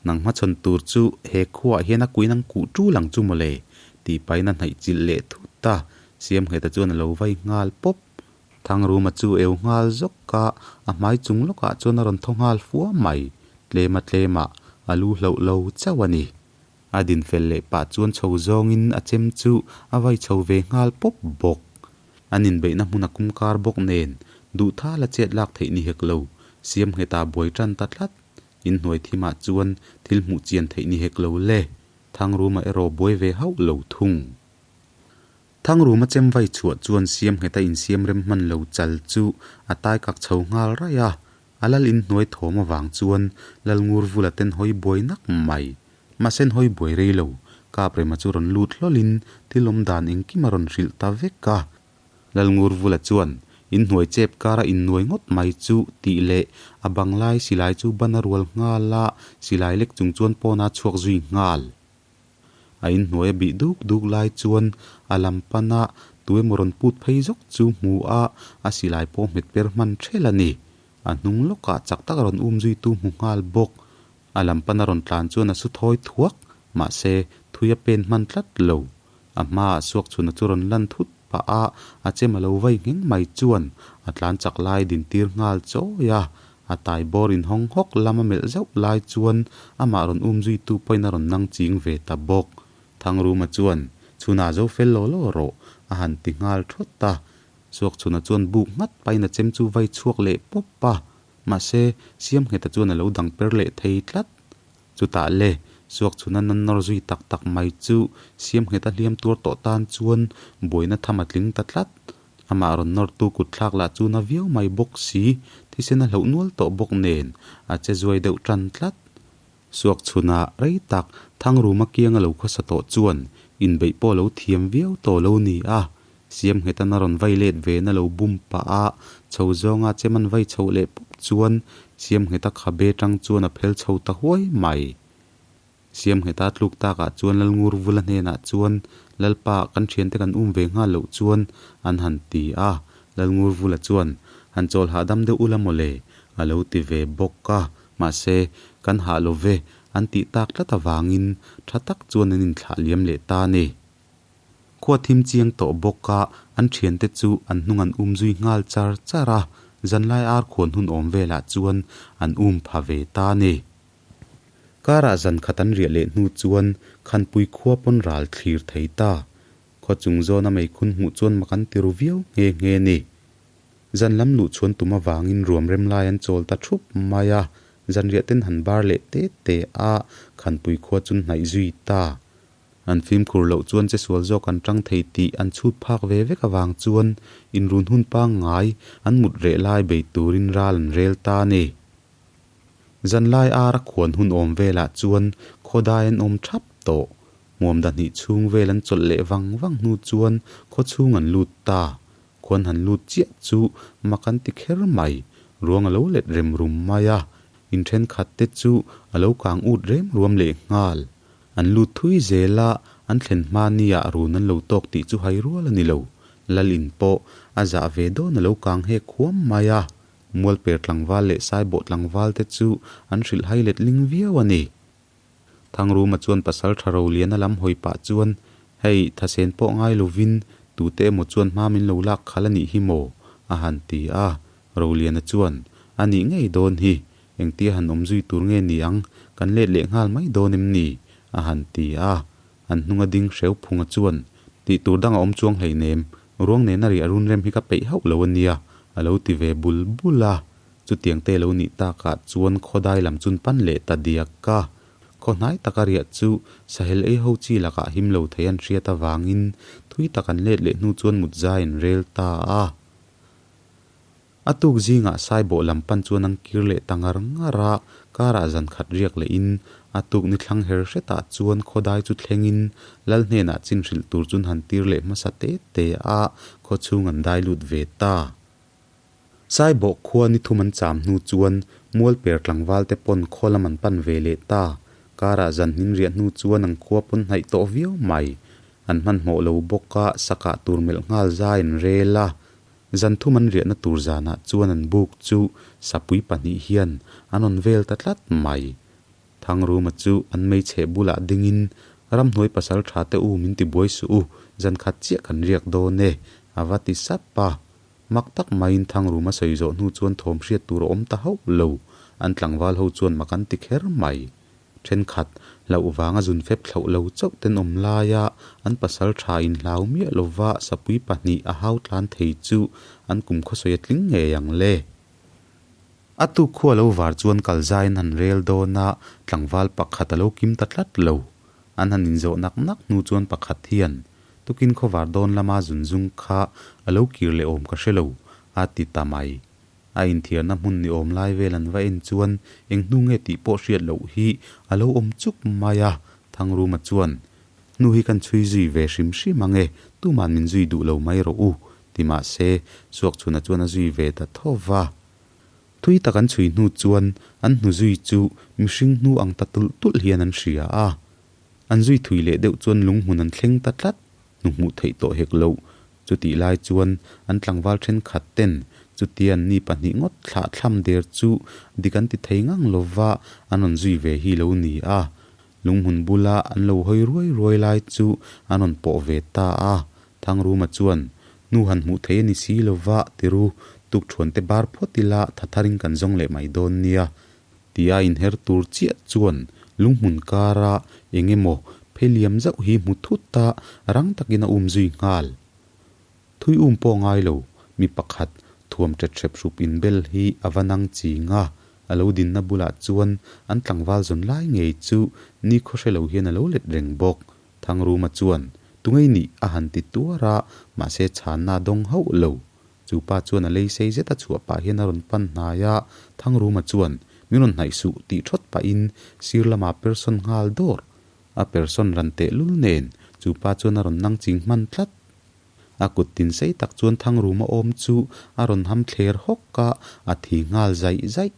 Nang hmachhawn tur chu he khuaah hian a kuin ang kuh tul ang chu mawle, tih pahin a hnaih chilh leh thut a, Siamngheta chuan a lo vai nghal pawp. Thangruma chu eu nghal zawk a, a hmai chung lawkah chuan a rawn thaw nghal fua mai. Tlema tlemah a lu hloh lo chauh a ni. A din fel leh pah chuan chho zawngin a chem chu a vai chho ve nghal pawp bawk. An inbeihna hmun a kum kar bawk nen duh thal a chet lak theih ni hek lo, siam ngheta buai tan ta tlat. Inhnuai thimah chuan thil hmuh chian theih ni hek lo le, Thangruma erawh buai ve hauh lo thung. Thangruma chem vai chhuah chuan siam ngheta insiam rem hman lo chal chu a tai kak chho nghal raih a, A lal inhnuai thawm avang chuan lal ngur vula ten hawi buai nak mai. Mahse an hawi buai rei lo, Kaprema chu rawn lut hlawlin thil awm dan engkim a rawn hrilh ta vek a. Lal ngur vula chuan inhnuai chep kara innuai ngawt mai chu tih leh a bang lai silai chu ban a rual nghal a, silai lek chung chuan pawnah a chhuak zui nghal. A inhnuai a bih duk duk lai chuan a lam pana tuemaw rawn put phei zawk chu hmu a, a silai pawh hmet per hman ṭhel a ni. A hnung lawkah chak tak a rawn um zuitu hmu nghal bawk. A lam pana rawn tlan chuan a su thawi thuak, mahse thui a pen hman tlat lo. A hmaah suakchhuna chu rawn lan thut pah a, a chem a lo vai ngheng mai chuan a tlan chak lai dintir nghal chawi a, a tai bawr inhawng hawk lam a melh zauh lai chuan amah rawn um zuitu pawhin a rawn nang ching ve ta bawk. Thangruma chuan, Chhunah zo fel law law rawh, a han ti nghal thawt a. Suakchhuna chuan buk nghat pahin a chem chu vai chhuak leh pawp a, mahse Siamngheta chuan a lo dang per leh thei tlat. Chutah le, Suakchhuna nan nawr zui tak tak mai chu Siamngheta hliam tuar tawh tan chuan buaina tham a tling ta tlat. Amah rawn nawrtu kut thlak lah chu na viau mai bawk si, thisen a hloh nual tawh bawk nen a che zuai deuh tan tlat. Suakchhuna rei tak Thangruma kianga lo khawsa tawh chuan inbeih pawh lo thiam viau tawh lo ni a, Siamnghetan a rawn vai let ve na lo bum pah a, chho zawnga chem an vai chhoh leh pawp chuan Siamngheta khabe tang chuan a phel chho ta huai mai. Siamngheta tluk takah chuan Lalngurvula hnenah chuan Lalpa kan thiante kan um ve nghal loh chuan an han ti a, Lalngurvula chuan han chawl hahdam deuh ula mawle a lo ti ve bawk a, mahse kan hah lo ve an tih tak tlat avangin tha tak chuan an inthlah liam leh ta a ni. Khua thim chiang tawh bawk a, an thiante chu an hnung an um zui nghal char char a, zanlai ar khuan hun awm velah chuan an um pha ve ta a ni. Karah zan khat an riah leh hnu chuan Khanpui khua pawn ral thlir thei ta. Khaw chung zawna meikhun hmuh chuan mak an ti ru viau nghe nghe a ni. Zan lam luh chhuan tum avangin ruam rem lai an chawl ta thup mai a, zanriah ten han bar leh te te a, Khanpui khua chu hnaih zui ta. An fimkhur loh chuan che sual zawk an tang thei tih an chhut phak ve vek avang chuan inrun hun pangngai an mut reh lai bei turin ral an rel ta a ni. Zanlai ara khuan hun awm velah chuan khawdai an awm thap tawh. Hmuam dahnih chhung vel an chawlh leh vang vang hnu chuan khaw chhung an lut ta. Khuan han lut chiah chu mak an ti kher mai. Ruang a lo let rem rum mai a, in thenkhat te chu a lo kang ut rem ruam leh nghal. An lut thui zel a, an thlen hma nia run an lo tawk tih chu hai rual a ni lo. Lal in pawh a zah ve dawn a lo kang hek huam mai a. Mualper tlangval leh Saibawh tlangval te chu an hrilh hai let ling viau a ni. Thangruma chuan pasal tha Roliana lam hawi pah chuan, Hei, thasen pawh ngai lovin tute emaw chuan hma min lo lak khalh a nih hi maw? a han ti a. Roliana chuan, A nih ngei dawn hi, Engtia han awm zui tur nge ni ang, kan let leh nghal mai dawn em ni? a han ti a. An hnunga ding hreu phunga chuan, Tih tur dang a awm chuang hleinem, ruang nena riah run rem hi ka peih hauh lo a nia, a lo ti ve bul bul a. Chutiang te lo nih takah chuan khawdai lam chun pan leh ta diak a. Khaw hnai taka riah chu sahel ei ho chi lakah him lo thei an hriat avangin thui tak an let leh hnu chuan mut zai an rel ta a. A tuk zingah Saibawh lam pan chuan an kir leh ta ngar ngar a, karah zan khat riak lehin a tuk ni thlang her hretah chuan khawdai chu thlengin Lal hnenah chin hrilh tur chuan han tir leh hmasa te te a, khaw chhung an dai lut ve ta. Saibawh khua ni thum an cham hnu chuan Mualper tlangval te pawn khaw lam an pan ve leh ta, karah zan hnin riah hnu chuan an khua pawn hnaih tawh viau mai. An hmanhmawh lo bawk a, sakah tur melh nghal zai an rel a, Zan thum an riahna tur zanah chuan an buk chu sapui pahnih hian an rawn vel ta tlat mai. Thangruma chu an meichheh bulah dingin, Ramhnuai pasal tha te u min ti buai suh u, zan khat chiah kan riak dawn e, a va ti sap a. Mak tak maiin Thangruma sawi zawh hnu chuan thawm hriat tur a awm ta hauh lo. An tlangval ho chuan mak an ti kher mai. Thenkhat, hlauh vanga zun fep thlauh lo chauh ten awm laia an pasal tha inhlau miah lova sapui pahnih a hau tlan thei chu an kum khawsawi a tling ngei ang le. A tuk khua lo var chuan kal zai an han rel dawn a, tlangval pakhat a lo kim ta tlat lo. An han inzawh nak nak hnu chuan pakhat hian, Tukin khawvar dawn lama zun zung kha a lo kir leh awm ka hre lo, a ti ta mai. A inthiarna hmun ni awm lai vel an va en chuan eng hnu nge tih pawh hriat loh hi a lo awm chuk mai a, Thangruma chuan, Hnu hi kan chhui zui ve hrim hrim ang e, tuman min zui duh lo mai rawh u, ti mah se, Suakchhuna chuan a zui ve ta tho va. Thui tak an chhui hnu chuan an hnu zui chu mihring hnu ang ta tulh tulh hian an hria a. An zui thui leh deuh chuan lunghmun an thleng ta tlat, hnu hmuh theih tawh hek loh. Chutih lai chuan an tlangval thenkhat ten chutia an ni pahnih ngawt thlah thlam der chu dik an ti thei ngang lova an rawn zui ve hi lo ni a. Lunghmun bula an lo hawi ruai ruai lai chu an rawn pawh ve ta a. Thangruma chuan, Nu han hmuh thei a ni si lova, tiru, tukthuan te bar phawt ila tha tharin kan zawng leh mai dawn nia. Tia inher tur chiah chuan lunghmun kara eng emaw pheliam zauh hi hmu thut a, rang takin a um zui nghal. Thui um pawh ngai lo, mi pakhat thuam ṭet hrep hrup inbel hi a va nang ching a, a lo dinna bulah chuan an tlangval zawn lai ngei chu nikhaw hre lo hian a lo let reng bawk. Thangruma chuan, Tungei nih a han ti tuar a, mahse chhanna a dawng hauh lo. Chu pa chuan a lei sei zet a chhuah pah hian a rawn pan hnai a, Thangruma chuan, Min rawn hnaih suh tih thawt pahin sir lamah person nghal dawr. A person ran tehlul nen chu pa chuan a rawn nang ching hman tlat. A kut tin sei tak chuan Thangruma awm chu a rawn ham thler hawk a, a thi nghal zaih zaih.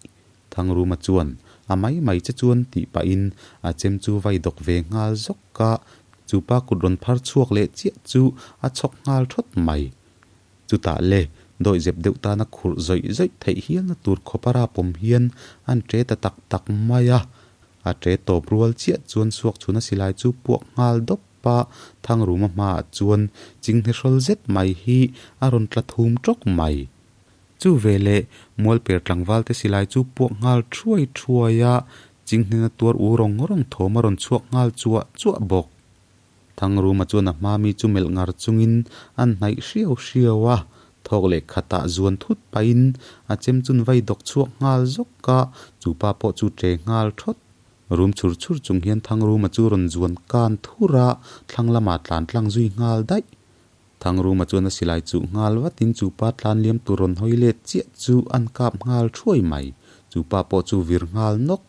Thangruma chuan, A mai mai che chuan tih pahin a chem chu vai dawk ve nghal zawk a, chu pa kut rawn phar chhuak leh chiah chu a chhawk nghal thawt mai. Chutah le, dawihzep deuh tana khurh zawih zawih theih hialna tur khawpa rapawm hian an ṭe ta tak tak mai a. A ṭe tawp rual chiah chuan suakchhuna silai chu puak nghal dawp a, Thangruma hmaah chuan chinghne hrawl zet mai hi a rawn tla thum ṭawk mai. Chu veleh Mualper tlangvalte silai chu puak nghal thuai thuai a, chinghne tuar u rawng rawng thawm a rawn chhuak nghal chuah chuah bawk. Thangruma chuan a hma mi chu melh ngar chungin an hnaih hriau hriau a, thawk leh khatah zuan thut pahin a chem chun vai dawk chhuak nghal zawk a, chu pa pawh chu ṭe nghal thawt. Rum chhur chhur chung hian Thangruma chu rawn zuan kan thur a, thlang lamah tlan tlang zui nghal daih. Thangruma chuan a silai chuh nghal vatin chu pa tlan liam tur rawn hawi let chiah chu an kap nghal thuai mai. Chu pa pawh chu vir nghal nawk.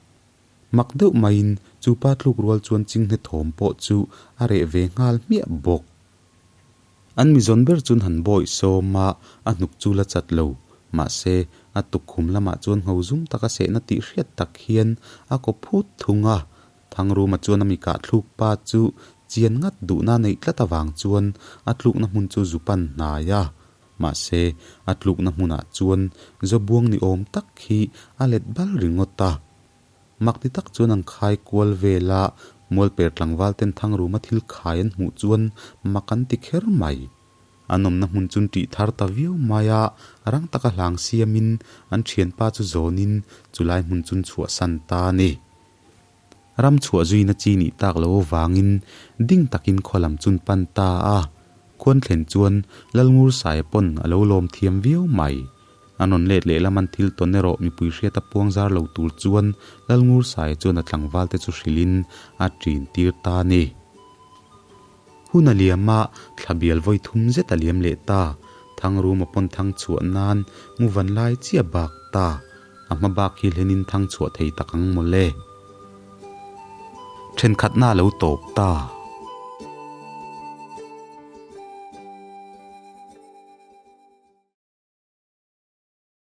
Mak deuh maiin chu pa tluk rual chuan chinghne thawm pawh chu a reh ve nghal hmiah bawk. An mi zawn ber chuan han bawih sawm a, a hnuk chu la chat lo. Mahse, a tukkhum lamah chuan ngho zum taka sehna tih hriat tak hian a kaw phut thung a. Thangruma chuan a mi kah thluk pa chu chian ngat duhna neih tlat avang chuan a tlukna hmun chu zu pan hnai a. Mahse, a tlukna hmunah chuan Zawbuang ni awm tak hi a let bal ringawt a. Mak ti tak chuan an khai kual vel a, Mualper tlangval ten Thangruma thil khai an hmuh chuan mak an ti kher mai. An awmna hmun chun tih thar ta viau mai a, rang taka hlang siamin an thianpa chu zawnin chulai hmun chun chhuahsan ta a ni. Ram chhuah zuina chi nih tak lo avangin ding takin khaw lam chun pan ta a, khuan thlen chuan Lalngursaia pawn a lo lawm thiam viau mai. An rawn let leh lam an thil tawn erawh mipui hriata puang zar lo tur chuan Lalngursaia chuan a tlangval te chu hrilhin a ṭin tir ta a ni. Hun a liam a, thla bial vawi thum zet a liam leh ta. Thangruma pawn thang chhuah nan mu van lai chiah bak ta. A hma bak hi hlenin thang chhuah thei tak ang mawle. Thenkhatna a lo tawp ta.